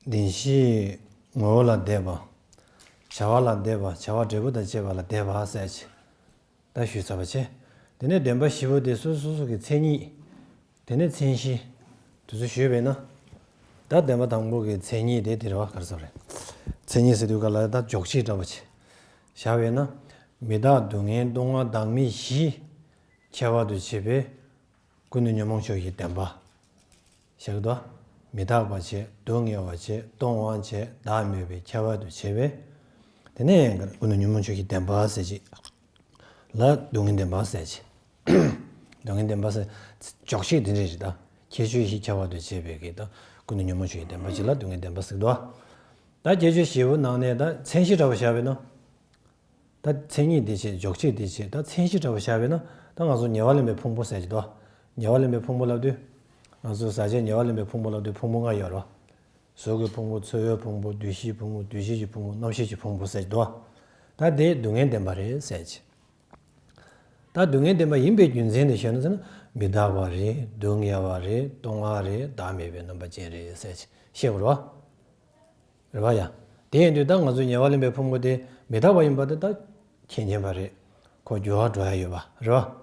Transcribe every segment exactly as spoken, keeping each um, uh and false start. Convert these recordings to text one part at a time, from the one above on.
བདེན་བཞིའི་ངོ་བོ་ལ་དད་པ། བྱ་བ་ལ་དད་པ། བྱ་བ་འབྲས་བུ་དང་བཅས་པ་ལ་དད་པ་ཟེར་ཅིག་ད་ཞུས་ཚར་བ་བྱས། དེ་ནས་བདེན་པ་བཞི་པོ་དེ་སོ་སོ་སོ་གི་མཚན་ཉིད། དེ་ནས་མཚན་གཞི། དེ་ཚོ་ཞུས་པས་ན། ད་བདེན་པ་དང་པོ་གི་མཚན་ཉིད་དེ་དེ་རེད་བ། ག་རེ་ཟེར་རེད། མཚན་ཉིད་ཟེར་དུས་ག་ལ་ད་འཇོག་བྱེད་འདྲ་བོ་ཅིག་བཞག་པས་ན། མི་རྟག་སྡུག་བསྔལ་སྟོང་པ་བདག་མེད་བཞི། ཁྱད་པར་དུ་བྱེད་པའི་ཀུན་ཏུ་ཉོན་མོངས་ཕྱོགས་ཀྱི་བདེན་པ། ཞེས་དོ། མི་རྟག་པ་བྱས། སྡུག་བསྔལ་བ་བྱས། སྟོང་པ་བྱས། བདག་མེད་པའི་ཁྱད་པར་དུ་བྱས་པས། དེ་ནས་ཀུན་ཏུ་ཉོན་མོངས་ཕྱོགས་ཀྱི་བདེན་པ་ཟེར་ཅིག་ལ་སྡུག་བསྔལ་བདེན་པ་ཟེར་ཅིག་སྡུག་བསྔལ་བདེན་པ་ཟེར། འཇོག་བྱེད་དེ་འདྲ་ཞིག་ད། ཁྱད་ཆོས་བཞི་ཁྱད་པར་དུ་བྱས་པའི་གི་ད། ཀུན་ཏུ་ཉོན་མོངས་ཕྱོགས་ཀྱི་བདེན་པ་ཅིག་ལ་སྡུག་བསྔལ་བདེན་པ་ཟེར་དོ། ད་ཁྱད་ཆོས་བཞི་པོ་ནང་ནས་ད་མཚན་གཞི་འདྲ་བོ་བཞག་པས་ན། ད་མཚན་ཉིད་དེ་བྱས། འཇོག་བྱེད་དེ་བྱས། ད་མཚན་གཞི་འདྲ་བོ་བཞག་པས་ན། ད་ང་ཚོ་ཉེ་བར་ལེན་པའི་ཕུང་པོ་ཟེར་གྱི་འདུག་ཉེ་བར་ལེན་པའི་ཕུང་པོ་ལབ་དུས། ང་ཚོ་ཟག་བཅས་ཉེ་བར་ལེན་པའི་ཕུང་པོ་ལབ་དུས་ཕུང་པོ་ལྔ་ཡོད་རེད། གཟུགས་ཀྱི་ཕུང་པོ། ཚོར་བའི་ཕུང་པོ། འདུ་ཤེས་ཕུང་པོ། འདུ་བྱེད་ཀྱི་ཕུང་པོ། རྣམ་ཤེས་ཀྱི་ཕུང་པོ་ཟེར་གྱི་འདུག་ད་དེ་སྡུག་བསྔལ་བདེན་པ་རེད་ཟེར་གྱི། ད་སྡུག་བསྔལ་བདེན་པ་ཡིན་པའི་རྒྱུ་མཚན་དེ་ཤོད་ན་ཟེར་ན། མི་རྟག་པ་རེད། སྡུག་བསྔལ་བ་རེད། སྟོང་པ་རེད། བདག་མེད་པའི་རྣམ་པ་ཅན་རེད་ཟེར་གྱི་ཤེས་དགོས་རེད་བ། རེད་བ་ཡ། དེ་ཡིན་དུས་ད་ང་ཚོས་ཉེ་བར་ལེན་པའི་ཕུང་པོ་དེ་མི་རྟག་པ་ཡིན་པ་དེ་ད་མཁྱེན་མཁྱེན་པ་རེད། ཁོ་འགྱུར་བ་འགྲོ་ཡ་ཡོད་པ་རེད་བ།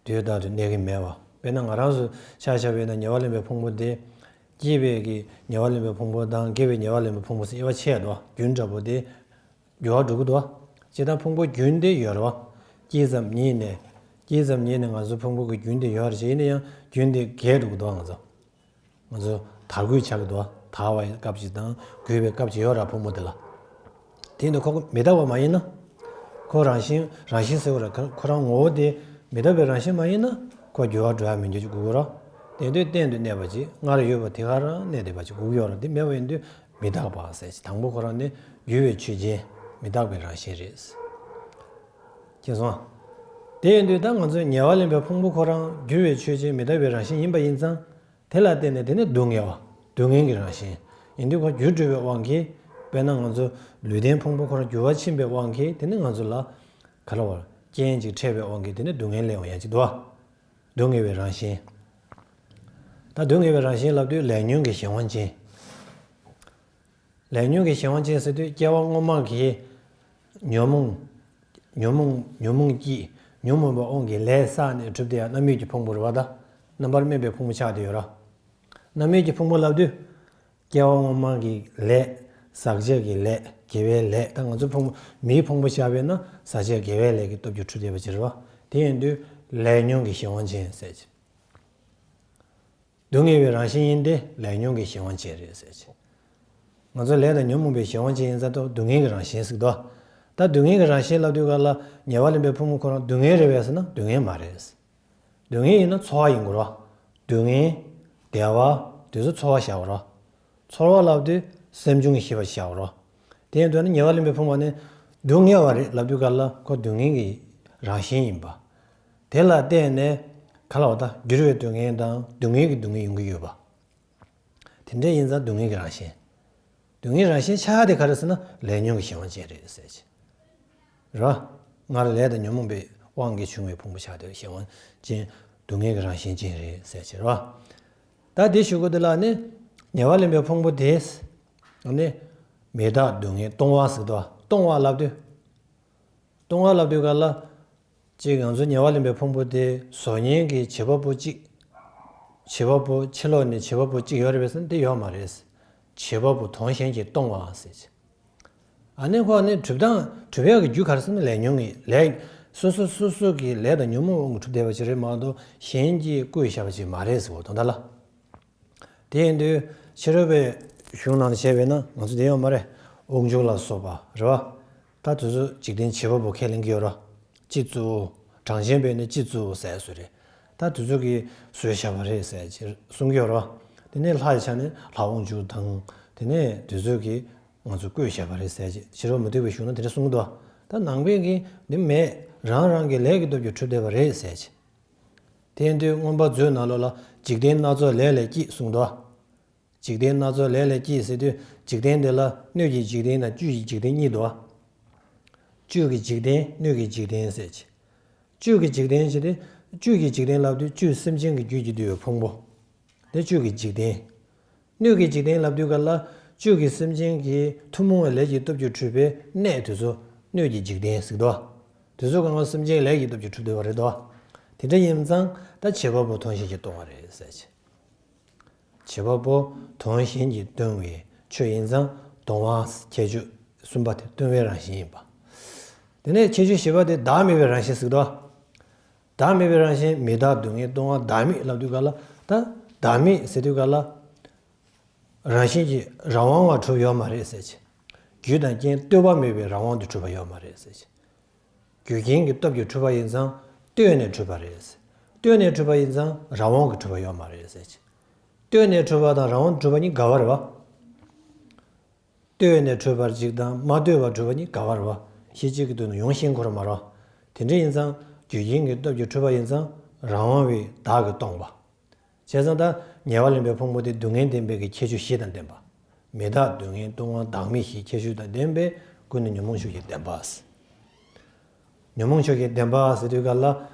དུས་རྟག་ཏུ་གནས་ཀྱི་མེད་པ། དཔེར་ན་ང་རང་ཚོ་ཆ་བཞག་པ་ཡིན་ན་ཉེ་བར་ལེན་པའི་ཕུང་པོ་དེ། སྐྱེས་པའི་གི་ཉེ་བར་ལེན་པའི་ཕུང་པོ་དང་སྐྱེས་པའི་ཉེ་བར་ལེན་པའི་ཕུང་པོ་ཟེར་དབྱེ་བ་ཕྱེ་ཡ་འདུག་རྒྱུན་འདྲ་པོ་དེ་འགྱུར་བ་འགྲོ་གི་འདུག་སྤྱིར་བཏང་ཕུང་པོ་རྒྱུན་དེ་ཡོད་རེད་བ། སྐྱེས་ཙམ་ཉིད་ནས། སྐྱེས་ཙམ་ཉིད་ནས་ང་ཚོ་ཕུང་པོ་གི་རྒྱུན་དེ་ཡོད་རེད་ཅེ། ཡིན་ན་ཡང་རྒྱུན་དེ་འགལ་འགྲོ་གི་འདུག་ང་ཚོ། ང་ཚོ་དར་རྒུད་ཆགས་ཀྱི་འདུག་དར་བའི་སྐབས་ཅིག་དང་རྒུད་པའི་སྐབས་ཅིག་ཡོད་ར་ཕུང་པོ་དེ་ལ། དེ་ཡིན་དུས་ཁོ་མི་རྟག་པ་མ་ཡིན་ན། ཁོ་རང་བཞིན། རང་བཞིན་ཟེར་བ་ར། ཁོ་རང་ངོ་བོ་དེ་མི་རྟག་པའི་རང་བཞིན་མ་ཡིན་ན། ཁོ་འགྱུར་བ་འགྲོ་ཡ་མི་འགྱུར་ཅིག་དགོས་ཀྱི་ར། དེ་དུས་གཏན་དུ་གནས་པ་ཅིག་སྔར་ཡོད་པ་དེ་ག་རང་གནས་བསྡད་པ་ཅིག་དགོས་ཀྱི་ཡོད་ར། དེ་མེད་པ་ཡིན་དུས་མི་རྟག་པ་ཟེར་ཅིག་དང་པོ་ཁོ་རང་ནི་འགྱུར་བའི་ཆོས་ཅན། མི་རྟག་པའི་རང་བཞིན་རེད། མཁྱེན་སོང་ཨ། དེ་ཡིན་དུས་ད་ང་ཚོས་ཉེ་བར་ལེན་པའི་ཕུང་པོ་ཁོ་རང་འགྱུར་བའི་ཆོས་ཅན། མི་རྟག་པའི་རང་བཞིན་ཡིན་པ་ཡིན་ཙང་། དེ་ལ་བརྟེན་ནས་དེ་ནི་སྡུག་བསྔལ་བ། སྡུག་བསྔལ་གྱི་རང་བཞིན། ཡིན་དུས་ཁོ་འགྱུར་འགྲོ་བའི་དབང་གིས། དཔེར་ན་ང་ཚོ་ལུས་རྟེན་ཕུང་པོ་ཁོ་རང་འགྱུར་བ་ཕྱིན་པའི་དབང་གིས་དེ་ནི་ང་ཚོ་ལ། ག་ལ་བར་རྐྱེན་ཅིག་འཕྲད་པའི་དབང་གིས་དེ་ནི་སྡུག་བསྔལ་སླེབས་ཡོང་ཡ་ཅིག་འདུག་བ། སྡུག་བསྔལ་བའི་རང་བཞིན། ད་སྡུག་བསྔལ་བའི་རང་བཞིན་ལབ་དུས་ལས་ཉོན་གྱི་གཞན་དབང་ཅན། ལས་ཉོན་གྱི་གཞན་དབང་ཅན་ཟེར་དུས་སྐྱེ་བ་སྔོན་མ་གི་ཉོན་མོངས། ཉོན་མོངས། ཉོན་མོངས་ཀྱིས་ཉོན་མོངས་པའི་དབང་གིས་ལས་བསགས་ནས་གྲུབ་བསྡད་ཡ་རྣམ་སྨིན་གྱི་ཕུང་པོ་རེད་བ། ད་རྣམ་པར་སྨིན་པའི་ཕུང་པོ་ཆགས་བསྡད་ཡོད་ར། རྣམ་སྨིན་གྱི་ཕུང་པོ་ལབ་དུས། སྐྱེ་བ་སྔོན་མ་གི་ལས། ཟག་བཅས་ཀྱི་ལས། དགེ་བའི་ལས། ད་ང་ཚོ་ཕུང་པོ། མིའི་ཕུང་པོ་བཞག་པས་ན་ཟག་བཅས་དགེ་བའི་ལས་ཀྱི་སྟོབས་ཀྱིས་གྲུབ་བསྡད་པ་ཅིག་རེད་བ། དེ་ཡིན་དུས་ལས་ཉོན་གྱི་གཞན་དབང་ཅན་ཟེར་ཅིག་སྡུག་བསྔལ་བའི་རང་བཞིན་ཡིན་ཏེ་ལས་ཉོན་གྱི་གཞན་དབང་ཅན་རེད་ཟེར་ཅིག་ང་ཚོ་ལས་དང་ཉོན་མོངས་པའི་གཞན་དབང་ཅན་ཡིན་ཙང་ད་སྡུག་བསྔལ་གྱི་རང་བཞིན་ཟེར་གི་འདུག་ད་སྡུག་བསྔལ་གྱི་རང་བཞིན་ལབ་དུས་ག་ལ་ཉེ་བར་ལེན་པའི་ཕུང་པོ་ཁོ་རང་སྡུག་བསྔལ་རེད་པས་ཟེར་ན་སྡུག་བསྔལ་མ་རེད། སྡུག་བསྔལ་ཡིན་ན་ཚོར་བ་ཡིན་དགོས་ར། སྡུག་བསྔལ། བདེ་བ། དེ་ཚོ་ཚོར་བ་བཞག་དགོས་ར། ཚོར་བ་ལབ་དུས་སེམས་བྱུང་གི་ཤེས་པ་བཞག་དགོས་ར། དེ་ཡིན་དུས་ན་ཉེ་བར་ལེན་པའི་ཕུང་པོ་ནི་སྡུག་བསྔལ་བ་རེད་ལབ་དུས་ག་ལ་ཁོ་སྡུག་བསྔལ་གྱི་རང་བཞིན་ཡིན་པ། དེ་ལ་བརྟེན་ནས་ག་ལ་བ་ད་འགྱུར་བའི་སྡུག་བསྔལ་དང་སྡུག་བསྔལ་གྱི་སྡུག་བསྔལ་ཡོང་གི་ཡོད་པ། དེ་འདྲ་ཡིན་ཙང་སྡུག་བསྔལ་གྱི་རང་བཞིན། སྡུག་བསྔལ་རང་བཞིན་ཆགས་དེ་ག་རེ་ཟེར་ན་ལས་ཉོན་གྱི་གཞན་དབང་ཅན་རེད་ཟེར་གྱི། རེད་བ། སྔར་ལས་དང་ཉོན་མོངས་པའི་དབང་གིས་བྱུང་བའི་ཕུང་པོ་ཆགས་དེ་གཞན་དབང་ཅན། སྡུག་བསྔལ་གྱི་རང་བཞིན་ཅན་རེད་ཟེར་གྱི་རེད་བ། ད་དེ་ཞུ་གི་འདུག་ལ་ནི། ཉེ་བར་ལེན་པའི་ཕུང་པོ་དེ། ནི། མི་རྟག་སྡུག་བསྔལ་སྟོང་པ་ཟེར་གི་འདུག་བ། སྟོང་པ་ལབ་དུས། སྟོང་པ་ལབ་དུས་ག་ལ། གཅིག་ང་ཚོ་ཉེ་བར་ལེན་པའི་ཕུང་པོ་དེ་བཟོ་མཁན་གྱི་བྱེད་པ་པོ་གཅིག་བྱེད་པ་པོ་ཕྱི་ལོགས་ནས་བྱེད་པ་པོ་གཅིག་ཡོད་རེད་པས་ཟེར་ན་དེ་ཡོད་མ་རེད། བྱེད་པ་པོ་དོན་གཞན་གྱིས་སྟོང་པ་ཟེར་གྱི། ཨ་ནི་ཁོ་ནི་གྲུབ་སྟངས་གྲུབ་ཡག་གི་རྒྱུ་ག་རེ་ཟེར་ན་ལས་ཉོན་གྱི་ལས། སོ་སོ་སོ་སོ་གི་ལས་དང་ཉོན་མོངས་དབང་གིས་གྲུབ་བསྡད་པ་ཅིག་རེད་མ་གཏོགས་གཞན་གྱིས་བཀོད་བཞག་པ་ཅིག་མ་རེད་ཟེར་བ་དོན་དག་ལ། དེ་ཡིན་དུས་ཕྱི་རོལ་པའི་གཞུང་ནང་བཤད་པས་ན་ང་ཚོ་དེ་ཡོད་མ་རེད། དབང་ཕྱུག་ལ་སོགས་པ་རེད་བ། ད་དེ་ཚོ་འཇིག་རྟེན་བྱེད་པ་པོ་ཁས་ལེན་གྱི་ཡོད་རེད། སྤྱི་གཙུག་གྲངས་ཅན་པས་ནི་སྤྱི་གཙུག་ཟེར་སྲོལ་རེད། ད་དེ་ཚོ་གིས་བཟོས་བཞག་པ་རེད་ཟེར་ཅིག་གསུང་གི་ཡོད་རེད་བ། དེ་ནས་ལྷ་ཡི་ཆ་ནས་ལྷ་དབང་ཕྱུག་དང་། དེ་ནས་དེ་ཚོ་གིས་ང་ཚོ་བཀོད་བཞག་པ་རེད་ཟེར་ཅིག་ཕྱི་རོལ་མུ་སྟེགས་པའི་གཞུང་ན་དེ་འདྲ་གསུང་གི་འདུག་ད་ནང་པའི་གིས་འདི་མེད། རང་རང་གི་ལས་ཀྱི་སྟོབས་ཀྱིས་གྲུབ་བསྡད་པ་རེད་ཟེར་ཅིག་དེ་ཡིན་དུས་མངོན་པ་མཛོད་ནང་ལོགས་ལ་འཇིག་རྟེན་སྣ་ཚོགས་ལས་ལས་སྐྱེས་གསུངས་འདུག་འཇིག་རྟེན་སྣ་ཚོགས་ལས་ལས་སྐྱེས་ཟེར་དུས་འཇིག་རྟེན་འདི་ལ་སྣོད་ཀྱི་འཇིག་རྟེན་དང་བཅུད་ཀྱི་འཇིག་རྟེན་གཉིས་འདུག་བཅུད་ཀྱི་འཇིག་རྟེན་སྣོད་ཀྱི་འཇིག་རྟེན་ཟེར་གྱི། བཅུད་ཀྱི་འཇིག་རྟེན་ཞེས་ཏེ། བཅུད་ཀྱི་འཇིག་རྟེན་ལབ་དུས་བཅུད་སེམས་ཅན་གྱི་རྒྱུད་ཀྱིས་བསྡུས་པའི་ཕུང་པོ། དེ་བཅུད་ཀྱི་འཇིག་རྟེན། སྣོད་ཀྱི་འཇིག་རྟེན་ལབ་དུས་ག་ལ། བཅུད་ཀྱི་སེམས་ཅན་གྱི་ཐུན་མོང་བའི་ལས་ཀྱི་སྟོབས་ཀྱིས་གྲུབ་པའི་གནས་དེ་ཚོ་སྣོད་ཀྱི་འཇིག་རྟེན་ཟེར་གྱི་འདུག་དེ་ཚོ་གང་ག་སེམས་ཅན་ལས་ཀྱི་སྟོབས་ཀྱིས་གྲུབ་བསྡད་པ་རེད་དོ། དེ་འདྲ་ཡིན་ཙང་ད་བྱེད་པ་པོ་དོན་གཞན་གྱིས་སྟོང་བ་རེད་ཟེར་གྱི། བྱེད་པ་པོ་དོན་གཞན་གྱིས་སྟོང་བའི་ཆོས་ཡིན་ཙང་སྟོང་བ་ཁྱད་ཆོས་གསུམ་པ་དེ་སྟོང་པའི་རང་བཞིན་ཡིན་པ། དེ་ནས་ཁྱད་ཆོས་བཞི་པ་དེ་བདག་མེད་པའི་རང་བཞིན་ཟེར་གྱི་འདུག་བདག་མེད་པའི་རང་བཞིན་མི་རྟག་སྡུག་བསྔལ་སྟོང་བ་བདག་མེད་ལབ་དུས་ག་ལ། ད་བདག་མེད་ཟེར་དུས་ག་ལ། རང་བཞིན་གྱིས་རང་དབང་བ་གྲུབ་ཡོད་མ་རེད་ཟེར་གྱི། རྒྱུ་དང་རྐྱེན་ལྟོས་པ་མེད་པའི་རང་དབང་དུ་གྲུབ་པ་ཡོད་མ་རེད་ཟེར་གྱི། རྒྱུ་རྐྱེན་གྱི་སྟོབས་ཀྱིས་གྲུབ་པ་ཡིན་ཙང་ལྟོས་ནས་གྲུབ་པ་རེད། ལྟོས་ནས་གྲུབ་པ་ཡིན་ཙང་རང་དབང་གིས་གྲུབ་པ་ཡོད་མ་རེད་ཟེར་གྱི། ལྟོས་ནས་གྲུབ་པ་དང་རང་དབང་དུ་གྲུབ་པ་གཉིས་འགལ་བ་རེད་བ། ལྟོས་ནས་གྲུབ་པར་གཅིག་དང་མ་ལྟོས་པར་གྲུབ་པ་གཉིས་འགལ་བ་རེད་བ། ཤེས་བྱེད་ཀྱི་དོན་དུ་ཡོངས་ཤེས་འཁོར་མ་རེད་བ། དེ་འདྲ་ཡིན་ཙང་རྒྱུ་རྐྱེན་གྱི་སྟོབས་ཀྱིས་གྲུབ་པ་ཡིན་ཙང་རང་དབང་བའི་བདག་གིས་སྟོང་པ། བྱས་ཙང་ད་ཉེ་བར་ལེན་པའི་ཕུང་པོ་དེ་སྡུག་བསྔལ་བདེན་པའི་གི་ཁྱད་ཆོས་བཞི་དང་ལྡན་པ། མི་རྟག་སྡུག་བསྔལ་ལྟོང་བ་བདག་མེད་བཞི་ཁྱད་ཆོས་དང་ལྡན་པས་ཀུན་ནས་ཉོན་མོངས་ཕྱོགས་ཀྱི་བདེན་པ། ཉོན་མོངས་ཕྱོགས་ཀྱི་བདེན་པ་ཟེར་དུས་ག་ལ་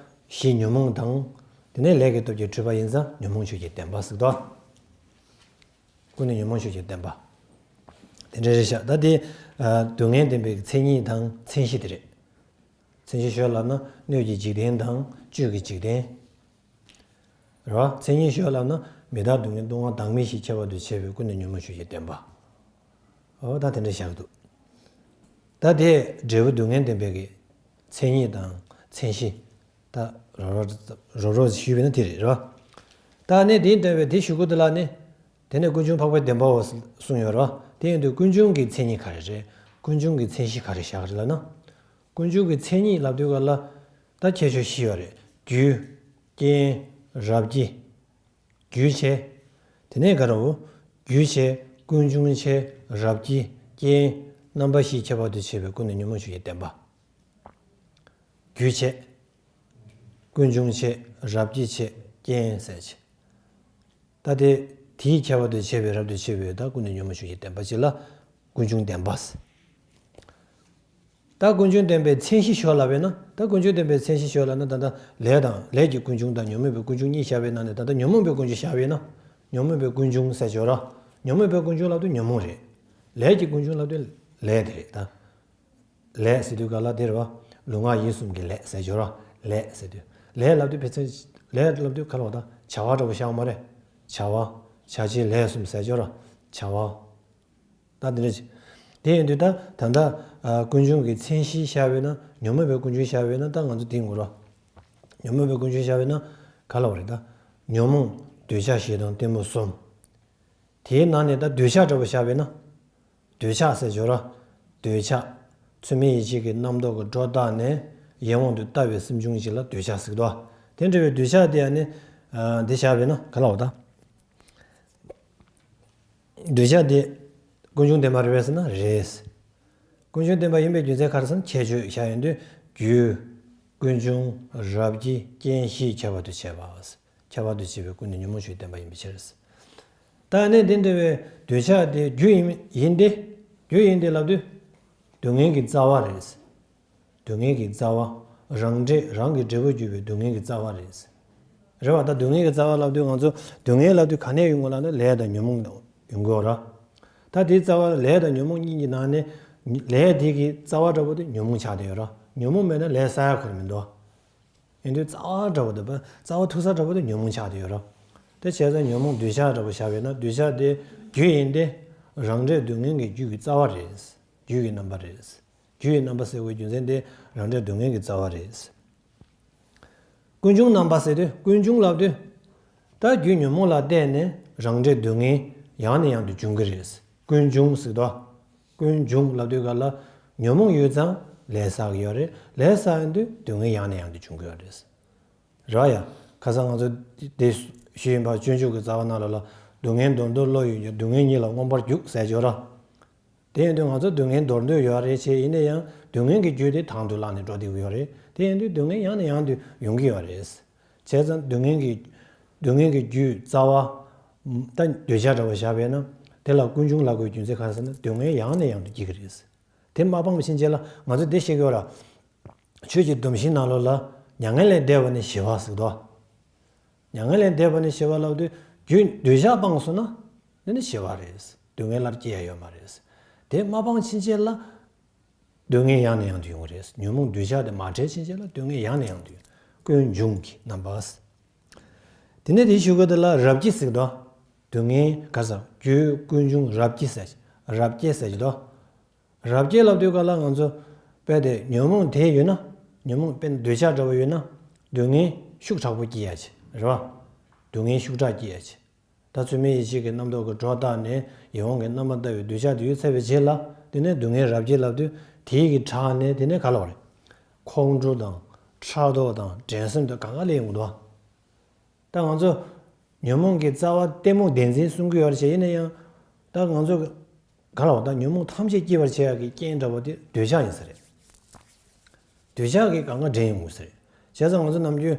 གཞི་ཉོན་མོངས་དང་། དེ་ནས་ལས་ཀྱི་སྟོབས་ཀྱིས་གྲུབ་པ་ཡིན་ཙང་ཉོན་མོངས་ཕྱོགས་ཀྱི་བདེན་པ་ཟེར་དོ། ཀུན་ནས་ཉོན་མོངས་ཕྱོགས་ཀྱི་བདེན་པ། དེ་འདྲ་རེད་ཤག་ད་དེ་སྡུག་བསྔལ་བདེན་པའི་མཚན་ཉིད་དང་མཚན་གཞི་དེ་རེད། མཚན་གཞི་ཤོད་ལབ་ན་སྣོད་ཀྱི་འཇིག་རྟེན་དང་བཅུད་ཀྱི་འཇིག་རྟེན། རེད་བ། མཚན་ཉིད་ཤོད་ལབ་ན་མི་རྟག་སྡུག་བསྔལ་ལྟོང་བ་བདག་མེད་བཞི་ཁྱད་པར་དུ་ཕྱེ་བའི་ཀུན་ནས་ཉོན་མོངས་ཕྱོགས་ཀྱི་བདེན་པ། འོ་ད་དེ་འདྲ་བཞག་འདུག་ད་དེ་འབྲས་བུ་སྡུག་བསྔལ་བདེན་པའི་གི་མཚན་ཉིད་དང་མཚན་གཞི། ད་རོ་རོ་རོ་རོ་ཞུས་པས་ན་དེ་རེད་རོ། ད་ནི་དེ་འདྲ་བའི་དེ་ཞུ་གི་འདུག་ལ་ནི། དེ་ནས་ཀུན་འབྱུང་འཕགས་པའི་བདེན་པའོ་གསུངས་ཡོད་རོ། དེ་ཡིན་དུས་ཀུན་འབྱུང་གི་མཚན་ཉིད་ག་རེ་རེད། ཀུན་འབྱུང་གི་མཚན་གཞི་ག་རེ་བཞག་རེད་ལབ་ན། ཀུན་འབྱུང་གི་མཚན་ཉིད་ལབ་དུས་ག་ལ། ད་ཁྱད་ཆོས་བཞི་ཡོད་རེད། རྒྱུ། རྐྱེན། རབ་ཀྱིས། རྒྱུ་བྱས། དེ་ནས་ག་རེ་བོ། རྒྱུ་བྱས། ཀུན་འབྱུང་བྱས། རབ་ཀྱིས། རྐྱེན། རྣམ་པ་བཞིས་ཁྱད་པར་དུ་ཕྱེ་བའི་ཀུན་ནས་ཉོན་མོངས་ཕྱོགས་ཀྱི་བདེན་པ། རྒྱུ་བྱས། ཀུན་འབྱུང་བྱས། རབ་ཀྱིས་བྱས། རྐྱེན་ཟེར་བྱས། ད་དེ། དེས་ཁྱད་པར་དུ་ཕྱེ་བའི་རབ་ཏུ་ཕྱེ་བའི་ད་ཀུན་ནས་ཉོན་མོངས་ཕྱོགས་ཀྱི་བདེན་པ་ཅིག་ལ། ཀུན་འབྱུང་བདེན་པ། ད་ཀུན་འབྱུང་བདེན་པའི་མཚན་གཞི་ཤོད་ལབ་པས་ན། ད་ཀུན་འབྱུང་བདེན་པའི་མཚན་གཞི་ཤོད་ལབ་ན་ད་ལྟ་ལས་དང་ལས་ཀྱི་ཀུན་འབྱུང་དང་ཉོན་མོངས་པའི་ཀུན་འབྱུང་གཉིས་བཞག་པའི་ནང་ནས་ད་ལྟ་ཉོན་མོངས་པའི་ཀུན་འབྱུང་བཞག་པས་ན། ཉོན་མོངས་པའི་ཀུན་འབྱུང་ཟེར་བརྗོད་ར། ཉོན་མོངས་པའི་ཀུན་འབྱུང་ལབ་དུས་ཉོན་མོངས་རེད། ལས་ཀྱི་ཀུན་འབྱུང་ལབ་དུས་ལས་དེ་རེད་ད། ལས་ཟེར་དུས་ག་ལ་དེ་རེད་བ། ལུས་ངག་ཡིད་གསུམ་གྱི་ལས་ཟེར་བརྗོད་ར། ལས་ཟེར་དུས། ལས་ལབ་དུས་ཕལ་ཆེར། ལས་ལབ་དུས་ག་ལ་བ་ད་བྱ་བ་འདྲ་བོ་བཞག་མ་རེད། བྱ་བ། བྱ་བྱེད་ལས་གསུམ་ཟེར་བརྗོད་ར། བྱ་བ། ད་འདི་འདྲ་ཅིག་དེ་ཡིན་དུས་ད་ད་ལྟ་ཀུན་འབྱུང་གི་མཚན་གཞི་བཞག་པས་ན་ཉོན་མོངས་པའི་ཀུན་འབྱུང་བཞག་པས་ན་ད་ང་ཚོ་དེ་ངོ་ར། ཉོན་མོངས་པའི་ཀུན་འབྱུང་བཞག་པས་ན་ག་ལ་བ་རེད་ད། ཉོན་མོངས་འདོད་ཆགས་ཞེ་སྡང་གཏི་མུག་གསུམ། དེའི་ནང་ནས་ད་འདོད་ཆགས་འདྲ་བོ་བཞག་པས་ན། འདོད་ཆགས་ཟེར་བརྗོད་ར། འདོད་ཆགས། ཚུལ་མིན་ཡིད་བྱེད་ཀྱི་རྣམ་རྟོག་གི་སྒྲོ་བཏགས་ནས་ཡིད་འོང་དུ་ལྟ་བའི་སེམས་བྱུང་ཞིག་ལ་འདོད་ཆགས་ཟེར་གི་འདུག་དེ་འདྲ་བའི་འདོད་ཆགས་དེ་ཡང་ནི། འདི་བཞག་པས་ན་ག་ལ་བ་ད། འདོད་ཆགས་དེ་ཀུན་འབྱུང་བདེན་པ་རེད་པས་ཟེར་ན་རེད། ཀུན་འབྱུང་བདེན་པ་ཡིན་པའི་རྒྱུ་མཚན་ག་རེ་ཟེར་ན་ཁྱད་ཆོས་བཞག་ཡོང་དུས་རྒྱུ། ཀུན་འབྱུང་། རབ་ཀྱིས། རྐྱེན་བཞིས་ཁྱད་པར་དུ་ཕྱེ་བ། ཁྱད་པར་དུ་ཕྱེ་བའི་ཀུན་ནས་ཉོན་མོངས་ཕྱོགས་བདེན་པ་ཡིན་པའི་ཕྱིར། ད་ནི་དེ་འདྲ་བའི་འདོད་ཆགས་དེ་རྒྱུ་ཡིན་ཡིན་ཏེ། རྒྱུ་ཡིན་ཏེ་ལབ་དུས། སྡུག་བསྔལ་གྱི་རྩ་བ་རེད། སྡུག་བསྔལ་གྱི་རྩ་བ། རང་འབྲས་རང་གི་འབྲས་བུ་གྱུར་པའི་སྡུག་བསྔལ་གྱི་རྩ་བ་རེད། རེད་བ། ད་སྡུག་བསྔལ་གྱི་རྩ་བ་ལབ་དུས་ང་ཚོ་སྡུག་བསྔལ་ལབ་དུས་ག་ནས་ཡོང་གི་ལབ་ན་ལས་དང་ཉོན་མོངས་ཡོང་གི་ཡོད་ར། ད་དེའི་རྩ་བ་ལས་དང་ཉོན་མོངས་གཉིས་ཀྱི་ནང་ནས་ལས་དེ་གི་རྩ་བ་འདྲ་པོ་དེ་ཉོན་མོངས་ཆགས་བསྡད་ཡོད་ར། ཉོན་མོངས་མེད་ན་ལས་བསགས་ཡ་ཁོ་ར་མི་འདུག་ཡིན་དུས་རྩ་བ་འདྲ་པོ་དེ་རྩ་བ་ཐུག་ས་འདྲ་པོ་དེ་ཉོན་མོངས་ཆགས་བསྡད་ཡོད་ར། དེ་བྱས་ཙང་ཉོན་མོངས་འདོད་ཆགས་འདྲ་པོ་བཞག་པས་ན་འདོད་ཆགས་དེ་རྒྱུ་ཡིན་ཏེ། རང་འབྲས་སྡུག་བསྔལ་གྱི་རྒྱུ་གི་རྩ་བ་རེད། རྒྱུ་གི་རྣམ་པ་རེད། རྒྱུ་ཡི་རྣམ་པ་ཟེར་བའི་རྒྱུ་མཚན་དེ་རང་འབྲས་སྡུག་བསྔལ་གྱི་རྩ་བ་རེད། ཀུན་འབྱུང་རྣམ་པ་ཟེར་དུས་ཀུན་འབྱུང་ལབ་དུས། ད་རྒྱུ་ཉོན་མོངས་ལ་བརྟེན་ནས་རང་འབྲས་སྡུག་བསྔལ་ཡང་ནས་ཡང་དུ་འབྱུང་གི་རེད། ཀུན་འབྱུང་ཟེར་དུས། ཀུན་འབྱུང་ལབ་དུས་ག་ལ་ཉོན་མོངས་ཡོད་ཙང་ལས་བསགས་ཀྱི་ཡོད་རེད། ལས་བསགས་ཡོང་དུས་སྡུག་བསྔལ་ཡང་ནས་ཡང་དུ་འབྱུང་གི་ཡོད་རེད། ར་ཡ། ཁ་སང་ང་ཚོ་དེ་ཞུས་ཡིན་པ་སྤྱོད་འཇུག་གི་རྩ་བ་ནང་ལ་ལ། སྡུག་བསྔལ་མདོར་བསྡུ་བློ་ཡིས་འཇོམས། སྡུག་བསྔལ་ཉིད་ལ་མངོན་པར་རྒྱུག་ཟེར་གྱི་ཡོད་ར། དེ་ཡིན་དུས་ང་ཚོ་སྡུག་བསྔལ་མདོར་བསྡུས་ཡོད་རེད་བྱས། ཡིན་ན་ཡང་སྡུག་བསྔལ་གྱི་རྒྱུ་དེ་དང་དུ་བླངས་ནས་འགྲོ་བསྡད་ཀྱི་ཡོད་རེད། དེ་ཡིན་དུས་སྡུག་བསྔལ་ཡང་ནས་ཡང་དུ་ཡོང་གི་ཡོད་རེད། བྱས་ཙང་སྡུག་བསྔལ་གྱི། སྡུག་བསྔལ་གྱི་རྒྱུའི་རྩ་བ། ད་འདོད་ཆགས་འདྲ་བ་བཞག་པས་ན། དེ་ལ་ཀུན་འབྱུང་ལབ་དགོས་རྒྱུ་མཚན་ག་རེ་ཟེར་ན་སྡུག་བསྔལ་ཡང་ནས་ཡང་དུ་སྐྱེ་གི་རེད། དེ་མ་སྤངས་པ་ཕྱིན་ཆད་ལ་ང་ཚོ་འདི་ཤེས་ཀྱི་ཡོད་ར། ཆོས་ཀྱི་སྡོམ་བཞིའི་ནང་ལོགས་ལ་མྱ་ངན་ལས་འདས་པ་ནི་ཞི་བ་ཟེར་དོ། མྱ་ངན་ལས་འདས་པ་ནི་ཞི་བ་ལབ་དུས་རྒྱུ་འདོད་ཆགས་སྤངས་སོང་ན་འདི་ནི་ཞི་བ་རེད། སྡུག་བསྔལ་སླར་སྐྱེ་ཡ་ཡོད་མ་རེད། དེ་མ་སྤངས་ཕྱིན་ཆད་ལ་སྡུག་བསྔལ་ཡང་ནས་ཡང་དུ་ཡོང་གི་རེད། ཉོན་མོངས་འདོད་ཆགས་དེ་མ་བྲལ་ཕྱིན་ཆད་ལ་སྡུག་བསྔལ་ཡང་ནས་ཡང་དུ་ཡོང་། ཀུན་འབྱུང་གི་རྣམ་པ། དེ་ནས་དེའི་གཞུག་གུ་དེ་ལ་རབ་སྐྱེ་ཟེར་གི་འདུག་སྡུག་བསྔལ་ག་ཟེར། རྒྱུ་ཀུན་འབྱུང་རབ་སྐྱེ་ཟེར། རབ་སྐྱེ་ཟེར་གྱི་འདུག་རབ་སྐྱེ་ལབ་དུས་ག་ལ་ང་ཚོ་དཔེ་དེ་ཉོན་མོངས་དེ་ཡོད་ན། ཉོན་མོངས་དཔེ་འདོད་ཆགས་འདྲ་བོ་ཡོད་ན། སྡུག་བསྔལ་ཤུགས་དྲག་པོ་སྐྱེ་ཡ་ཆེ་རེད་བ། སྡུག་བསྔལ་ཤུགས་དྲག་སྐྱེ་ཡ་ཆེ། ད་ཚུལ་མིན་ཡིད་བྱེད་ཀྱི་རྣམ་རྟོག་གི་སྒྲོ་བཏགས་ནས་ཡིད་འོང་གི་རྣམ་པར་ལྟ་བའི་འདོད་ཆགས་དེ་ཡོད་ཚར་བའི་རྗེས་ལ། དེ་ནས་སྡུག་བསྔལ་རབ་སྐྱེ་ལབ་དུས་དེའི་གི་དྲག་ནས་དེ་ནས་ག་ལ་བ་རེད། ཁོང་ཁྲོ་དང་ཕྲག་དོག་དང་འགྲན་སེམས་དང་གང་ག་ལས་ཡོང་གི་འདུག་ད་ང་ཚོ་ཉོན་མོངས་ཀྱི་རྩ་བ་གཏི་མུག་བདེན་འཛིན་གསུང་གི་ཡོད་རེད་བྱས། ཡིན་ན་ཡང་ད་ང་ཚོ་ག་ལ་བ་ད་ཉོན་མོངས་ཐམས་ཅད་སྐྱེད་པར་བྱེད་ཡག་གི་རྐྱེན་འདྲ་བོ་དེ་འདོད་ཆགས་ཡིན་ས་རེད། འདོད་ཆགས་ཀྱིས་གང་ག་འདྲེན་ཡོང་གི་ས་རེད། བྱས་ཙང་ང་ཚོ་ནམ་རྒྱུན་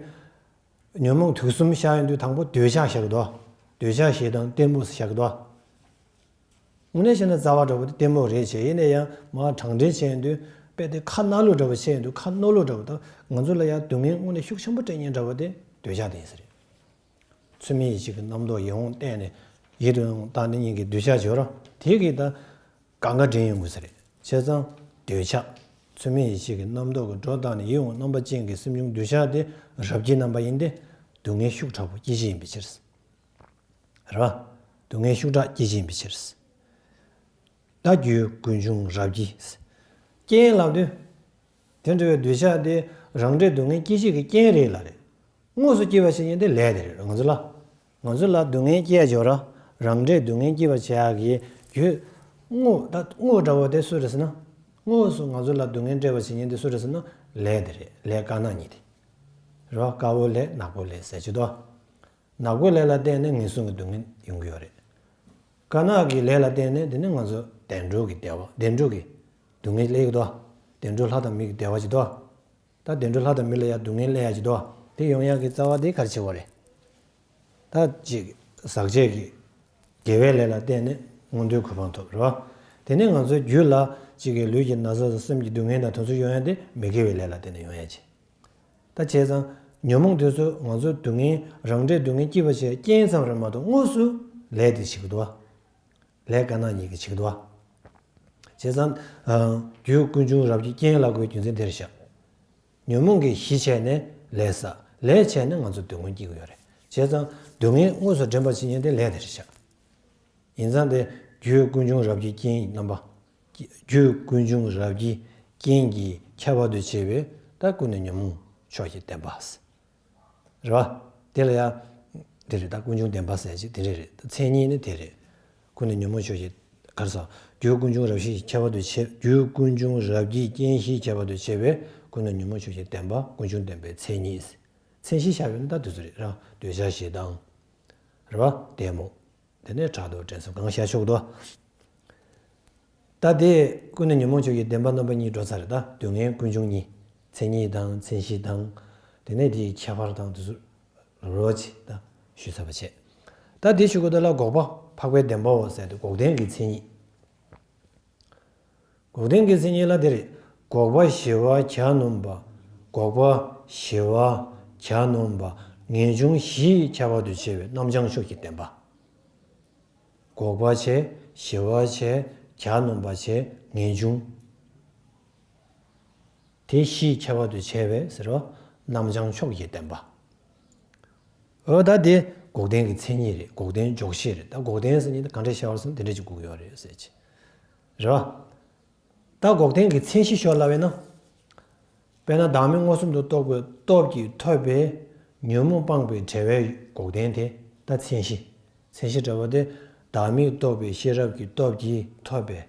ཉོན་མོངས་དུག་གསུམ་བཤད་ཡོང་དུས་དང་པོ་འདོད་ཆགས་བཤད་ཀྱི་འདུག་འདོད་ཆགས་ཞེ་སྡང་གཏི་མུག་བཤད་ཀྱི་འདུག་དངོས་གནས་བཤད་ན་རྩ་བ་འདྲ་བོ་དེ་གཏི་མུག་རེད་བྱས། ཡིན་ན་ཡང་མར་དྲང་འདྲེན་བྱས་ཡོང་དུས་དཔེ་དེ་ཁ་གནག་ལུག་འདྲ་བོ་བྱས་ཡོང་དུས། ཁ་རྣོ་ལུག་འདྲ་བོ་དང་། ང་ཚོ་ལ་ཡང་སྡུག་བསྔལ་དངོས་གནས་ཤུགས་ཆེན་པོ་སྤྲད་མཁན་འདྲ་བོ་དེ་འདོད་ཆགས་དེ་ཡིན་ས་རེད། ཚུལ་མིན་ཡིད་བྱེད་ཀྱི་རྣམ་རྟོག་ཡིད་འོང་བལྟས་ནས་ཡིད་དུ་འོང་བཏང་ནས་ཉིད་ཀྱི་འདོད་ཆགས་སྦྱོར་རོ། དེ་གིས་ད་གང་ག་འདྲེན་ཡོང་དགོས་ས་རེད། བྱས་ཙང་འདོད་ཆགས། ཚུལ་མིན་ཡིད་བྱེད་ཀྱི་རྣམ་རྟོག་གི་སྒྲོ་བཏགས་ནས་ཡིད་འོང་རྣམ་པ་ཅན་གྱི་སེམས་བྱུང་འདོད་ཆགས་དེ་རབ་སྐྱེ་རྣམ་པ་ཡིན་ཏེ། སྡུག་བསྔལ་ཤུགས་དྲག་པོ་སྐྱེད་བྱེད་ཡིན་པའི་ཕྱིར། རེད་བ། སྡུག་བསྔལ་ཤུགས་དྲག་སྐྱེད་བྱེད་ཡིན་པའི་ཕྱིར། ད་རྒྱུ་ཀུན་འབྱུང་རབ་སྐྱེ། རྐྱེན་ལབ་དུས། དེ་འདྲ་བའི་འདོད་ཆགས་དེ་རང་འབྲས་སྡུག་བསྔལ་སྐྱེད་བྱེད་ཀྱི་རྐྱེན་རེད་ལ་རེད། དངོས་སུ་སྐྱེ་བར་བྱེད་མཁན་དེ་ལས་དེ་རེད། ང་ཚོ་ལ། ང་ཚོ་ལ་སྡུག་བསྔལ་སྐྱེ་ཡ་སྦྱོར་ར། རང་འབྲས་སྡུག་བསྔལ་སྐྱེ་བར་བྱེད་ཡ་གི་རྒྱུ། དངོས་ད་དངོས་འདྲ་བོ་དེ་སུ་རེད་ཟེར་ན། དངོས་སུ་ང་ཚོ་ལ་སྡུག་བསྔལ་སྤྲད་པར་བྱེད་མཁན་དེ་སུ་རེད་ཟེར་ན། ལས་དེ་རེད། ལས་དཀར་ནག་གཉིས་དེ། རེད་བ། དཀར་པོའི་ལས་ནག་པོའི་ལས་ཟེར་གྱི་འདུག་ནག་པོའི་ལས་ལ་བརྟེན་ནས་ངན་སོང་གི་སྡུག་བསྔལ་ཡོང་གི་ཡོད་རེད། དཀར་ནག་གི་ལས་ལ་བརྟེན་ནས་དེ་ནི་ང་ཚོ་བདེ་འགྲོ་གི་བདེ་བ། བདེ་འགྲོ་གི་སྡུག་བསྔལ་སླེབས་ཀྱི་འདུག་བདེ་འགྲོ་ལྷ་དང་མི་གི་བདེ་བ་ཅིག་འདུག་ད་བདེ་འགྲོ་ལྷ་དང་མི་ལ་ཡང་སྡུག་བསྔལ་སླེབས་ཡ་ཅིག་འདུག་དེ་ཡོང་ཡ་གི་རྩ་བ་དེ་ག་རེ་བྱེད་པ་རེད། ད་ཅིག་ཟག་བཅས་ཀྱི་དགེ་བའི་ལས་ལ་བརྟེན་ནས་མངོན་མཐོའི་གོ་འཕང་ཐོབ་རེད་བ། དེ་ནས་ང་ཚོའི་རྒྱུད་ལ་ཅིག་གི་ལུས་ཀྱི་ན་ཚ་དང་སེམས་ཀྱི་སྡུག་བསྔལ་དང་དེ་ཚོ་ཡོང་ཡ་དེ་མི་དགེ་བའི་ལས་ལ་བརྟེན་ནས་ཡོང་ཡ་ཅིག་ད་བྱས་ཙང་ཉོན་མོངས་དེ་ཚོ་ང་ཚོའི་སྡུག་བསྔལ། རང་འབྲས་སྡུག་བསྔལ་སྐྱེད་པར་བྱེད་རྐྱེན་ཙམ་རེད་མ་གཏོགས་དངོས་སུ་ལས་དེ་བྱེད་ཀྱི་འདུག་བ། ལས་དཀར་ནག་གཉིས་ཀྱིས་བྱེད་ཀྱི་འདུག་བ། བྱས་ཙང་། རྒྱུ་ཀུན་འབྱུང་རབ་ཀྱི་རྐྱེན་ལབ་དགོས་རྒྱུ་མཚན་དེ་རེད་ཤག་ཉོན་མོངས་ཀྱི་གཞི་བྱས་ནས་ལས་བསགས། ལས་བྱས་ནས་ང་ཚོ་སྡུག་བསྔལ་སྐྱེ་གི་ཡོད་རེད། བྱས་ཙང་སྡུག་བསྔལ་དངོས་སུ་འདྲེན་པར་བྱེད་མཁན་དེ་ལས་དེ་རེད་ཤག་ཡིན་ཙང་དེ་རྒྱུ་ཀུན་འབྱུང་རབ་ཀྱི་རྐྱེན་ཡིན་རྣམ་པ། རྒྱུ་ཀུན་འབྱུང་རབ་ཀྱི་རྐྱེན་གྱིས་ཁྱད་པར་དུ་བྱས་པའི་ད་ཀུན་ནས་ཉོན་མོངས་ཕྱོགས་ཀྱི་བདེན་པ། རེད་བ། དེ་ལ་ཡང་། དེ་རེད། ད་ཀུན་འབྱུང་བདེན་པ་ཟེར་ཅིག་དེ་འདྲ་རེད། ད་མཚན་ཉིད་ནི་དེ་རེད། ཀུན་ནས་ཉོན་མོངས་ཕྱོགས་ཀྱི། ག་རེ་ཟེར། རྒྱུ་ཀུན་འབྱུང་རབ་གཞི་ཁྱད་པར་དུ་བྱས། རྒྱུ་ཀུན་འབྱུང་རབ་ཀྱི་རྐྱེན་གཞིས་ཁྱད་པར་དུ་བྱས་པའི་ཀུན་ནས་ཉོན་མོངས་ཕྱོགས་ཀྱི་བདེན་པ་ཀུན་འབྱུང་བདེན་པའི་མཚན་ཉིད། མཚན་གཞི་བཞག་པ་ཡིན་ན་ད་དེ་ཚོ་རེད་ར། འདོད་ཆགས་ཞེ་སྡང་། རེད་བ། གཏི་མུག་དེ་ནས་ཕྲག་དོག་འགྲན་སེམས་གང་བཞག་ཆོག་འདུག་ད་དེ་ཀུན་ནས་ཉོན་མོངས་ཕྱོགས་ཀྱི་བདེན་པ་རྣམ་པ་གཉིས་འགྲོ་ཚར་རེད། ད་སྡུག་བསྔལ་ཀུན་འབྱུང་གཉིས། མཚན་ཉིད་དང་མཚན་གཞི་དང་། དེ་ནས་དེའི་ཁྱད་པར་དང་དེ་ཚོ་རོ་ཅིག་ད་ཞུས་ཚར་བ་བྱས། ད་དེ་ཞུ་དགོས་དོན་ལ་འགོག་པ་འཕགས་པའི་བདེན་པའོ་ཟེར་ཏེ་འགོག་བདེན་གྱི་མཚན་ཉིད། འགོག་བདེན་གྱི་མཚན་ཉིད་ལ་དེ་རེད། འགོག་པ་ཞི་བ་གྱ་ནོམ་པ། འགོག་པ་ཞི་བ་གྱ་ནོམ་པ། ངེས་འབྱུང་བཞིས་ཁྱད་པར་དུ་བྱས་པའི་རྣམ་བྱང་ཕྱོགས་ཀྱི་བདེན་པ། འགོག་པ་བྱས། ཞི་བ་བྱས། གྱ་ནོམ་པ་བྱས། ངེས་འབྱུང་དེ་བཞིས་ཁྱད་པར་དུ་བྱས་པའི་ཟེར་བ། རྣམ་བྱང་ཕྱོགས་ཀྱི་བདེན་པ། འོ་ད་དེ་འགོག་བདེན་གྱི་མཚན་ཉིད་རེད། འགོག་བདེན་འཇོག་བྱེད་རེད། ད་འགོག་བདེན་ཟེར་མཁན་དེ་ག་འདྲ་བཤད་པ་སོང་དེ་འདྲ་ཅིག་དགོས་ཀྱི་ཡོད་རེད་ཟེར་གྱི། རེད་བ། ད་འགོག་བདེན་གྱི་མཚན་གཞི་ཤོད་ལབ་པས་ན། དཔེར་ན་བདག་མེད་མངོན་སུམ་དུ་རྟོགས་པའི་སྟོབས་ཀྱིས་ཐོབ་པའི་ཉོན་མོངས་སྤངས་པའི་བྲལ་བའི་འགོག་བདེན་དེ་ད་མཚན་གཞི། མཚན་གཞི་འདྲ་བོ་དེ། བདག་མེད་རྟོགས་པའི་ཤེས་རབ་ཀྱི་སྟོབས་ཀྱིས་ཐོབ་པའི།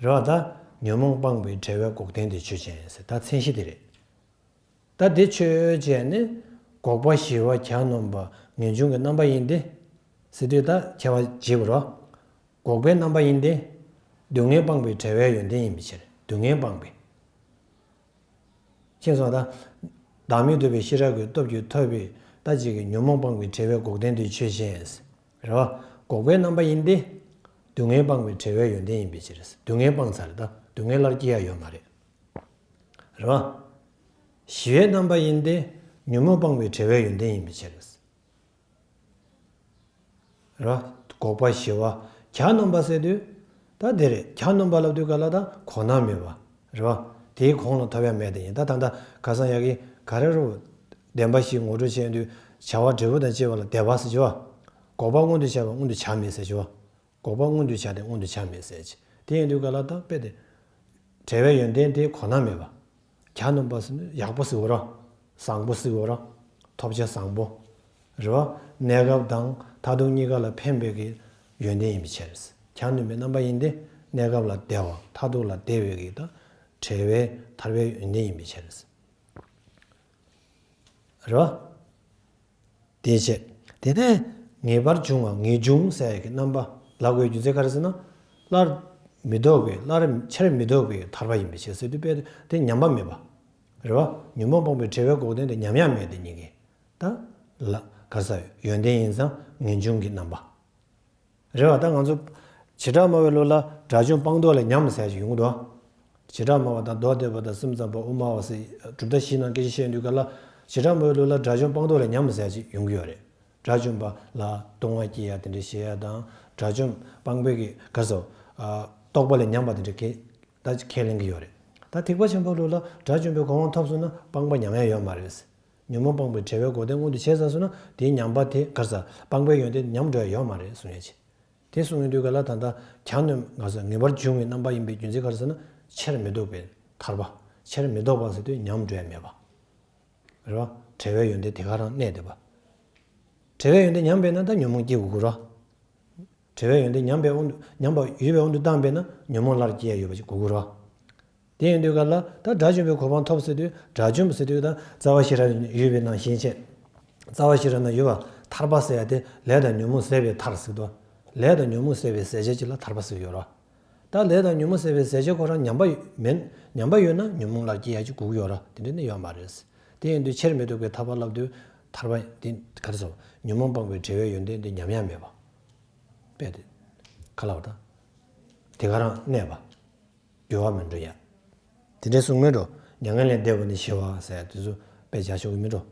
རེད་བ། ད་ཉོན་མོངས་སྤངས་པའི་བྲལ་བའི་འགོག་བདེན་དེ་ཆོས་ཅན་ཟེར། ད་མཚན་གཞི་དེ་རེད། ད་དེ་ཆོས་ཅན་ནི། འགོག་པ་ཞི་བ་གྱ་ནོམ་པ་ངེས་འབྱུང་གི་རྣམ་པ་ཡིན་ཏེ། ཟེར་དུས་ད་ཁྱད་པར་འབྱེད་དགོས་རེད་བ། འགོག་པའི་རྣམ་པ་ཡིན་ཏེ། སྡུག་བསྔལ་སྤངས་པའི་བྲལ་བའི་ཡོན་ཏན་ཡིན་པའི་ཕྱིར། སྡུག་བསྔལ་སྤངས་པའི། མཁྱེན་སོང་ད། བདག་མེད་རྟོགས་པའི་ཤེས་རབ་ཀྱི་སྟོབས་ཀྱིས་ཐོབ་པའི་ད་ཅིག་གི་ཉོན་མོངས་སྤངས་པའི་བྲལ་བའི་འགོག་བདེན་དེ་ཆོས་ཅན། རེད་བ། འགོག་པའི་རྣམ་པ་ཡིན་ཏེ། སྡུག་བསྔལ་སྤངས་པའི་བྲལ་བའི་ཡོན་ཏན་ཡིན་པའི་ཕྱིར། སྡུག་བསྔལ་སྤངས་ཚར་ད་སྡུག་བསྔལ་སླར་སྐྱེ་ཡ་ཡོད་མ་རེད། རེད་བ། ཞི་བའི་རྣམ་པ་ཡིན་ཏེ། ཉོན་མོངས་སྤངས་པའི་བྲལ་བའི་ཡོན་ཏན་ཡིན་པའི་ཕྱིར། རེད་བ། འགོག་པ་ཞི་བ་ གྱ་ནོམ་པ་ཟེར་དུས་ད་དེ་རེད། གྱ་ནོམ་པ་ལབ་དུས་ག་ལ་ད་གོ་ན་མེད་པ་རེད་བ། དེའི་གོང་ལ་ཐོབ་ཡ་མེད་དེ་ཡིན། ད་ད་ད་ཁ་སང་ཡ་གི་ག་རེ་རུ་བདེན་པ་བཞི་ངོ་སྤྲོད་བྱས་དུས་བྱ་བ་འབྲས་བུ་དང་བཅས་པ་ལ་དད་པ་ཟེར་གྱི་བ། འགོག་པ་མངོན་དུ་བྱས་པ་མངོན་དུ་བྱ་མེད་ཟེར་གྱི་བ། འགོག་པ་མངོན་དུ་བྱ་སྟེ་མངོན་དུ་བྱ་མེད་ཟེར་གྱི། དེ་ཡིན་དུས་ག་ལ་ད་དཔེ་དེ། བྲལ་བའི་ཡོན་ཏན་དེ་གོ་ན་མེད་པ། གྱ་ནོམ་པ་ཟེར་ན་ཡག་པོ་ཟེར་བ་ར། བཟང་པོ་ཟེར་བ་ར། ཐོབ་བྱ་བཟང་པོ། རེད་བ། གནས་སྐབས་དང་མཐར་ཐུག་གཉིས་ཀ་ལ་ཕན་པའི་གི་ཡོན་ཏན་ཡིན་པའི་ཕྱིར། གྱ་ནོམ་པའི་རྣམ་པ་ཡིན་ཏེ། གནས་སྐབས་ལ་བདེ་བ་མཐར་ཐུག་ལ་བདེ་བའི་གི་ད་བྲལ་བའི་ཐར་པའི་ཡོན་ཏན་ཡིན་པའི་ཕྱིར། རེད་བ། དེའི་ཕྱིར། དེ་ནས་ངེས་པར་འབྱུང་བ་ངེས་འབྱུང་ཟེར་ཡག་གི་རྣམ་པ་ལབ་དགོས་རྒྱུ་མཚན་ག་རེ་ཟེར་ན། སླར་མི་ལྡོག་པའི་སླར་ཆེར་མི་ལྡོག་པའི་ཐར་པ་ཡིན་པའི་ཕྱིར་ཟེར་དུས་དཔེ་དེ་ཉམས་པ་མེད་པ། རེད་བ། ཉོན་མོངས་སྤངས་པའི་བྲལ་བའི་འགོག་བདེན་དེ་ཉམས་ཡག་མེད་དེ་ཉིད་ཀྱི། ད་ལ་ག་རེ་ཟེར་ཡོན་ཏན་ཡིན་ཙང་ངེས་འབྱུང་གི་རྣམ་པ། རེད་བ། ད་ང་ཚོ་བྱེ་བྲག་སྨྲ་བའི་ལུགས་ལ་དགྲ་བཅོམ་སྤངས་རྟོགས་ལས་ཉམས་ཟེར་ཞིག་ཡོང་གི་འདུག་བྱེ་བྲག་སྨྲ་བ་དང་མདོ་སྡེ་པ་དང་སེམས་ཙམ་པ་དབུ་མ་པ་སོགས་གྲུབ་མཐའ་བཞིའི་ནང་སྐད་ཆ་བཤད་དུས་ག་ལ། བྱེ་བྲག་སྨྲ་བའི་ལུགས་ལ་དགྲ་བཅོམ་སྤངས་རྟོགས་ལས་ཉམས་ཟེར་ཞིག་ཡོང་གི་ཡོད་རེད། དགྲ་བཅོམ་པ་ལ་ལྟུང་བ་སྐྱེ་ཡ་དེ་འདྲ་བཤད་ཡ་དང་། དགྲ་བཅོམ་སྤངས་པའི་གི་ག་རེ་ཟེར། ཨ། རྟོགས་པ་ལས་ཉམས་པ་དེ་འདྲ་གི་ད་ཁས་ལེན་གི་ཡོད་རེད། ད་ཐེག་པ་ཆེན་པོའི་ལུགས་ལ་དགྲ་བཅོམ་པའི་གོ་འཕང་ཐོབ་སོང་ན་སྤངས་པ་ཉམས་ཡ་ཡོད་མ་རེད། ཉོན་མོངས་སྤངས་པའི་བྲལ་བའི་འགོག་བདེན་མངོན་དུ་བྱས་ཚར་སོང་ན་དེའི་ཉམས་པ་དེ་ག་རེ་ཟེར། སྤངས་པའི་ཡོན་ཏན་ཉམས་འགྲོ་ཡ་ཡོད་མ་རེད་གསུང་ཡ་ཅིག་དེ་གསུང་གི་དུས་ག་ལ་ད་ལྟ་གྱ་ནོམ་ག་རེ་ཟེར་ངེས་པར་འབྱུང་བའི་རྣམ་པ་ཡིན་པའི་རྒྱུ་མཚན་ག་རེ་ཟེར་ན། ཆེར་མི་ལྡོག་པའི་ཐར་པ། ཆེར་མི་ལྡོག་པ་ཟེར་དུས་ཉམས་འགྲོ་ཡ་མེད་པ། རེད་བ། བྲལ་བའི་ཡོན་ཏན་དེ་ག་རང་གནས་བསྡད་པ། བྲལ་བའི་ཡོན་ཏན་ཉམས་པས་ན་ད་ཉོན་མོངས་སྐྱེ་དགོས་ཀྱི་རེད་བ། བྲལ་བའི་ཡོན་ཏན་ཉམས་པའི་དབང་དུ་ཉམས་པ་ཡོད་པའི་དབང་དུ་བཏང་བས་ན་ཉོན་མོངས་སླར་སྐྱེ་ཡ་ཡོད་པ་ཞིག་དགོས་ཀྱི་རེད་བ། དེ་ཡིན་དུས་ག་ལ་ད་དགྲ་བཅོམ་པའི་གོ་འཕང་ཐོབ་ཟེར་དུས། དགྲ་བཅོམ་ཟེར་དུས་ད་རྩ་བ་ཤེས་རབ་ཡོད་པའི་ནང་བཞིན་བྱས། རྩ་བ་ཤེས་རབ་ན་ཡོད་པ་ཐར་པ་ཟེར་ཡ་དེ་ལས་དང་ཉོན་མོངས་ཟད་པའི་ཐར་ཟེར་དོ། ལས་དང་ཉོན་མོངས་ཟད་པའི་ཟད་བྱེད་ཅིག་ལ་ཐར་པ་ཟེར་གྱི་ཡོད་ར། ད་ལས་དང་ཉོན་མོངས་ཟད་པའི་ཟད་བྱེད་ཁོ་རང་ཉམས་པ་མིན། ཉམས་པ་ཡོད་ན་ཉོན་མོངས་སླར་སྐྱེ་ཡ་ཅིག་དགོས་ཀྱི་ཡོད་ར། དེ་འདྲ་ནི་ཡོད་མ་རེད། དེ་ཡིན་དུས་ཆེར་མི་ལྡོག་པའི་ཐར་པ་ལབ་དུས་ཐར་པ་དེ་ག་རེ་ཟེར། ཉོན་མོངས་སྤངས་པའི་བྲལ་བའི་ཡོན་ཏན་དེ་ཉམས་ཡ་མེད་པ། དཔེ་དེ་ག་ལ་བ་དང་། དེ་ག་རང་གནས་པ། འགྱུར་བ་མི་འགྲོ་ཡ། དེ་འདྲའི་གསུང་མེད་འགྲོ། མྱ་ངན་ལས་འདས་པ་ནི་ཞི་བ་ཟེར་དེ་ཚོ་དཔེ་བྱ་ཆོག་གི་མི་འགྲོ།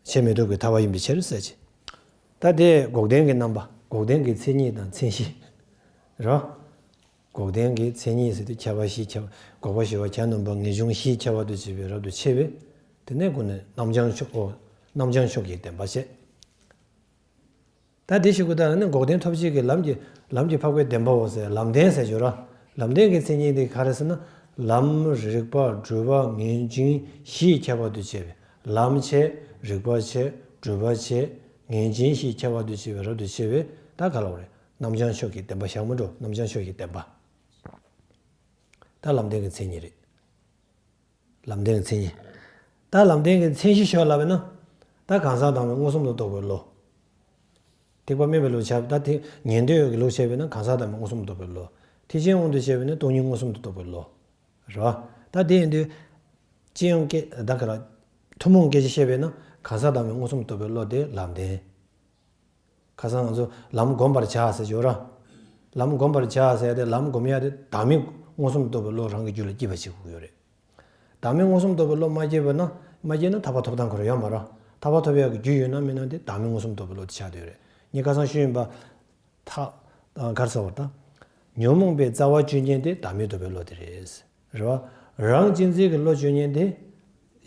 ཆེར་མི་ལྡོག་པའི་ཐར་པ་ཡིན་པའི་ཕྱིར་ཟེར་གྱི། ད་དེ་འགོག་བདེན་གྱི་རྣམ་པ། འགོག་བདེན་གྱི་མཚན་ཉིད་དང་མཚན་གཞི། རེད་བ། འགོག་བདེན་གྱི་མཚན་ཉིད་ཟེར་དུས་ཁྱད་པར་བཞི་ཁྱད་པར། འགོག་པ་ཞི་བ་གྱ་ནོམ་པ་ངེས་འབྱུང་བཞིའི་ཁྱད་པར་དུ་བྱས་པའི་རབ་ཏུ་ཕྱེ་བས། དེ་ནས་ཀུན་ནས་རྣམ་བྱང་ཕྱོགས། ཨོ། རྣམ་བྱང་ཕྱོགས་ཀྱི་བདེན་པ་བྱས། ད་དེ་ཞིག་གུ་ད་ནི་འགོག་བདེན་ཐོབ་བྱེད་ཀྱི་ལམ་གྱི་ལམ་གྱི་འཕགས་པའི་བདེན་པའོ་ཟེར་ལམ་བདེན་ཟེར་གྱི་ཡོད་ར། ལམ་བདེན་གྱི་མཚན་ཉིད་དེ་ག་རེ་ཟེར་ན། ལམ་རིག་པ་སྒྲུབ་པ་ངེས་འབྱུང་བཞིའི་ཁྱད་པར་དུ་བྱས་པའི་ལམ་བྱས། རིག་པ་བྱས། སྒྲུབ་པ་བྱས། ངེས་འབྱུང་བཞིའི་ཁྱད་པར་དུ་བྱས་པའི་རབ་ཏུ་ཕྱེ་བས་ད་ག་ལ་བ་རེད། རྣམ་བྱང་ཕྱོགས་ཀྱི་བདེན་པ་བཞག་མི་འགྲོ། རྣམ་བྱང་ཕྱོགས་ཀྱི་བདེན་པ། ད་ལམ་བདེན་གྱི་མཚན་ཉིད་རེད། ལམ་བདེན་གྱི་མཚན་ཉིད། ད་ལམ་བདེན་གྱི་མཚན་གཞི་ཤོད་ལབ་པས་ན། ད་གང་ཟག་དང་པོའི་མངོན་སུམ་དུ་རྟོགས་པའི་བློ། ཐེག་པ་དམན་པའི་ལུགས་བྱས་པ་ད་དེ་ཉན་ཐོས་ཀྱི་ལུགས་བྱས་པས་ན་གང་ཟག་དང་པོའི་མངོན་སུམ་དུ་རྟོགས་པའི་བློ། ཐེག་ཆེན་དབང་དུ་བྱས་པས་ན་སྟོང་ཉིད་མངོན་སུམ་དུ་རྟོགས་པའི་བློ། རེད་བ། ད་དེ་ཡིན་དུས། སྤྱི་ཡོངས་སྐད་ད་ག་ར། ཐུན་མོང་སྐད་ཆ་བཤད་པས་ན་གང་ཟག་དང་པོའི་མངོན་སུམ་དུ་རྟོགས་པའི་བློ་དེ་ལམ་བདེན། ཁ་སང་ང་ཚོ་ལམ་བསྒོམ་པར་བྱ་ཟེར་གྱི་ཡོད་ར། ལམ་བསྒོམ་པར་བྱ་ཟེར་ཏེ་ལམ་བསྒོམ་ཡ་དེ་བདག་མེད་མངོན་སུམ་རྟོགས་པའི་བློ་རང་གི་རྒྱུད་ལ་སྐྱེས་པ་བྱེད་དགོས་ཀྱི་ཡོད་རེད། བདག་མེད་མངོན་སུམ་རྟོགས་པའི་བློ་མ་སྐྱེས་པ་ན་མ་སྐྱེས་ན་ཐར་པ་ཐོབ་སྟངས་ཁོ་རང་ཡོད་མ་རེད། ཐར་པ་ཐོབ་ཡ་གི་རྒྱུ་ཡོད་ན་མེད་ན་དེ་བདག་མེད་མངོན་སུམ་རྟོགས་པའི་བློ་དེ་ཆགས་བསྡད་ཡོད་རེད། ངས་ཁ་སང་ཞུས་ཡིན་པ། ཐ། ག་རེ་ཟེར་བ་དང་། ཉོན་མོངས་པའི་རྩ་བ་གཅོད་མཁན་དེ་བདག་མེད་རྟོགས་པའི་བློ་དེ་རེད། རེད་བ། རང་གཅེས་འཛིན་གྱི་བློ་གཅོད་མཁན་དེ།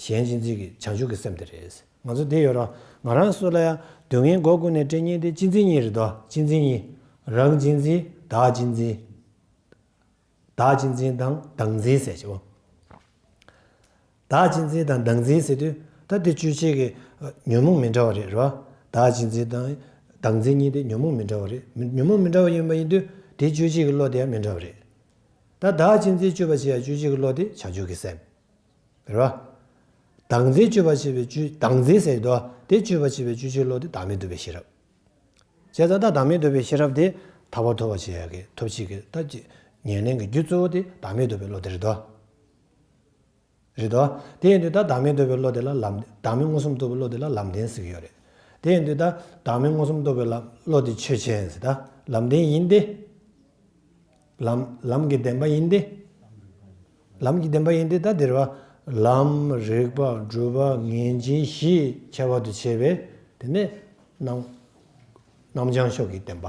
གཞན་གཅེས་འཛིན་གྱི་བྱང་ཆུབ་ཀྱི་སེམས་དེ་རེད། ང་ཚོ་དེ་ཡོད་ར། ང་རང་སུ་ལ་ཡང་སྡུག་བསྔལ་མགོ་ཀུན་ནས་སྤྲད་མཁན་དེ་གཅེས་འཛིན་གཉིས་རེད་དོ། གཅེས་འཛིན་གཉིས། རང་གཅེས་འཛིན། བདག་གཅེས་འཛིན། བདག་གཅེས་འཛིན་དང་བདག་འཛིན་ཟེར་གྱི་འོ། བདག་གཅེས་འཛིན་དང་བདག་འཛིན་ཟེར་དུས་ད་དེ་གཅོད་བྱེད་ཀྱི་ཉོན་མོངས་མི་འདྲ་བ་རེད། རེད་བ། བདག་གཅེས་འཛིན་དང་བདག་འཛིན་གཉིས་དེ་ཉོན་མོངས་མི་འདྲ་བ་རེད། མི་ཉོན་མོངས་མི་འདྲ་བ་ཡིན་པ་ཡིན་དུས་དེ་གཅོད་བྱེད་ཀྱི་བློ་དེ་ཡང་མི་འདྲ་བ་རེད། ད་བདག་གཅེས་འཛིན་གཅོད་པར་བྱེད་ཡ་གཅོད་བྱེད་ཀྱི་བློ་དེ་བྱང་ཆུབ་ཀྱི་སེམས། རེད་བ། བདག་འཛིན་གཅོད་པར་བྱེད་པའི་གཅོད་བདག་འཛིན་ཟེར་དུས་དེ་གཅོད་པར་བྱེད་པའི་གཅོད་བྱེད་ཀྱི་བློ་དེ་བདག་མེད་རྟོགས་པའི་ཤེས་རབ། བྱས་ཙང་ད་བདག་མེད་རྟོགས་པའི་ཤེས་རབ་དེ་ཐར་པ་ཐོབ་པར་བྱེད་ཡ་གི་ཐོབ་བྱེད་ཀྱི་ད་ཅི་ཉེར་ལེན་གྱི་རྒྱུ་གཙོ་བོ་དེ་བདག་མེད་རྟོགས་པའི་བློ་དེ་རེད་དོ། རེད་དོ། དེ་ཡིན་དུས་ད་བདག་མེད་རྟོགས་པའི་བློ་དེ་ལ་ལམ་བདག་མེད་མངོན་སུམ་རྟོགས་པའི་བློ་དེ་ལ་ལམ་བདེན་ཟེར་གྱི་ཡོད་རེད། དེ་ཡིན་དུས་ད་བདག་མེད་མངོན་སུམ་རྟོགས་པའི་ལམ་བློ་དེ་ཆོས་ཅན་ཟེར་ད་ལམ་བདེན་ཡིན་ཏེ། ལམ་ལམ་གྱི་བདེན་པ་ཡིན་ཏེ། ལམ་གྱི་བདེན་པ་ཡིན་ཏེ་ད་དེ་རེད་བ། ལམ་རིག་པ་སྒྲུབ་པ་ངེས་འབྱུང་བཞིའི་ཁྱད་པར་དུ་བྱས་པས་དེ་ནས་རྣམ་རྣམ་བྱང་ཕྱོགས་ཀྱི་བདེན་པ།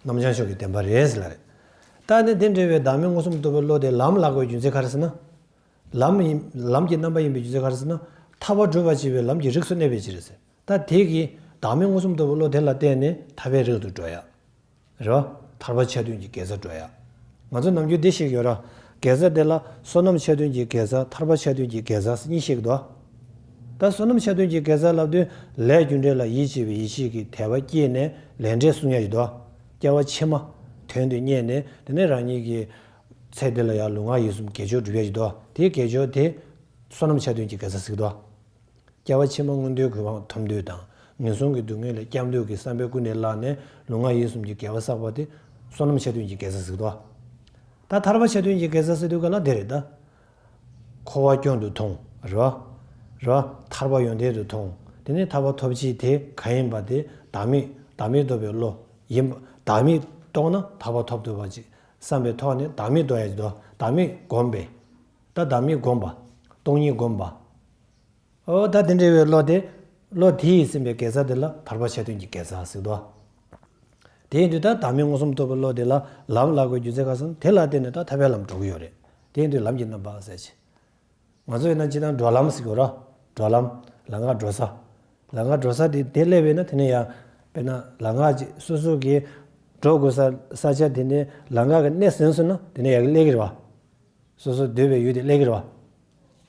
རྣམ་བྱང་ཕྱོགས་ཀྱི་བདེན་པ་རེད་ཟེར་ལ་རེད། ད་ནི་དེ་འདྲ་བའི་བདག་མེད་མངོན་སུམ་རྟོགས་པའི་བློ་དེ་ལམ་ལབ་དགོས་རྒྱུ་མཚན་ག་རེ་ཟེར་ན། ལམ་ཡིན་ལམ་གྱི་རྣམ་པ་ཡིན་པའི་རྒྱུ་མཚན་ག་རེ་ཟེར་ན། ཐར་པ་སྒྲུབ་པར་བྱེད་པའི་ལམ་གྱི་རིགས་སུ་གནས་པའི་ཕྱིར་ཟེར། ད་དེ་གི་བདག་མེད་མངོན་སུམ་རྟོགས་པའི་བློ་དེ་ལ་བརྟེན་ནས་ཐར་པའི་རིགས་སུ་འགྲོ་ཡ། རེད་བ། ཐར་པ་ཆ་མཐུན་གྱི་དགེ་རྩ་འགྲོ་ཡ། ང་ཚོ་ནམ་རྒྱུན་འདི་ཤེས་ཡོད་ར། དགེ་རྩ་དེ་ལ་བསོད་ནམས་ཆ་མཐུན་གྱི་དགེ་རྩ་ཐར་པ་ཆ་མཐུན་གྱི་དགེ་རྩ་གཉིས་ཤེས་ཀྱི་འདུག་ད་བསོད་ནམས་ཆ་མཐུན་གྱི་དགེ་རྩ་ལབ་དུས་ལས་རྒྱུ་འབྲས་ལ་ཡིད་ཆེས་པའི་ཡིད་ཆེས་ཀྱི་དད་པ་སྐྱེས་ནས་ལས་འབྲས་སྲུང་ཡ་ཡོད་དོ། སྐྱེ་བ་ཕྱི་མ་དོན་དུ་གཉེར་ནས་དེ་ནས་རང་ཉིད་ཀྱི་ཚེ་འདི་ལ་ཡང་ལུས་ངག་ཡིད་གསུམ་དགེ་སྦྱོར་སྒྲུབ་ཡ་ཡོད་དོ། དེའི་དགེ་སྦྱོར་དེ་བསོད་ནམས་ཆ་མཐུན་གྱི་དགེ་རྩ་ཟེར་གྱི་འདུག་སྐྱེ་བ་ཕྱི་མ་མངོན་མཐོའི་གོ་འཕང་ཐོབ་འདོད་དང་ངན་སོང་གི་སྡུག་བསྔལ་ལས་སྐྱབས་འདོད་ཀྱི་བསམ་པ་ཀུན་ནས་བརླག་ནས་ལུས་ངག་ཡིད་གསུམ་གྱི་དགེ་བ་བསགས་པ་དེ་བསོད་ནམས་ཆ་མཐུན་གྱི་དགེ་རྩ་ཟེར་གྱི་འདུག་ད་ཐར་པ་ཆ་མཐུན་གྱི་དགེ་རྩ་ཟེར་དུས་ག་ལ་དེ་རེད་ད། འཁོར་བ་སྐྱོན་དུ་མཐོང་། རེད་བ། རེད་བ། ཐར་པ་ཡོན་ཏན་དུ་མཐོང་། དེ་ནས་ཐར་པ་ཐོབ་བྱེད་དེ་གང་ཡིན་པ་དེ་བདག་མེད་བདག་མེད་རྟོགས་པའི་བློ་ཡིན་པ། བདག་མེད་རྟོགས་ན་ཐར་པ་ཐོབ་ཐུབ་པ་ཅིག་བསམ་པའི་ཐོག་ནས་བདག་མེད་རྟོགས་ཡ་ཅིག་འདུག་བདག་མེད་བསྒོམ་པས། ད་བདག་མེད་བསྒོམ་པ། སྟོང་ཉིད་བསྒོམ་པ། ཨོ་ད་དེ་འདྲ་བའི་བློ་དེ། བློ་དེ་ཡིས་ཟིན་པའི་དགེ་རྩ་དེ་ལ་ཐར་པ་ཆ་མཐུན་གྱི་དགེ་རྩ་ཟེར་དོ། དེ་ཡིན་དུས་ད་བདག་མེད་མངོན་སུམ་རྟོགས་པའི་བློ་དེ་ལ་ལམ་ལབ་དགོས་རྒྱུ་མཚན་ག་ཟེར་ན་དེ་ལ་བརྟེན་ནས་ད་ཐར་པའི་ལམ་འགྲོ་གི་ཡོད་རེད། དེ་ཡིན་དུས་ལམ་གྱི་རྣམ་པ་ཟེར་ཅིག་ང་ཚོ་ཡིན་ན་སྤྱིར་བཏང་འགྲོ་ལམ་ཟེར་གྱི་ཡོད་ར། འགྲོ་ལམ། ལམ་ཁ་འགྲོ་ས། ལམ་ཁ་འགྲོ་ས་དེ་དེ་སླེབས་པས་ན་དེ་ནས་ཡང་། དཔེར་ན་ལམ་ཁ་ཅིག་སོ་སོ་གིས་འགྲོ་དགོས་ས་ས་ཆ་དེ་ནས་ལམ་ཁ་གི་གནས་ཟིན་སོང་ན་དེ་ནས་ཡར་སླེབས་ཀྱི་རེད་བ། སོ་སོ་སྡོད་པའི་ཡུལ་དེ་སླེབས་ཀྱི་རེད་བ།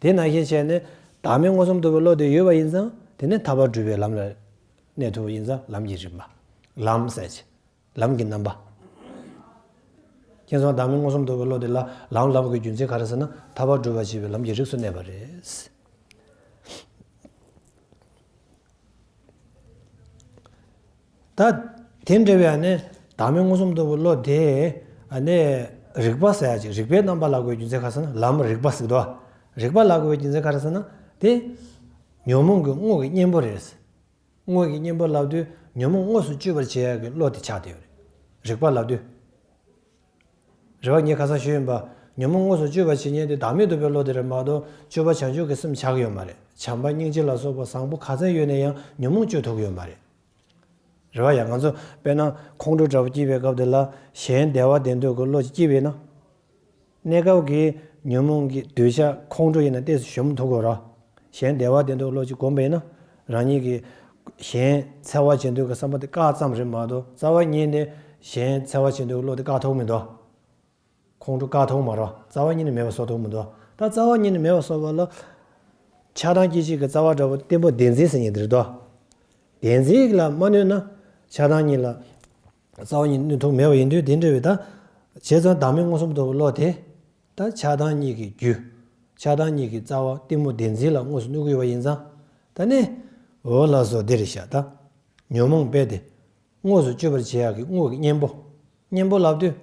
དེ་ནང་བཞིན་བྱས་ནས་བདག་མེད་མངོན་སུམ་རྟོགས་པའི་བློ་དེ་ཡོད་པ་ཡིན་ཙང་དེ་ནས་ཐར་པ་སྒྲུབ་པའི་ལམ་ལ་གནས་ཐུབ་པ་ཡིན་ཙང་ལམ་གྱི་རིམ་པ། ལམ་ཟེར་ཅིག་ལམ་གྱི་རྣམ་པ། ཁྱེད་ཚོ་བདག་མེད་མངོན་སུམ་རྟོགས་པའི་བློ་དེ་ལ་ལམ་ལབ་དགོས་རྒྱུ་མཚན་ག་རེ་ཟེར་ན་ཐར་པ་སྒྲུབ་པར་བྱེད་པའི་ལམ་གྱི་རིགས་སུ་གནས་པ་རེད། ད་དེ་འདྲ་བའི་ཨ་ནི་བདག་མེད་མངོན་སུམ་རྟོགས་པའི་བློ་དེ་ཨ་ནི་རིག་པ་ཟེར་ཡ་ཅིག་རིག་པའི་རྣམ་པ་ལབ་དགོས་རྒྱུ་མཚན་ག་རེ་ཟེར་ན་ལམ་རིག་པ་ཟེར་གི་འདུག་རིག་པ་ལབ་དགོས་རྒྱུ་མཚན་ག་རེ་ཟེར་ན་དེ་ཉོན་མོངས་ཀྱི་དངོས་ཀྱི་གཉེན་པོ་རེད། དངོས་ཀྱི་གཉེན་པོ་ལབ་དུས་ཉོན་མོངས་དངོས་སུ་གཅོད་པར་བྱེད་ཡག་གི་བློ་དེ་ཆགས་བསྡད་ཡོད་རེད། རིག་པ་ལབ་དུས། རེད་བ། ངས་ཁ་སང་ཞུས་ཡིན་པ། ཉོན་མོངས་དངོས་སུ་གཅོད་པར་བྱེད་མཁན་དེ་བདག་མེད་རྟོགས་པའི་བློ་དེ་རེད་མ་གཏོགས་སྤྱོད་པ་བྱང་ཆུབ་ཀྱི་སེམས་ཆགས་ཀྱི་ཡོད་མ་རེད། བྱམས་པ་སྙིང་རྗེ་ལ་སོགས་པ་བཟང་པོ་ག་ཚད་ཡོད་ན་ཡང་ཉོན་མོངས་གཅོད་ཐུབ་ཀྱི་ཡོད་མ་རེད། རེད་བ་ཡ། ང་ཚོ་དཔེར་ན་ཁོང་ཁྲོ་འདྲ་པོ་སྐྱེས་པའི་སྐབས་དེ་ལ་གཞན་བདེ་བ་བདེ་འདོད་ཀྱི་བློ་ཅིག་སྐྱེས་པས་ན། གནས་སྐབས་ཀྱི་ཉོན་མོངས་ཀྱི་འདོད་ཆགས་ཁོང་ཁྲོ་ཡིན་ན་ཏོག་ཙམ་གཞོམ་ཐུབ་དགོས་ར། གཞན་བདེ་བ་བདེ་འདོད་བློ་ཅིག་བསྒོམས་པས་ན། རང་ཉིད་ཀྱི་གཞན་འཚེ་བ་བྱེད་འདོད་ཀྱི་བསམ་པ་དེ་བཀག་ཙམ་རེད་མ་གཏོགས་རྩ་བ་ཉིད་ནས་གཞན་འཚེ་བ་བྱེད་འདོད་ཀྱི་བློ་དེ་བཀག་ཐུབ་མི་འདུག་ཁོང་ཁྲོ་བཀག་ཐུབ་མ་རེད། རྩ་བ་ཉིད་ནས་མེད་པ་བཟོ་ཐུབ་མི་འདུག་ད་རྩ་བ་ཉིད་ནས་མེད་པ་བཟོ་བ་ལ། ཆགས་སྡང་སྐྱེ་བྱེད་ཀྱི་རྩ་བ་འདྲ་པོ་གཏི་མུག་བདེན་འཛིན་ཟེར་མཁན་དེ་རེད་དོ། བདེན་འཛིན་ལ་མ་གནོད་ན། ཆགས་སྡང་གཉིས་ལ། རྩ་བ་ཉིད་གནོད་ཐུབ་མེད་པ་ཡིན་དུས་དེ་འདྲ་བའི་ད། བྱས་ཙང་བདག་མེད་མངོན་སུམ་རྟོགས་པའི་བློ་དེ། ད་ཆགས་སྡང་གཉིས་ཀྱི་རྒྱུ། ཆགས་སྡང་གཉིས་ཀྱི་རྩ་བ་གཏི་མུག་བདེན་འཛིན་ལ་དངོས་སུ་གནོད་ཀྱི་ཡོད་པ་ཡིན་ཙང་། ད་ནི། འོ་ལགས་སོ་དེ་རེད་ཤག་ད། ཉོན་མོངས་དཔེ་དེ། དངོས་སུ་གཅོད་པར་བྱེད་ཡག་གི་དངོས་ཀྱི་གཉེན་པོ། གཉེན་པོ་ལབ་དུས།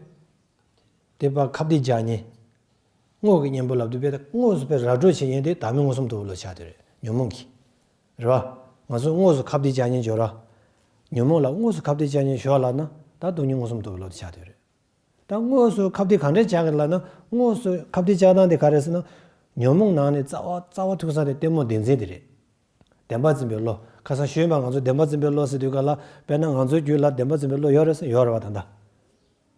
དེ་པ་ཁ་གཏད་བཅག་མཁན། དངོས་ཀྱི་གཉེན་པོ་ལབ་དུས་དཔེ་དངོས་སུ་དཔེ་ར་སྤྲོད་བྱེད་མཁན་དེ་བདག་མེད་མངོན་སུམ་རྟོགས་པའི་བློ་ཆགས་དེ་རེད་ཉོན་མོངས་ཀྱི། རེད་བ། ང་ཚོས་དངོས་སུ་ཁ་གཏད་བཅག་མཁན་ཞོག་ར། ཉོན་མོངས་ལ་དངོས་སུ་ཁ་གཏད་བཅག་མཁན་ཞོག་ལབ་ན་ད་སྟོང་ཉིད་མངོན་སུམ་རྟོགས་པའི་བློ་དེ་ཆགས་དེ་རེད། ད་དངོས་སུ་ཁ་གཏད་གང་འདྲ་བཅག་གི་ལབ་ན་དངོས་སུ་ཁ་གཏད་བཅག་སྟངས་དེ་ག་རེ་ཟེར་ན། ཉོན་མོངས་ནང་ནས་རྩ་བ་རྩ་བ་ཐུག་ས་དེ་གཏི་མུག་བདེན་འཛིན་དེ་རེད། བདེན་པ་འཛིན་པའི་བློ། ཁ་སང་ཞུས་པ་ང་ཚོ་བདེན་པ་འཛིན་པའི་བློ་ཟེར་དུས་ག་ལ་དཔེར་ན་ང་ཚོའི་རྒྱུད་ལ་བདེན་པ་འཛིན་པའི་བློ་ཡོད་རེད་ཟེར་ཡོད་རེད་བ་ད་ལྟ།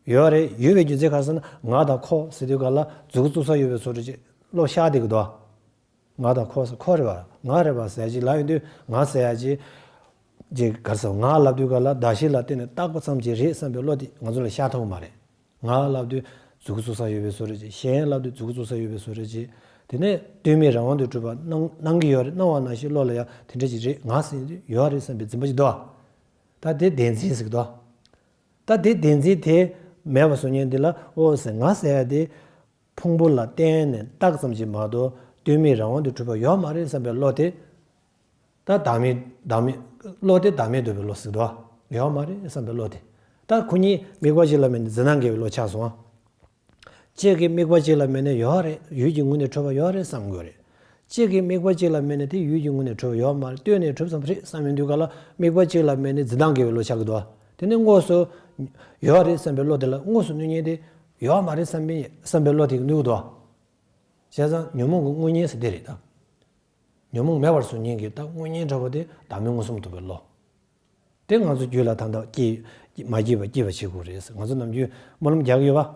ཡོད་རེད། ཡོད་པའི་རྒྱུ་མཚན་ག་རེ་ཟེར་ན་ང་དང་ཁོ་ཟེར་དུས་ག་ལ་མཛུབ་གུ་བཙུགས་ས་ཡོད་པའི་བཟོ་འདྲ་ཅིག་བློ་ཤར་བསྡད་ཀྱི་འདུག་ང་དང་ཁོ་ཟེར་ཁོ་རེད་བ་ང་རེད་བ་ཟེར་ཡ་ཅིག་ལབ་ཡོང་དུས་ང་ཟེར་ཡ་ཅིག་ཅིག་ག་རེ་ཟེར་ང་ལབ་དུས་ག་ལ་གདགས་གཞི་ལ་བརྟེན་ནས་བཏགས་པ་ཙམ་གྱིས་རེད་བསམ་པའི་བློ་དེ་ང་ཚོ་ལ་ཤར་ཐུབ་ཀྱི་མ་རེད། ང་ལབ་དུས་མཛུབ་གུ་བཙུགས་ས་ཡོད་པའི་བཟོ་འདྲ་ཅིག་གཞན་ལབ་དུས་མཛུབ་གུ་བཙུགས་ས་ཡོད་པའི་བཟོ་འདྲ་ཅིག་དེ་ནས་ལྟོས་མེད་རང་དབང་དུ་གྲུབ་པ་སྣང་སྣང་གི་ཡོད་རེད། སྣང་བ་ནང་བཞིན་བློ་ལ་ཡང་དེ་འདྲ་ཅིག་རེད་ང་ཟེར་དུས་ཡོད་རེད་བསམ་པའི་འཛིན་པ་ཅིག་འདུག་ད་དེ་བདེན་འཛིན་ཟེར་གི་འདུག་ད་དེ་བདེན་འཛིན་དེ་མེད་པ་བཟོ་མཁན་འདི་ལ་ཨོ་ཟེར་ང་ཟེར་ཡ་དེ་ཕུང་པོ་ལ་བརྟེན་ནས་བཏགས་ཙམ་ཅིག་མ་གཏོགས་ལྟོས་མེད་རང་དབང་དུ་གྲུབ་པ་ཡོད་མ་རེད་བསམ་པའི་བློ་དེ། ད་བདག་མེད་བདག་མེད། བློ་དེ་བདག་མེད་རྟོགས་པའི་བློ་ཟེར་གི་འདུག་ཡོད་མ་རེད་བསམ་པའི་བློ་དེ། ད་ཁོ་གཉིས་དམིགས་པ་གཅིག་ལ་དམིགས་ནས་འཛིན་སྟངས་འགལ་བའི་བློ་ཆགས་སོང་ཨ། གཅིག་གིས་དམིགས་པ་གཅིག་ལ་དམིགས་ནས་ཡོད་རེད། ཡུལ་གྱི་ངོས་ནས་གྲུབ་པ་ཡོད་རེད་བསམ་དགོས་རེད། གཅིག་གིས་དམིགས་པ་གཅིག་ལ་དམིགས་ནས་དེ་ཡུལ་གྱི་ངོས་ནས་གྲུབ་པ་ཡོད་མ་རེད། ལྟོས་ནས་གྲུབ་ཙམ་རེད་བསམ་ཡོང་དུས་ག་ལ་དམིགས་པ་གཅིག་ལ་དམིགས་ནས་འཛིན་སྟངས་འགལ་བའི་བློ་ཆགས་ཀྱི་འདུག་དེ་ནས་དངོས་སུ་ཡོད་རེད་བསམ་པའི་བློ་དེ་ལ་དངོས་སུ་གནོད་མཁན་དེ་ཡོད་མ་རེད་བསམ་པའི་བསམ་པའི་བློ་དེ་གནོད་ཀྱི་འདུག་བྱས་ཙང་ཉོན་མོངས་ཀྱི་དངོས་གཉེན་ཟེར་དེ་རེད་ད། ཉོན་མོངས་མེད་པར་བཟོ་མཁན་གྱི་ད་དངོས་གཉེན་འདྲ་པོ་དེ་བདག་མེད་མངོན་སུམ་རྟོགས་པའི་བློ། དེ་ང་ཚོ་རྒྱུད་ལ་ད་ལྟ་སྐྱེ་མ་སྐྱེས་པ་སྐྱེ་བ་བྱེད་དགོས་རེད། ང་ཚོ་ནམ་རྒྱུན་སྨོན་ལམ་རྒྱག་གི་ཡོད་པ།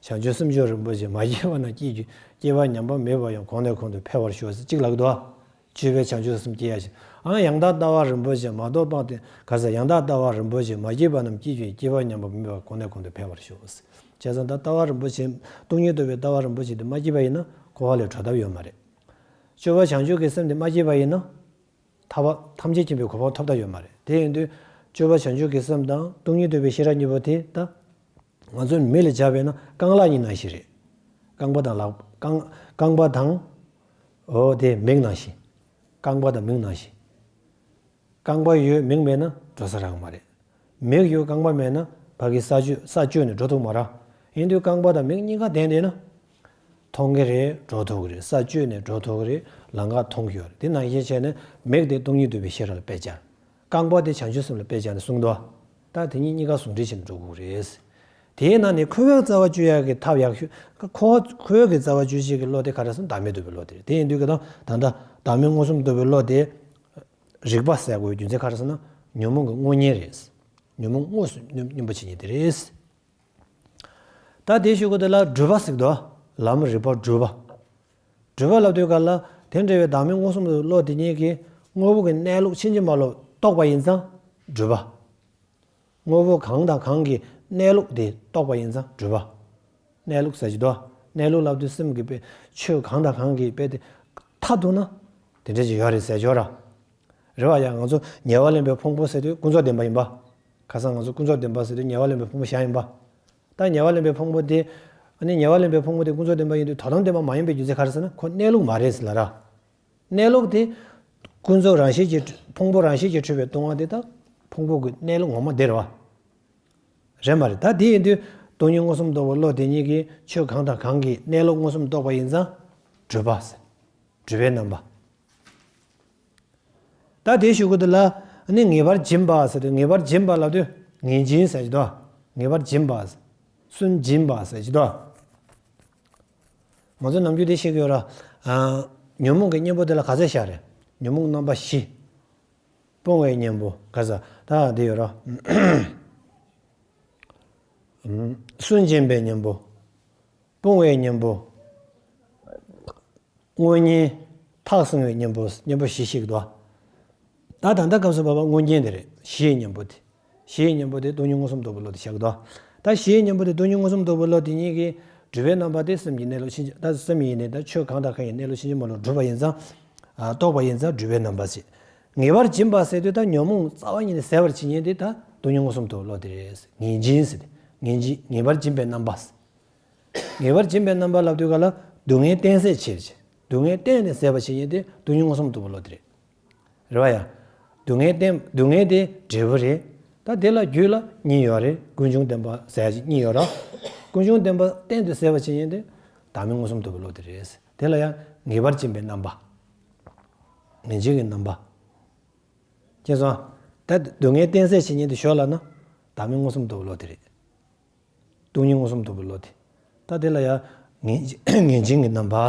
བྱང་ཆུབ་སེམས་མཆོག་རིན་པོ་ཆེ་མ་སྐྱེས་པ་རྣམས་སྐྱེ་གྱུར། སྐྱེས་པ་ཉམས་པ་མེད་པ་ཡང་། གོང་ནས་གོང་དུ་འཕེལ་བར་ཤོག་ཟེར་གཅིག་ལབ་འདུག་བ། སྤྱོད་པས་བྱང་ཆུབ་སེམས་བསྐྱེད་ཡག་ཞིག་ཨང་ཡང་དག་ལྟ་བ་རིན་པོ་ཆེ་མ་རྟོགས་སྤངས་ཏེ། ག་ས་ཡང་དག་ལྟ་བ་རིན་པོ་ཆེ་མ་སྐྱེས་པ་རྣམས་སྐྱེ་གྱུར། སྐྱེས་པ་ཉམས་པ་མེད་པ་གོང་ནས་གོང་དུ་འཕེལ་བར་ཤོག་ཟེར། བྱས་ཙང་ད་ལྟ་བ་རིན་པོ་ཆེ། སྟོང་ཉིད་རྟོགས་པའི་ལྟ་བ་རིན་པོ་ཆེ་དེ་མ་སྐྱེས་པ་ཡིན་ན་འཁོར་བ་ལས་གྲོལ་ཐབས་ཡོད་མ་རེད། སྤྱོད་པ་བྱང་ཆུབ་ཀྱི་སེམས་དེ་མ་སྐྱེས་པ་ཡིན་ན། ཐར་པ་ཐམས་ཅད་མཁྱེན་པའི་གོ་འཕང་ཐོབ་ཐབས་ཡོད་མ་རེད། དེ་ཡིན་དུས་སྤྱོད་པ་བྱང་ཆུབ་ཀྱི་སེམས་དང་སྟོང་ཉིད་རྟོགས་པའི་ཤེས་རབ་གཉིས་པོ་དེ་ད། ང་ཚོའི་མི་ལ་སྦྱར་བས་ན་རྐང་ལག་གཉིས་ནང་བཞིན་རེད། རྐང་པ་དང་ལག་རྐང་རྐང་པ་དང་། འོ་དེ་མིག་ནང་བཞིན། རྐང་པ་དང་མིག་ནང་བཞིན། རྐང་པ་ཡོད་མིག་མེད་ན་འགྲོ་ས་རག་མ་རེད། མིག་ཡོད་རྐང་པ་མེད་ན་ཕ་གི་ས་གཅོད་ས་གཅོད་ནས་འགྲོ་ཐུབ་མ་རེད། ཡིན་དུས་རྐང་པ་དང་མིག་གཉིས་ཀ་ལྡན་བསྡད་ན། མཐོང་གི་རེད། འགྲོ་ཐུབ་ཀྱི་རེད། ས་གཅོད་ནས་འགྲོ་ཐུབ་ཀྱི་རེད། ལམ་ཁ་མཐོང་གི་ཡོད་རེད། དེ་ནང་བཞིན་བྱས་ནས་མིག་དེ་སྟོང་ཉིད་རྟོགས་པའི་ཤེས་རབ་ལ་དཔེ་སྦྱར། རྐང་པ་དེ་བྱང་ཆུབ་སེམས་ལ་དཔེ་སྦྱར་ནས་གསུངས་འདུག་ད་དེ་གཉིས་གཉིས་ཀ་ཟུང་འབྲེལ་བྱས་ནས་འགྲོ་དགོས་རེད། དེའི་ནང་ནས་འཁོར་བའི་རྩ་བ་གཅོད་ཡག་གི་ཐབས་ཡག་ཤོས། འཁོར་འཁོར་བའི་རྩ་བ་གཅོད་བྱེད་ཀྱི་བློ་དེ་ག་རེ་ཟེར་ན་བདག་མེད་རྟོགས་པའི་བློ་དེ་རེད། དེ་ཡིན་དུས་ཀྱི་དང་ད་ལྟ་བདག་མེད་མངོན་སུམ་རྟོགས་པའི་བློ་དེ། རིག་པ་ཟེར་དགོས་རྒྱུ་མཚན་ག་རེ་ཟེར་ན། ཉོན་མོངས་ཀྱི་དངོས་གཉེན་རེད། ཉོན་མོངས་དངོས་སུ་སྙོམས་སྙོམས་པོ་བྱེད་མཁན་དེ་རེད། ད་དེའི་གཞུག་གུ་དེ་ལ་སྒྲུབ་པ་ཟེར་གྱི་འདུག་ལམ་རིམ་པ་སྒྲུབ་པ། སྒྲུབ་པ་ལབ་དུས་ག་ལ་དེ་འདྲ་བའི་བདག་མེད་མངོན་སུམ་དུ་བློ་དེ་ཉིད་ཀྱིས་དངོས་པོ་གི་གནས་ལུགས་ཕྱིན་ཅི་མ་ལོག་རྟོགས་པ་ཡིན་ཙང་སྒྲུབ་པ། དངོས་པོ་གང་དང་གང་གི་གནས་ལུགས་དེ་རྟོགས་པ་ཡིན་ཙང་སྒྲུབ་པ། གནས་ལུགས་ཟེར་གྱི་འདུག་གནས་ལུགས་ལབ་དུས་སེམས་ཀྱི་དཔེ་ཆོས་གང་དང་གང་གི་དཔེ་དེ་མཐར་ཐུག་ན་དེ་འདྲ་ཅིག་ཡོད་རེད་ཟེར་ཆོག་ར། རེད་བ། ཡང་ང་ཚོ་ཉེ་བར་ལེན་པའི་ཕུང་པོ་ཟེར་དུས་ཀུན་རྫོབ་བདེན་པ་ཡིན་པ། ཁ་སང་ང་ཚོ་ཀུན་རྫོབ་བདེན་པ་ཟེར་དུས་ཉེ་བར་ལེན་པའི་ཕུང་པོ་བཞག་ཡིན་པ། ད་ཉེ་བར་ལེན་པའི་ཕུང་པོ་དེ། ཨ་ནི་ཉེ་བར་ལེན་པའི་ཕུང་པོ་དེ་ཀུན་རྫོབ་བདེན་པ་ཡིན་དུས་དོན་དམ་བདེན་པ་མ་ཡིན་པའི་རྒྱུ་མཚན་ག་རེ་ཟེར་ན་ཁོ་གནས་ལུགས་མ་རེད་ཟེར་ལ་ར། གནས་ལུགས་དེ། ཀུན་རྫོབ་རང་བཞིན་གྱིས་ཕུང་པོ་རང་བཞིན་གྱིས་འཁྲུལ་པའི་སྟོང་པ་དེ་དག་ཕུང་པོ་གི་གནས་ལུགས་ངོ་མ་དེ་རེད་བ། རེད་མ་རེད། ད་དེ་ཡིན་དུས་སྟོང་ཉིད་མངོན་སུམ་རྟོགས་པའི་བློ་དེ་ཉིད་ཀྱིས་ཆོས་གང་དང་གང་གི་གནས་ལུགས་མངོན་སུམ་རྟོགས་པ་ཡིན་ཙང་། སྒྲུབ་པ་ཟེར། སྒྲུབ་པའི་རྣམ་པ། ད་དེའི་གཞུག་གུ་དེ་ལ་ནི་ངེས་པར་སྦྱིན་པ་ཟེར་དུས། ངེས་པར་སྦྱིན་པ་ལབ་དུས་ངེས་སྦྱིན་ཟེར་གྱི་འདུག་ངེས་པར་སྦྱིན་པ། སུན་འབྱིན་པ་ཟེར་གྱི་འདུག་ང་ཚོ་ནམ་རྒྱུན་དེ་ཤེས་ཀྱི་ཡོད་ར། ཨ། ཉོན་མོངས་ཀྱི་གཉེན་པོ་དེ་ལ་ག་ཚོད་བཞག་རེད། ཉོན་མོངས་རྣམ་པ་བཞི། སྤོང་བའི་གཉེན་པོ་ག་ས་ད་དེ་ཡོད་ར། སུན་འབྱིན་པའི་གཉེན་པོ། སྤོང་བའི་གཉེན་པོ། དངོས་གཉེན། ཐག་བཟུང་བའི་གཉེན་པོ། གཉེན་པོ་བཞི་ཞིག་འདུག་ད་ད་ལྟ་སྐབས་སུ་བབ་པ་དངོས་གཉེན་དེ་རེད། བཞི་ཡི་གཉེན་པོ་དེ། བཞི་ཡི་གཉེན་པོ་དེ་སྟོང་ཉིད་མངོན་སུམ་རྟོགས་པའི་བློ་དེ་བཞག་འདུག་ད་བཞི་ཡི་གཉེན་པོ་དེ་སྟོང་ཉིད་མངོན་སུམ་རྟོགས་པའི་བློ་དེ་ཉིད་ཀྱིས་སྒྲུབ་པའི་རྣམ་པ་དེ་སེམས་ཀྱི་གནས་ལུགས་ཕྱིན་ཅི། ད་སེམས་ཡིན་ནའི་ད་ཆོས་གང་དང་གང་ཡི་གནས་ལུགས་ཕྱིན་ཅི་མ་ལོག་སྒྲུབ་པ་ཡིན་ཙང་། ཨ། རྟོགས་པ་ཡིན་ཙང་སྒྲུབ་པའི་རྣམ་པ་ཞེས། ངེས་པར་སྦྱིན་པ་ཟེར་དུས་ད་ཉོན་མོངས་རྩ་བ་ཉིད་ནས་ཟད་པར་བྱེད་མཁན་དེ་ད་སྟོང་ཉིད་མངོན་སུམ་རྟོགས་པའི་བློ་དེ་རེད། ངེས་སྦྱིན་ཟེར་ཏེ། ངེས་སྦྱིན། ངེས་པར་སྦྱིན་པའི་རྣམ་པ། ངེས་པར་སྦྱིན་པའི་རྣམ་པ་ལབ་དུས་ག་ལ་སྡུག་བསྔལ་གཏན་ཟད་བྱེད་ཅིང་། སྡུག་བསྔལ་གཏན་ནས་ཟད་པར་བྱེད་མཁན་དེ་སྟོང་ཉིད་མངོན་སུམ་རྟོགས་པའི་བློ་དེ་རེད། རེད་བ་ཡ། སྡུག་བསྔལ་གཏན། སྡུག་བསྔལ་དེ་འབྲས་བུ་རེད། ད་དེ་ལ་རྒྱུད་ལ་གཉིས་ཡོད་རེད། ཀུན་འབྱུང་བདེན་པ་ཟེར་ཡ་ཅིག་གཉིས་ཡོད་ར། ཀུན་འབྱུང་བདེན་པ་གཏན་དུ་ཟད་པར་བྱེད་མཁན་དེ་བདག་མེད་མངོན་སུམ་རྟོགས་པའི་བློ་དེ་རེད། དེ་ལ་ཡང་ངེས་པར་སྦྱིན་པའི་རྣམ་པ། ངེས་འབྱིན་གྱི་རྣམ་པ། མཁྱེན་སོང་། ད་སྡུག་བསྔལ་གཏན་ཟད་བྱེད་མཁན་དེ་ཞོར་ལ་ན་བདག་མེད་མངོན་སུམ་རྟོགས་པའི་བློ་དེ་རེད། སྟོང་ཉིད་མངོན་སུམ་རྟོགས་པའི་བློ་དེ། ད་དེ་ལ་ཡང་ངེས་ངེས་འབྱིན་གྱི་རྣམ་པ།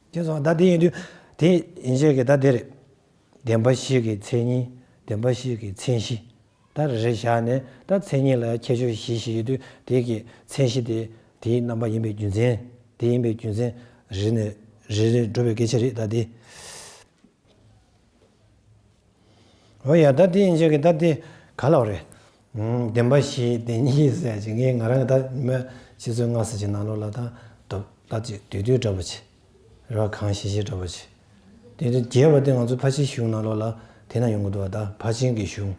མཁྱེན་སོང་། ད་དེ་ཡིན་དུས་དེ་ཡན་ཆད་ཀྱི་ད་དེ་རེད། བདེན་པ་བཞི་གི་མཚན་ཉིད། བདེན་པ་བཞི་གི་མཚན་གཞི། ད་རེ་རེ་བཞག་ནས་ད་མཚན་ཉིད་ལ་ཡང་ཁྱད་ཆོས་བཞི་བཞི་ཡོད་དུས་དེ་གི་མཚན་གཞི་དེ་དེའི་རྣམ་པ་ཡིན་པའི་རྒྱུ་མཚན། དེ་ཡིན་པའི་རྒྱུ་མཚན་རེ་ནས་རེ་རེ་འགྲོ་བའི་སྐད་ཆ་རེད་ད་དེ། འོ་ཡ། ད་དེ་ཡིན་ཆོག་གི། ད་དེ་ག་ལ་བ་རེད། ཨུམ། བདེན་པ་བཞི་བདེན་གཉིས་ཟེར་ཅིག་ངས་ང་རང་ད་མི་ཆུ་ཚོད་ལྔ་ཙམ་ཅིག་ནང་ལོགས་ལ་ད་དོ་ད་ཅིག་དུས་དུས་འདྲ་པོ་ཅིག་རེད་བ། གང་ཤེས་ཤེས་འདྲ་པོ་ཅིག་དེ་དུས་རྒྱས་པ་དེ་ང་ཚོ་ཕར་ཕྱིན་གཞུང་ནང་ལོགས་ལ་དེ་ན་ཡོང་གི་འདུག་བ། ད་ཕར་ཕྱིན་གྱི་གཞུང་།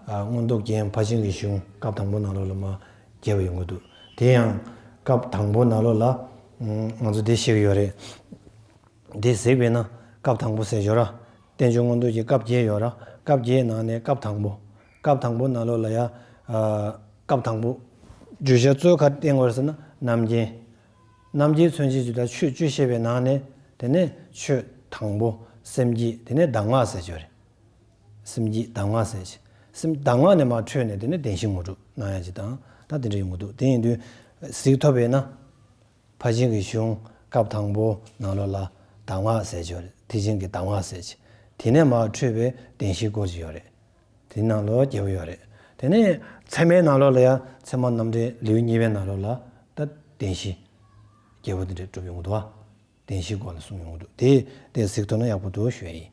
ཨ། མངོན་རྟོགས་རྒྱན་ཕར་ཕྱིན་གྱི་གཞུང་སྐབས་དང་པོ་ནང་ལོགས་ལ་མར་རྒྱས་པ་ཡོང་གི་འདུག་དེ་ཡང་སྐབས་དང་པོ་ནང་ལོགས་ལ་ཨུམ། ང་ཚོ་དེ་ཤེས་ཀྱི་ཡོད་རེད། འདི་གཟིགས་པས་ན་སྐབས་དང་པོ་ཟེར་ཡོད་ར། རྟེན་འབྱུང་མངོན་རྟོགས་ཀྱི་སྐབས་བརྒྱད་ཡོད་ར། སྐབས་བརྒྱད་ནང་ནས་སྐབས་དང་པོ། སྐབས་དང་པོ་ནང་ལོགས་ལ་ཡ། ཨ། སྐབས་དང་པོ། བརྗོད་བྱ་གཙོ་བོ་ག་རེ་བསྟན་དགོས་རེད་ཟེར་ན་རྣམ་མཁྱེན། རྣམ་མཁྱེན་མཚོན་བྱེད་ཀྱི་ད་ཆོས་བཅུ་བཤད་པའི་ནང་ནས་དེ་ནས་ཆོས་དང་པོ། སེམས་བསྐྱེད། དེ་ནས་གདམས་ངག་ཟེར་གྱི་ཡོད་རེད། སེམས་བསྐྱེད་གདམས་ངག་ཟེར་གྱི། སེམས་གདམས་ངག་ནས་མར་འཕྲོས་ནས་དེ་ནས་བདེན་བཞི་ངོ་སྤྲོད་གནང་ཡ་ཅིག་དང་ད་དེ་འདྲ་ཡོང་གི་འདུག་དེ་ཡིན་དུས་གཟིགས་ཐུབ་པས་ན། ཕར་ཕྱིན་གྱི་གཞུང་སྐབས་དང་པོ་ནང་ལོགས་ལ་གདམས་ངག་ཟེར་གྱི་ཡོད་རེད། ཐེག་ཆེན་གྱི་གདམས་ངག་ཟེར་གྱི། དེ་ནས་མར་འཕྲོས་པའི་བདེན་བཞིའི་སྐོར་ཅིག་ཡོད་རེད། དེའི་ནང་ལོགས་རྒྱས་པོ་ཡོད་རེད། དེ་ནས་ཚད་མའི་ནང་ལོགས་ལ་ཡང་ཚད་མ་རྣམ་འགྲེལ་ལེའུ་གཉིས་པའི་ནང་ལོགས་ལ་ད་བདེན་བཞི་རྒྱས་པོ་དེ་འདྲ་གྲུབ་ཡོང་གི་འདུག་བ། བདེན་བཞིའི་སྐོར་ལ་གསུངས་ཡོང་གི་འདུག་དེ་དེ་གཟིགས་ཐུབ་ན་ཡག་པོ་འདུག་ཞུ་ཡ་ཡིན།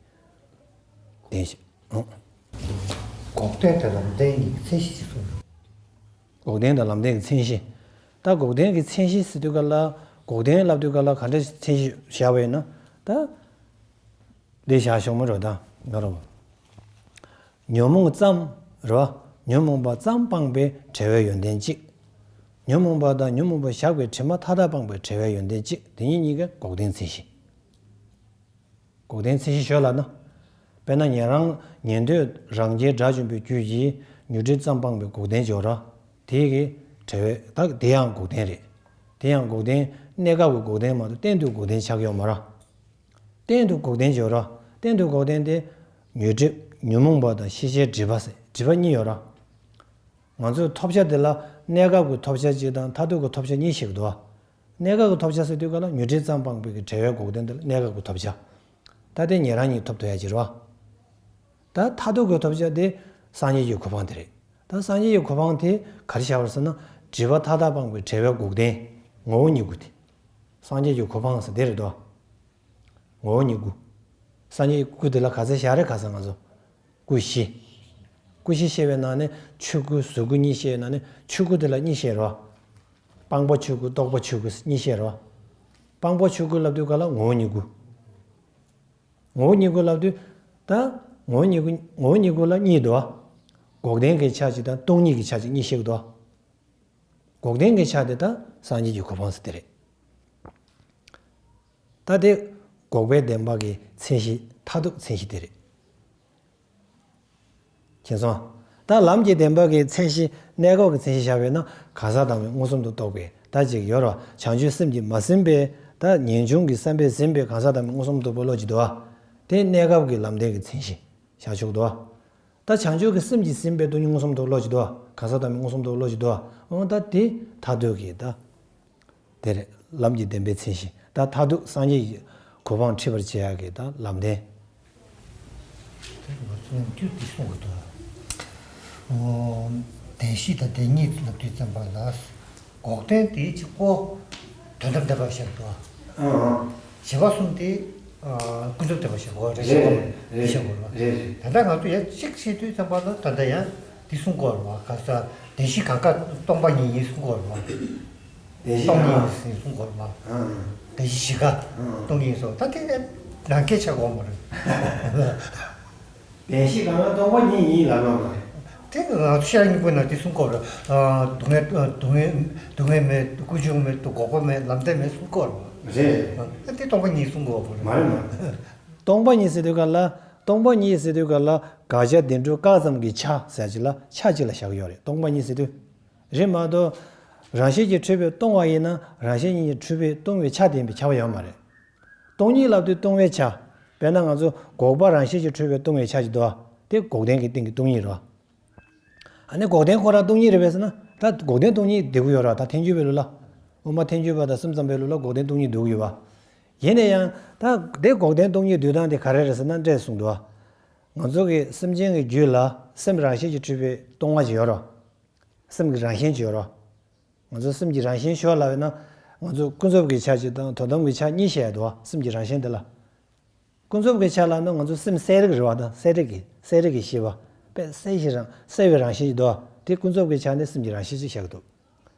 བདེན་བཞི། ཨང་། འགོག་བདེན་དང་ལམ་བདེན་གཉིས་ཀྱི་མཚན་གཞི་ཅིག་གསུངས་འདུག་འགོག་བདེན་དང་ལམ་བདེན་གྱི་མཚན་གཞི། ད་འགོག་བདེན་གྱི་མཚན་གཞི་ཟེར་དུས་ག་ལ། འགོག་བདེན་ལབ་དུས་ག་ལ་ག་འདྲ་མཚན་གཞི་བཞག་པ་ཡིན་ན། ད་འདི་བཞག་ཞོག་མ་རོ་ད་ང་རོ། ཉོན་མོངས་ཙམ་རོ། ཉོན་མོངས་པ་ཙམ་སྤངས་པའི་བྲལ་བའི་ཡོན་ཏན་གཅིག་ཉོན་མོངས་པ་དང་ཉོན་མོངས་པ་བཞག་པའི་དྲི་མ་མཐའ་དག་སྤངས་པའི་བྲལ་བའི་ཡོན་ཏན་གཅིག་དེ་ཉིད་གཉིས་ཀ་འགོག་བདེན་མཚན་གཞི། འགོག་བདེན་མཚན་གཞི་ཤོད་ལབ་ན། དཔེར་ན་ཉན་རང་ཉན་ཐོས་རང་རྒྱལ་དགྲ་བཅོམ་པའི་རྒྱུད་ཀྱི་ཉོན་སྒྲིབ་ཙམ་སྤངས་པའི་འགོག་བདེན་སྦྱོར་ར། དེ་གི་བྲལ་བའི་ད་དེ་ཡང་འགོག་བདེན་རེད། དེ་ཡང་འགོག་བདེན་གནས་སྐབས་ཀྱི་འགོག་བདེན་མ་གཏོགས་གཏན་དུ་འགོག་བདེན་ཆགས་ཡོད་མ་ར། གཏན་དུ་འགོག་བདེན་སྦྱོར་ར། གཏན་དུ་འགོག་བདེན་དེ། ཉོན་སྒྲིབ་ཉོན་མོངས་པ་དང་ཤེས་བྱའི་སྒྲིབ་པ་ཟེར་སྒྲིབ་པ་གཉིས་ཡོད་ར། ང་ཚོས་ཐོབ་བྱ་དེ་ལ་གནས་སྐབས་ཀྱི་ཐོབ་བྱ་གཅིག་དང་མཐར་ཐུག་གི་ཐོབ་བྱ་གཉིས་ཤིག་འདུག་གནས་སྐབས་ཀྱི་ཐོབ་བྱ་ཟེར་དུས་ག་ལ་ཉོན་སྒྲིབ་ཙམ་སྤངས་པའི་གི་བྲལ་བའི་འགོག་བདེན་དེ་ལ་གནས་སྐབས་ཀྱི་ཐོབ་བྱ། ད་དེ་ཉན་རང་ཉིད་ཐོབ་ཐུབ་ཡ་ཅིག་རེད་བ། ད་མཐར་ཐུག་གི་ཐོབ་བྱ་དེ་སངས་རྒྱས་ཀྱི་གོ་འཕང་དེ་རེད། ད་སངས་རྒྱས་ཀྱི་གོ་འཕང་དེ་ག་རེ་བྱ་བར་ཟེར་ན་སྒྲིབ་པ་མཐའ་དག་སྤངས་པའི་བྲལ་བའི་འགོག་བདེན་ངོ་བོ་ཉིད་སྐུ་དེ། སངས་རྒྱས་ཀྱི་གོ་འཕང་ཟེར་དེ་རེད་དོ། ངོ་བོ་ཉིད་སྐུ། སངས་རྒྱས་ཀྱི་སྐུ་དེ་ལ་ག་ཚད་བཞག་རེད་ག་ཚད་ང་ཚོ། སྐུ་བཞི། སྐུ་བཞི་བཤད་པའི་ནང་ནས་ཆོས་སྐུ་གཟུགས་སྐུ་གཉིས་བཤད་པའི་ནང་ནས་ཆོས་སྐུ་དེ་ལ་གཉིས་བཤད་རོ། སྤངས་པ་ཆོས་སྐུ་རྟོག་པ་ཆོས་སྐུ་གཉིས་བཤད་རོ། སྤངས་པ་ཆོས་སྐུ་ལབ་དུས་ག་ལ་ངོ་བོ་ཉིད་སྐུ། ངོ་བོ་ཉིད་སྐུ་ལབ་དུས། ད། ངོ་བོ་ཉིད་སྐུ་ངོ་བོ་ཉིད་སྐུ་ལ་གཉིས་འདུག་བ། འགོག་བདེན་གྱི་ཆ་གཅིག་དང་སྟོང་ཉིད་ཀྱི་ཆ་གཅིག་གཉིས་བཤད་ཀྱི་འདུག་བ། འགོག་བདེན་གྱི་ཆ་དེ་ད་སངས་རྒྱས་ཀྱི་གོ་འཕང་ཟེར་དེ་རེད། ད་དེ་འགོག་པའི་བདེན་པ་གི་མཚན་གཞི་མཐར་ཐུག་མཚན་གཞི་དེ་རེད། མཁྱེན་སོང་། ད་ལམ་གྱི་བདེན་པ་གི་མཚན་གཞི་གནས་སྐབས་ཀྱི་མཚན་གཞི་བཞག་པས་ན་གང་ཟག་དང་པོའི་མངོན་སུམ་དུ་རྟོགས་པའི་ད་ཅིག་ཡོད་ར། བྱང་ཆུབ་སེམས་ཀྱིས་མ་ཟིན་པའི་ད་ངེས་འབྱུང་གི་བསམ་པས་ཟིན་པའི་གང་ཟག་དང་པོའི་མངོན་སུམ་དུ་རྟོགས་པའི་བློ་ཅིག་འདུག་བ། དེ་གནས་སྐབས་ཀྱི་ལམ་བདེན་གྱི་མཚན་གཞི། བྱང་ཆུབ་འདུག་བ། ད་བྱང་ཆུབ་ཀྱི་སེམས་ཀྱིས་ཟིན་པའི་སྟོང་ཉིད་མངོན་སུམ་དུ་བློ་ཅིག་འདུག་བ། གང་ཟག་དང་མངོན་སུམ་དུ་བློ་ཅིག་འདུག་བ། འོ་ད་དེ་མཐར་ཐུག་གི་ད། དེ་རེད་ལམ་གྱི་བདེན་པའི་མཚན་གཞི། ད་མཐར་ཐུག་སངས་རྒྱས་ཀྱི་གོ་འཕང་འཁྲིད་པར་བྱེད་ཡག་གི་ད་ལམ་བདེན། དེ་ང་ཚོ་ནམ་རྒྱུན་འདི་གསུང་གི་འདུག་བ། འོ། བདེན་བཞི་དང་བདེན་གཉིས་ལབ་དུས་ཙམ་པ་ལ། འགོག་བདེན་དེའི་གཅིག་པོ། དོན་དམ་བདེན་པ་བཤད་འདུག་བ། ཨང་། བྱེད་པ་གསུམ་དེ། ཨ། ཀུན་རྫོབ་བདེན་པ་བཤད་དགོས་རེད། རེད་རེད་རེད། བཤད་དགོས་རེད་བ། རེད་རེད། ད་ལྟ་ང་ཚོ་ཡང་གཅིག་བཤད་དུས་ཙམ་པ་ལ་ད་ལྟ་ཡང་འདི་གསུང་དགོས་རེད་བ། ག་ས་བདེན་བཞི་གང་ག་སྟོང་པ་ཉིད་ཡིན་གསུང་དགོས་རེད་བ། བདེན་བཞི་སྟོང་ཉིད་གང་ག་ཡིན་གསུང་དགོས་རེད་བ། ཨང་། བདེན་བཞི་བཞི་ག་ཨང་། སྟོང་ཉིད་ཡིན་གསུང་ད་དེ་ནས་ནང་འགལ་ཆགས་དགོས་མ་རེད། བདེན་བཞི་གང་ག་སྟོང་པ་ཉིད་ཡིན་ལབ་ཡོད་མ་རེད། དེ་ང་ཚོ་ཤེས་རབ་སྙིང་པོའི་ནང་དེ་གསུང་གི་ཡོད་རེད། ཨ། སྡུག་བསྔལ་སྡུག་བསྔལ་སྡུག་བསྔལ་མེད། ཀུན་འབྱུང་མེད། འགོག་པ་མེད། ལམ་བདེན་མེད་གསུང་གི་ཡོད་རེད། རེད། ཨ། དེ་སྟོང་པ་ཉིད་གསུང་གི་ཡོད་རེད། མ་རེད་མ་རེད། སྟོང་པ་ཉིད་ཟེར་དུས་ག་ལ། སྟོང་པ་ཉིད་ཟེར་དུས་ག་ལ་དགག་བྱ་བདེན་གྲུབ་བཀག་ཙམ་གྱི་ཆ་ཟེར་ཅིག་ལ་ཆ་གཅིག་ལ་བཞག་གི་ཡོད་རེད། སྟོང་པ་ཉིད་ཟེར་དུས། རེད་མ་གཏོགས། རང་བཞིན་གྱིས་འཁྲུལ་པས་སྟོང་བ་ཡིན་ན་རང་བཞིན་ཉིད་ཀྱིས་འཁྲུལ་པས་སྟོང་བའི་ཆ་བདེན་པའི་ཁྱབ་པ་ཡོད་མ་རེད། སྟོང་ཉིད་ལབ་དུས་སྟོང་བའི་ཆ། དཔེར་ན་ང་ཚོ་འགོག་པ་རང་བཞིན་གྱིས་འཁྲུལ་པས་སྟོང་བའི་ཆ་ཅིག་འདུག་བ། དེ་འགོག་བདེན་གྱི་སྟེང་གི་སྟོང་ཉིད་རེད་བ། ཨ་ནི་འགོག་བདེན་ཁོ་རང་སྟོང་ཉིད་རེད་པས་ཟེར་ན། ད་འགོག་བདེན་སྟོང་ཉིད་འདོད་ཀྱི་ཡོད་ར། ད་ཐལ་འགྱུར་བའི་ལུགས་ལ། དབུ་མ་ཐལ་འགྱུར་བ་དང་སེམས་ཙམ་པའི་ལུགས་ལ་འགོག་བདེན་སྟོང་ཉིད་འདོད་ཀྱི་ཡོད་བ། ཡིན་ན་ཡང་ད་དེ་འགོག་བདེན་སྟོང་ཉིད་འདོད་སྟངས་དེ་ག་རེ་རེད་ཟེར་ན་འདྲ་གསུངས་འདུག་བ། ང་ཚོ་གི་སེམས་ཅན་གྱི་རྒྱུད་ལ་སེམས་རང་བཞིན་གྱིས་འཁྲུལ་པའི་སྟོང་བ་ཅིག་ཡོད་ར། སེམས་ཀྱི་རང་བཞིན་ཅིག་ཡོད་ར། ང་ཚོ་སེམས་ཀྱི་རང་བཞིན་ཤོད་ལབ་ཡོད་ན། ང་ཚོ་ཀུན་རྫོབ་ཀྱི་ཆ་གཅིག་དང་དོན་དམ་གྱི་ཆ་གཉིས་བཤད་ཡོད་དོ། སེམས་ཀྱི་རང་བཞིན་དེ་ལ། ཀུན་རྫོབ་ཀྱི་ཆ་ལབ་ན་ང་ཚོ་སེམས་གསལ་རིག་རེད་བ་དང་གསལ་རིག་གི་གསལ་རིག་གི་ཤེས་པ། དཔེ་གསལ་ཞིང་རང་གསལ་བའི་རང་བཞིན་ཅིག་འདུག་བ། དེ་ཀུན་རྫོབ་ཀྱི་ཆ་ནས་སེམས་ཀྱི་རང་བཞིན་ཅིག་བཤད་ཀྱི་འདུག་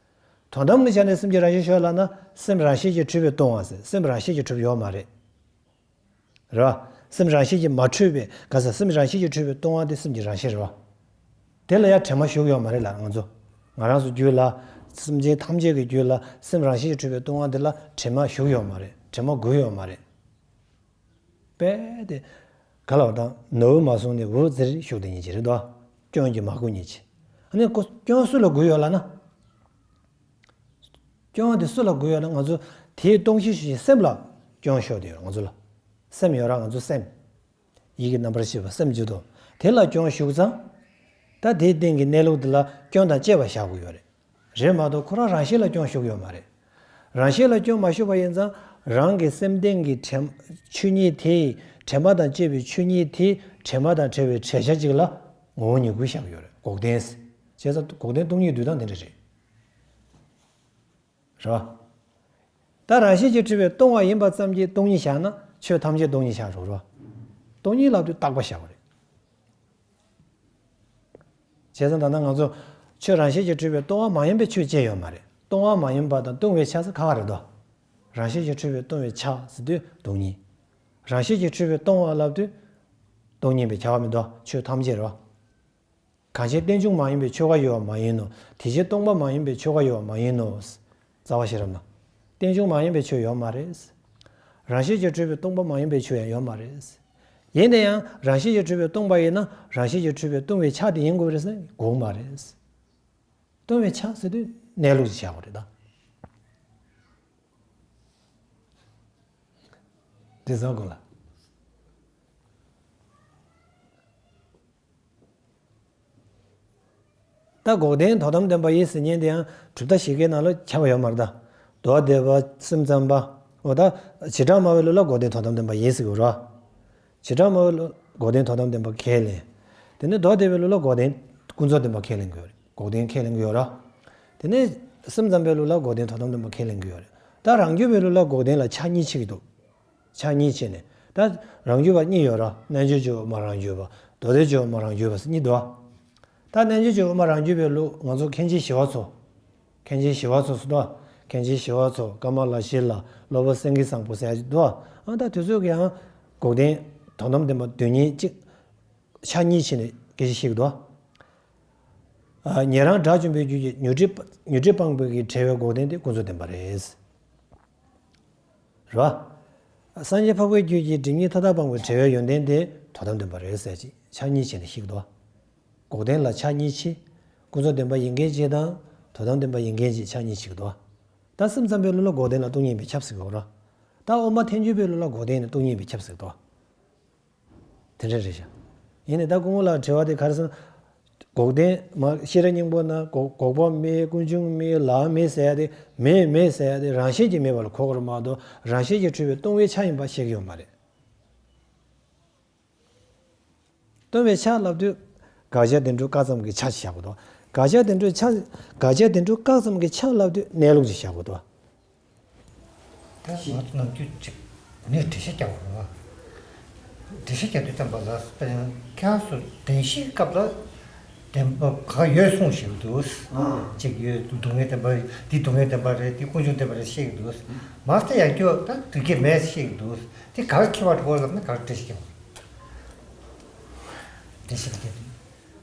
དོན་དམ་གྱི་ཆ་ནས་སེམས་ཀྱི་རང་བཞིན་ཤོད་ལབ་ན་སེམས་རང་བཞིན་གྱིས་འཁྲུལ་པས་སྟོང་བ་ཟེར། སེམས་རང་བཞིན་གྱིས་འཁྲུལ་པ་ཡོད་མ་རེད། རེད་བ། སེམས་རང་བཞིན་གྱིས་མ་འཁྲུལ་བའི་ག་ས་སེམས་རང་བཞིན་གྱིས་འཁྲུལ་པའི་སྟོང་བ་དེ་སེམས་ཀྱི་རང་བཞིན་རེད་བ། དེ་ལ་ཡང་དྲི་མ་ཞུགས་ཡོད་མ་རེད་ལ་ང་ཚོ། ང་རང་ཚོ་རྒྱུད་ལ། སེམས་ཅན་ཐམས་ཅད་ཀྱི་རྒྱུད་ལ་སེམས་རང་བཞིན་གྱིས་འཁྲུལ་པའི་སྟོང་བ་དེ་ལ་དྲི་མ་ཞུགས་ཡོད་མ་རེད། དྲི་མ་འགོས་ཡོད་མ་རེད། དཔེ་དེ། ག་ལ་བ་དང་ནོར་བུ་མ་བཟུང་ནས་འུ་ཙིར་ཞུགས་དེ་ཉིད་ཀྱི་རེད་དོ། སྐྱོན་གྱིས་མ་གོས་ཉིད་ཀྱི། ཨ་ནི་ཀོ་སྐྱོན་སུ་ལ་གོས་ཡོད་ལ་ན། སྐྱོན་དེ་སུ་ལ་གོས་ཡོད་ན་ང་ཚོ་དེའི་སྟོང་གཞི་ཞིག་སེམས་ལ་སྐྱོན་ཤོར་དེ་ཡོད་ང་ཚོ་ལ། སེམས་ཡོད་ར་ང་ཚོ་སེམས། ཡིད་ཀྱི་རྣམ་པར་ཤེས་པ་སེམས་བརྗོད་དོ། དེ་ལ་སྐྱོན་ཞུགས་ཙང་། ད་དེའི་སྟེང་གི་གནས་ལུགས་དེ་ལ་སྐྱོན་དང་བཅས་པ་བཞག་དགོས་ཡོད་རེད། རེད་མ་གཏོགས་ཁོ་རང་རང་བཞིན་ལ་སྐྱོན་ཞུགས་ཡོད་མ་རེད། རང་བཞིན་ལ་སྐྱོན་མ་ཞུགས་པ་ཡིན་ཙང་རང་གི་སེམས་སྟེང་གི་དྲན་ཆོས་ཉིད་དེ་དྲན་པ་དང་བཅས་པའི་ཆོས་ཉིད་དེ་དྲན་པ་དང་བྲལ་བའི་བྲལ་བྱ་གཅིག་ལ། ངོ་བོ་ཉིད་ཀྱི་བཞག་གི་ཡོད་རེད། འགོག་བདེན་ཟེར། བྱས་ཙང་འགོག་བདེན་སྟོང་ཉིད་སྡུད་སྟངས་དེ་འདྲ་རེད། རེད་བ། ད་རང་བཞིན་གྱིས་གྲུབ་པའི་སྟོང་པ་ཡིན་པ་ཙམ་གྱིས་སྟོང་ཉིད་བཞག་ན་ཆོས་ཐམས་ཅད་སྟོང་ཉིད་བཞག་འགྲོ་རེད་བ། སྟོང་ཉིད་ལབ་དུས་རྟག་པ་བཞག་པ་རེད། བྱས་ཙང་ད་ལྟ་ང་ཚོ་ཆོས་རང་བཞིན་གྱིས་གྲུབ་པའི་སྟོང་པ་མ་ཡིན་པའི་ཆོས་ཅི་ཡང་ཡོད་མ་རེད། སྟོང་པ་མ་ཡིན་པ་དང་སྟོང་པའི་ཆ་ཟེར་ཁ་ཁ་རེད་དོ། རང་བཞིན་གྱིས་གྲུབ་པའི་སྟོང་པའི་ཆ་ཟེར་དུས་སྟོང་ཉིད། རང་བཞིན་གྱིས་གྲུབ་པའི་སྟོང་པ་ལབ་དུས་སྟོང་ཉིད་པའི་བྱ་བ་མི་འདུག་ཆོས་ཐམས་ཅད་རེད་བ། གང་ཕྱིར་རྟེན་འབྱུང་མ་ཡིན་པའི་ཆོས་འགའ་ཡོད་པ་མ་ཡིན་ནོ། དེ་ཕྱིར་སྟོང་པ་མ་ཡིན་པའི་ཆོས་འགའ་ཡོད་པ་མ་ཡིན་ནོ། རྩ་བ་ཤེས་རབ་ན། རྟེན་འབྱུང་མ་ཡིན་པའི་ཆོས་ཡོད་མ་རེད། རང་བཞིན་གྱིས་གྲུབ་པའི་སྟོང་པ་མ་ཡིན་པའི་ཆོས་ཡང་ཡོད་མ་རེད། ཡིན་ན་ཡང་རང་བཞིན་གྱིས་གྲུབ་པའི་སྟོང་པ་ཡིན་ན་རང་བཞིན་གྱིས་གྲུབ་པའི་སྟོང་པའི་ཆ་དེ་ཡིན་དགོས་རེད་ཟེར་ན་དགོས་མ་རེད། སྟོང་པའི་ཆ་ཟེར་དུས་གནས་ལུགས་ཀྱི་བྱ་བ་རེད་ད། དེ་བཟང་དགོས་ལ། ད་འགོག་བདེན་དོན་དམ་བདེན་པ་ཡིན་ཟེར་མཁན་དེ་ཡང་གྲུབ་མཐའ་བཞི་ཀའི་ནང་ལ་ཁྱབ་པ་ཡོད་མ་རེད་ད། མདོ་སྡེ་པ་སེམས་ཙམ་པ། འོ་ད་བྱེ་བྲག་སྨྲ་བའི་ལུགས་ལ་འགོག་བདེན་དོན་དམ་བདེན་པ་ཡིན་ཟེར་གྱི་ཡོད་རེད། བྱེ་བྲག་སྨྲ་བའི་ལུགས་འགོག་བདེན་དོན་དམ་བདེན་པ་ཁས་ལེན། དེ་ནས་མདོ་སྡེ་པའི་ལུགས་ལ་འགོག་བདེན་ཀུན་རྫོབ་བདེན་པ་ཁས་ལེན་གྱི་ཡོད་རེད། འགོག་བདེན་ཁས་ལེན་གྱི་ཡོད་རེད། དེ་ནས་སེམས་ཙམ་པའི་ལུགས་ལ་འགོག་བདེན་དོན་དམ་བདེན་པ་ཁས་ལེན་གྱི་ཡོད་རེད། ད་རང་རྒྱུད་པའི་ལུགས་ལ་འགོག་བདེན་ལ་ཆ་གཉིས་ཕྱེ་གི་འདུག་ཆ་གཉིས་ཕྱེ་ནས། ད་རང་རྒྱུད་པ་གཉིས་ཡོད་ར། རྣལ་འབྱོར་རྒྱུད་པ་མ་རང་རྒྱུད་པ། མདོ་སྡེ་རྒྱུད་པ་མ་རང་རྒྱུད་པ་ཟེར་གཉིས་འདུག་ད་རྣལ་འབྱོར་རྒྱུད་པ་མ་རང་རྒྱུད་པའི་ལུགས་ང་ཚོ་མཁན་ཆེན་ཞི་བ་འཚོ། མཁན་ཆེན་ཞི་བ་འཚོ་ཟེར་འདུག་མཁན་ཆེན་ཞི་བ་འཚོ། ཀ་མ་ལ་ཤཱི་ལ། སློབ་དཔོན་སེང་གེ་བཟང་པོ་ཟེར་ཡ་ཅིག་འདུག་ཨ་ད་དེ་ཚོ་གི་ཡང་འགོག་བདེན་དོན་དམ་བདེན་པ་དོན་གཉིས་གཅིག་ཆ་གཉིས་ཕྱེ་ནས་སྐད་ཆ་བཤད་ཀྱི་འདུག་ཨ། ཉན་རང་དགྲ་བཅོམ་པའི་རྒྱུད་ཀྱི་ཉོན་སྒྲིབ་ཉོན་སྒྲིབ་སྤངས་པའི་གི་བྲལ་བའི་འགོག་བདེན་དེ་ཀུན་རྫོབ་བདེན་པ་རེད། རེད་བ། སངས་རྒྱས་འཕགས་པའི་རྒྱུད་ཀྱི་སྒྲིབ་གཉིས་མཐའ་དག་སྤངས་པའི་བྲལ་བའི་ཡོན་ཏན་དེ་དོན་དམ་བདེན་པ་རེད་ཟེར་ཅིག་ཆ་གཉིས་ཕྱེ་ནས་བཤད་ཀྱི་འདུག་འགོག་བདེན་ལ་ཆ་གཉིས་ཕྱེ། ཀུན་རྫོབ་བདེན་པ་ཡིན་མཁན་ཅིག་དང་དོན་དམ་བདེན་པ་ཡིན་མཁན་ཅིག་ཆ་གཉིས་ཕྱེ་གི་འདུག་ད་སེམས་ཙམ་པའི་ལུགས་ལ་འགོག་བདེན་ལ་སྟོང་ཉིད་པའི་ཁྱབ་ཟེར་གི་ཡོད་རེད། ད་དབུ་མ་ཐལ་འགྱུར་པའི་ལུགས་ལ་འགོག་བདེན་ནི་སྟོང་ཉིད་པའི་ཁྱབ་ཟེར་གི་འདུག་དེ་འདྲ་རེད་ཤག་ཡིན་ནའི་ད་སྐུ་ངོ་ལགས་དྲི་བ་དེ་ག་རེ་ཟེར་ན། འགོག་བདེན་མ་ཤེས་རབ་སྙིང་པོ་ན་འགོག་འགོག་པ་མེད། ཀུན་འབྱུང་མེད། ལའང་མེད་ཟེར་ཡ་དེ། མེད་མེད་ཟེར་ཡ་དེ་རང་བཞིན་གྱིས་མེད་པ་ལ་གོ་དགོས་རེད་མ་གཏོགས་རང་བཞིན་གྱིས་གྲུབ་པའི་སྟོང་པའི་ཆ་ཡིན་པ་བཤད་ཀྱི་ཡོད་མ་རེད། སྟོང་པའི་ཆ་ལབ་དུས་དགག་བྱ་བདེན་གྲུབ་བཀག་ཙམ་གྱི་ཆ་ཞིག་བཞག་དགོས་འདུག་དགག་བྱ་བདེན་གྲུབ་ཆ་དགག་བྱ་བདེན་གྲུབ་བཀག་ཙམ་གྱི་ཆ་ལབ་དུས་གནས་ལུགས་ཅིག་བཞག་དགོས་འདུག་ད་ང་ཚོ་ནམ་རྒྱུན་ཅིག་ངས་འགྲེལ་བཤད་རྒྱག་དགོས་བ། འགྲེལ་བཤད་རྒྱག་དུས་ཙམ་པ་ལ་དཔེར་ན་ཁྱེད་རང་ཚོ་བདེན་བཞིའི་སྐབས་ལ་བདེན་པ་གང་ཡོད་གསུངས་བཞག་འདུག་ཨ། གཅིག་ཡོད། སྡུག་བསྔལ་བདེན་པ་འདི་སྡུག་བསྔལ་བདེན་པ་རེད། འདི་ཀུན་འབྱུང་བདེན་པ་རེད་བཤད་ཀྱི་འདུག་མ་ཟད་ཡང་བསྐྱར་ད་སྡུག་བསྔལ་མེད་བཤད་ཀྱི་འདུག་དེ་ག་རེ་ཁྱད་པར་འགྲོ་ལབ་ན་ག་རེ་འགྲེལ་བཤད་རྒྱག་དགོས། འགྲེལ་བཤད་རྒྱག་དུས།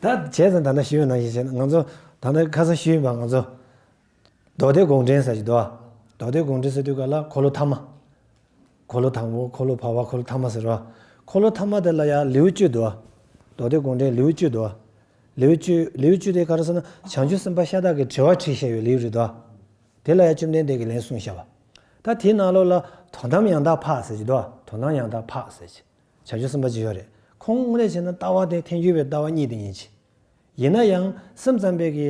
ད་བྱས་ཙང་ད་ལྟ་ཞུས་པ་ནང་བཞིན་བྱས་ན་ང་ཚོ་ད་ལྟ་ཁ་སང་ཞུས་ཡིན་པ་ང་ཚོ། མདོ་སྡེ་དགོངས་འགྲེལ་ཟེར་གྱི་འདུག་མདོ་སྡེ་དགོངས་འགྲེལ་ཟེར་དུས་ག་ལ་འཁོར་ལོ་ཐ་མ། འཁོར་ལོ་དང་པོ། འཁོར་ལོ་བར་པ། འཁོར་ལོ་ཐ་མ་ཟེར་བ། འཁོར་ལོ་ཐ་མ་དེ་ལ་ཡང་ལེའུ་བཅུ་འདུག་མདོ་སྡེ་དགོངས་འགྲེལ་ལེའུ་བཅུ་འདུག་ལེའུ་བཅུ་ལེའུ་བཅུ་དེ་ག་རེ་ཟེར་ན་བྱང་ཆུབ་སེམས་དཔའ་ཤ་སྟག་གི་དྲི་བ་དྲིས་བཞག་ཡོད་ལེའུ་རེད་དོ། དེ་ལ་ཡང་བཅོམ་ལྡན་འདས་ཀྱིས་ལན་གསུངས་བཞག་པ། ད་དེའི་ནང་ལོགས་ལ་དོན་དམ་ཡང་དག་འཕགས་ཟེར་གྱི་འདུག་དོན་དམ་ཡང་དག་འཕགས་ཟེར་གྱི། བྱང་ཆུབ་སེམས་དཔའ་ཅིག་ཡོད་རེད། ཁོང་དངོས་གནས་བྱས་ན་ལྟ་བ་དེ་ཐལ་འགྱུར་བའི་ལྟ་བ་གཉིས་དེ་ཡིན་གྱི། ཡིན་ན་ཡང་སེམས་ཙམ་པའི་གི་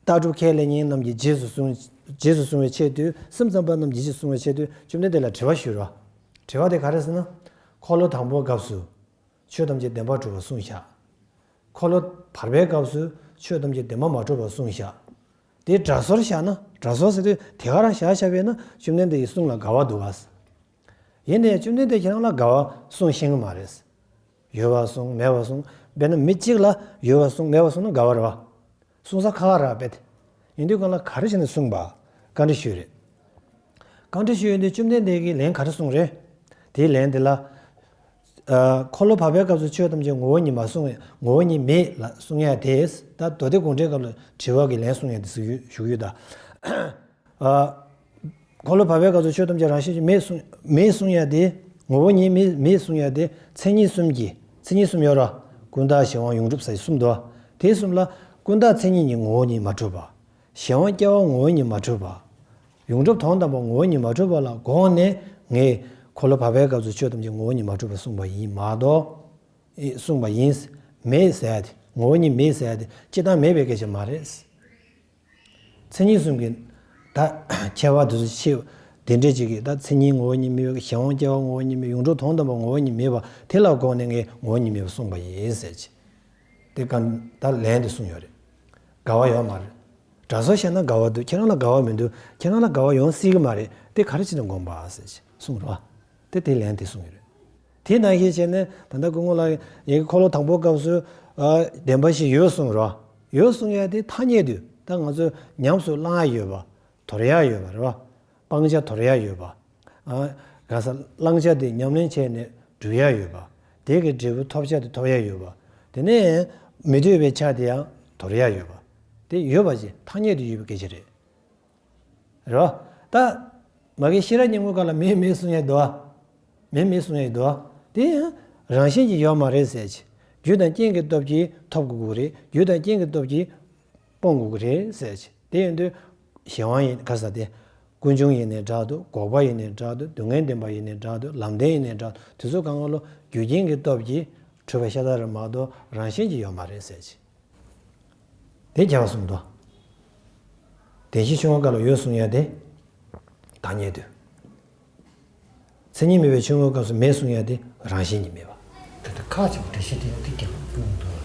ལྟ་གྲུབ་ཁས་ལེན་མཁན་རྣམས་ཀྱིས་རྗེས་སུ་བཟུང་རྗེས་སུ་བཟུང་བའི་ཆེད་དུ། སེམས་ཙམ་པ་རྣམས་ཀྱིས་རྗེས་སུ་བཟུང་བའི་ཆེད་དུ་བཅོམ་ལྡན་འདས་ལ་དྲི་བ་ཞུས་རོ། དྲི་བ་དེ་ག་རེ་ཟེར་ན། འཁོར་ལོ་དང་པོའི་སྐབས་སུ་ཆོས་ཐམས་ཅད་བདེན་པར་གྲུབ་པར་གསུངས་བཞག་འཁོར་ལོ་བར་པའི་སྐབས་སུ་ཆོས་ཐམས་ཅད་བདེན་པར་མ་གྲུབ་པར་གསུངས་བཞག་དེ་སྒྲ་ཟུར་བཞག་ན། སྒྲ་ཟུར་ཟེར་དུས་དེ་ག་རང་བཞག་བཞག་པས་ན་བཅོམ་ལྡན་འདས་ཀྱི་གསུང་ལ་འགལ་བ་འདུག་ག་ཡིན་ནའི་བཅོམ་ལྡན་འདས་ཁྱེད་རང་ལ་འགལ་བ་གསུང་ཤེས་ཀྱི་མ་རེད། ཡོད་པར་གསུངས། མེད་པར་གསུངས། དཔེར་ན་མི་གཅིག་ལ་ཡོད་པར་གསུངས། མེད་པར་གསུངས་ན་འགལ་བ་རེད་བ། གསུང་ས་ཁག་ཁག་རེད་བ། དཔེ་དེ་ཡིན་དུས་གང་ལ་ག་རེ་བྱས་ནས་གསུངས་པ། བཀའ་འདྲི་ཞུས་རེད། བཀའ་འདྲི་ཞུས་ཡོང་དུས་བཅོམ་ལྡན་འདས་ཀྱིས་ལན་ག་རེ་གསུངས་རེད། དེའི་ལན་དེ་ལ། ཨ། འཁོར་ལོ་བར་པའི་སྐབས་སུ་ཆོས་ཐམས་ཅད་ངོ་བོ་ཉིད་མ་གསུངས། ངོ་བོ་ཉིད་མེད་ལ་གསུང་ཡ་དེ། ད་མདོ་སྡེ་དགོངས་འགྲེལ་སྐབས་ལ་དྲི་བ་གི་ལན་གསུང་ཡ་དེ་ཞུ་ཞུ་གི་ཡོད་ད། ཨ། འཁོར་ལོ་བར་པའི་སྐབས་སུ་ཆོས་ཐམས་ཅད་རང་བཞིན་གྱིས་མེད་གསུང་མེད་གསུང་ཡ་དེ། ངོ་བོ་ཉིད་མེད་མེད་གསུང་ཡ་དེ་མཚན་ཉིད་གསུམ་གྱིས། མཚན་ཉིད་གསུམ་ཡོད་ར། ཀུན་བརྟགས་གཞན་དབང་ཡོངས་གྲུབ་ཟེར་གསུམ་འདུག་དེ་གསུམ་ལ་ཀུན་བརྟགས་མཚན་ཉིད་ཀྱི་ངོ་བོ་ཉིད་མ་གྲུབ་པ། གཞན་དབང་སྐྱེ་བ་ངོ་བོ་ཉིད་མ་གྲུབ་པ། ཡོངས་གྲུབ་དོན་དམ་པ་ངོ་བོ་ཉིད་མ་གྲུབ་པ་ལ་དགོངས་ནས་ངས་འཁོར་ལོ་བར་པའི་སྐབས་སུ་ཆོས་ཐམས་ཅད་ངོ་བོ་ཉིད་མ་གྲུབ་པ་གསུངས་པ་ཡིན་མ་གཏོགས། ཨེ། གསུངས་པ་ཡིན། མེད་ཟེར་ཡ་དེ། ངོ་བོ་ཉིད་མེད་ཟེར་ཡ་དེ་སྤྱིར་བཏང་མེད་པའི་སྐད་ཆ་མ་རེད། མཚན་ཉིད་གསུམ་གྱི་ད་ཁྱད་པར་དེ་ཚོ་ཕྱེ། དེ་འདྲས་ཅིག་གིས་ད་མཚན་ཉིད་ངོ་བོ་ཉིད་མེད་པ། གཞན་དབང་སྐྱེ་བ་ངོ་བོ་ཉིད་མེད། ཡོངས་གྲུབ་དོན་དམ་པ་ངོ་བོ་ཉིད་མེད་པ་དེ་ལ་དགོངས་ནས་ངས་ངོ་བོ་ཉིད་མེད་པ་གསུངས་པ་ཡིན་ཟེར་གྱི། དེ་ག་ད་ལན་དེ་གསུངས་ཡོད་རེད། དགའ་བ་ཡོད་མ་རེད། དགྲ་བཟོ་བཤད་ན་དགའ་བ་འདུག་ཁྱེད་རང་ལ་དགའ་བ་མི་འདུག་ཁྱེད་རང་ལ་དགའ་བ་ཡོང་སྲིད་ཀྱི་མ་རེད། དེ་ག་རེ་བྱས་ནས་སྒོམ་པ་ཟེར་གྱི་གསུངས་རོ། དེ་དེ་ལན་དེ་གསུངས་ཡོད་རེད། དེ་ནང་བཞིན་བྱས་ནས་ད་ལྟ་སྐུ་ངོ་ལགས་ཡི་གེ་འཁོར་ལོ་དང་པོའི་སྐབས་སུ་ཨ་བདེན་པ་བཞི་ཡོད་གསུངས་རོ། ཡོད་གསུངས་ཡ་དེ་ཐ་སྙད་དུ་ད་ང་ཚོ་ཉམས་སུ་བླང་ཡ་ཡོད་པ། དོར་ཡ་ཡོད་པ་རེད་བ། སྤང་བྱ་དོར་ཡ་ཡོད་པ། ཨ་ག་ས་བླང་བྱ་དེ་ཉམས་ལེན་བྱས་ནས་འགྲུབ་ཡ་ཡོད་པ། དེ་གི་འབྲས་བུ་ཐོབ་བྱ་དེ་ཐོབ་ཡ་ཡོད་པ། དེ་ནས་མི་འདོད་པའི་ཆ་དེ་ཡང་དོར་ཡ་ཡོད་པ། དེ་ཡོད་པ་ཅིག་ཐ་སྙད་དུ་ཡོད་པའི་སྐད་ཆ་རེད། རེད་བ། ད་མ་གི་ཤེས་རབ་སྙིང་པོའི་སྐབས་ལ་མེད་མེད་གསུང་ཡ་འདུག་བ། མེད་མེད་གསུང་ཡ་འདུག་བ། དེ་ཡང་རང་བཞིན་གྱིས་ཡོད་མ་རེད་ཟེར་གྱི། རྒྱུ་དང་རྐྱེན་གྱི་སྟོབས་ཀྱིས་ཐོབ་དགོས་ཀྱི་རེད། རྒྱུ་དང་རྐྱེན་གྱི་སྟོབས་ཀྱིས་སྤོང་དགོས་ཀྱི་རེད་ཟེར་གྱི། དེ་ཡིན་དུས་གཞན་དབང་ཡིན་ག་ས་དེ། ཀུན་འབྱུང་ཡིན་ནའི་འདྲ་འདུག་འགོག་པ་ཡིན་ནའི་འདྲ་འདུག་སྡུག་བསྔལ་བདེན་པ་ཡིན་ནའི་འདྲ་འདུག་ལམ་བདེན་ཡིན་ནའི་འདྲ་འདུག་དེ་ཚོ་གང་ག་ལོ་རྒྱུ་རྐྱེན་གྱི་སྟོབས་ཀྱིས་གྲུབ་པ་ཤ་སྟག་རེད་མ་གཏོགས་རང་བཞིན་གྱིས་ཡོད་མ་རེད་ཟེར་གྱི། དེ་རྒྱལ་བ་གསུངས་འདུག་བདེན་བཞིའི་ཆོས་ངོ་སྐབས་ལ་ཡོད་གསུང་ཡ་དེ། ཐ་སྙད་དུ། མཚན་ཉིད་མེད་པའི་ཆོས་ངོ་སྐབས་སུ་མེད་གསུང་ཡ་དེ་རང་བཞིན་གྱིས་མེད་པ། ད་ལྟ་ཁ་ཅིག་འགྲེལ་བཤད་དེ་འདི་རྒྱབ་ཀྱི་འདུག་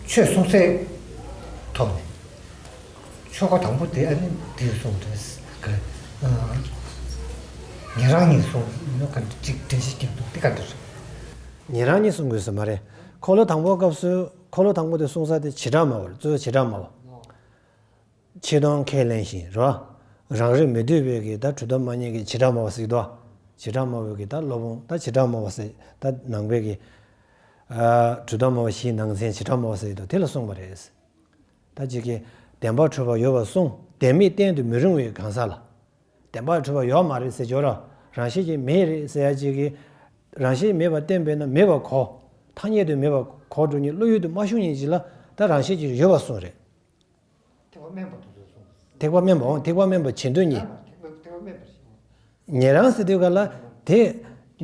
ཆོས་གསུང་སའི་ཐོག་ནས་ཆོ་ག་དང་པོ་དེ་ཨ་ནི་འདི་གསུངས་རེད། ག་ཨ་ཉན་རང་གཉིས་གསུངས་ཡིན་ནོ་ག་ཅིག་འགྲེལ་བཤད་རྒྱབ་འདུག་དེ་ག་འདྲ་རེད། ཉན་རང་གཉིས་གསུང་དགོས་ས་མ་རེད། འཁོར་ལོ་དང་པོའི་སྐབས་སུ་འཁོར་ལོ་དང་པོ་དེ་གསུང་ས་དེ་བྱེ་བྲག་སྨྲ་བ་རེད། གཙོ་བོ་བྱེ་བྲག་སྨྲ་བ། ཆོས་དོན་ཁས་ལེན་ཞིང་རོ། རང་རིག་མི་འདོད་པའི་གི་ད་གྲུབ་མཐའ་མ་རྙེད་ཀྱི་བྱེ་བྲག་སྨྲ་བ་ཟེར་གྱི་འདུག་བྱེ་བྲག་སྨྲ་བའི་གི་ད་སློབ་དཔོན་ད་བྱེ་བྲག་སྨྲ་བ་ཟེར་ད་ནང་པའི་གི་ཨ་གྲུབ་མཐའ་སྨྲ་བ་བཞིའི་ནང་ཚན་བྱེ་བྲག་སྨྲ་བ་ཟེར་གྱི་འདུག་དེ་ལ་གསུངས་པ་རེད། ད་ཅིག་གི་བདེན་པར་གྲུབ་པ་ཡོད་པར་གསུངས། བདེན་མེད་བསྟན་དུ་མི་རུང་བའི་གང་ཟག་ལ། བདེན་པར་གྲུབ་པ་ཡོད་མ་རེད་ཟེར་ཅོག་ར། རང་བཞིན་གྱིས་མེད་རེད་ཟེར་ཡ་ཅིག་གི། རང་བཞིན་མེད་པར་བསྟན་པས་ན་མེད་པར་གོ། ཐ་སྙད་དུ་མེད་པར་གོ་འགྲོ་ཉིད་བློ་ཡུལ་དུ་མ་ཤོང་ཉིད་ཅིག་ལ་ད་རང་བཞིན་གྱིས་ཡོད་པར་གསུངས་རེད། ཐེག་པ་དམན་པ་དེ་ཚོས་གསུངས། ཐེག་པ་དམན་པ་འོང་། ཐེག་པ་དམན་པ་བྱེད་འདོད་ཉིད། ཐེག་པ་ཐེག་པ་དམན་པ་ཞིག་འོང་། ཉན་རང་ཟེར་དུས་ག་ལ་དེ་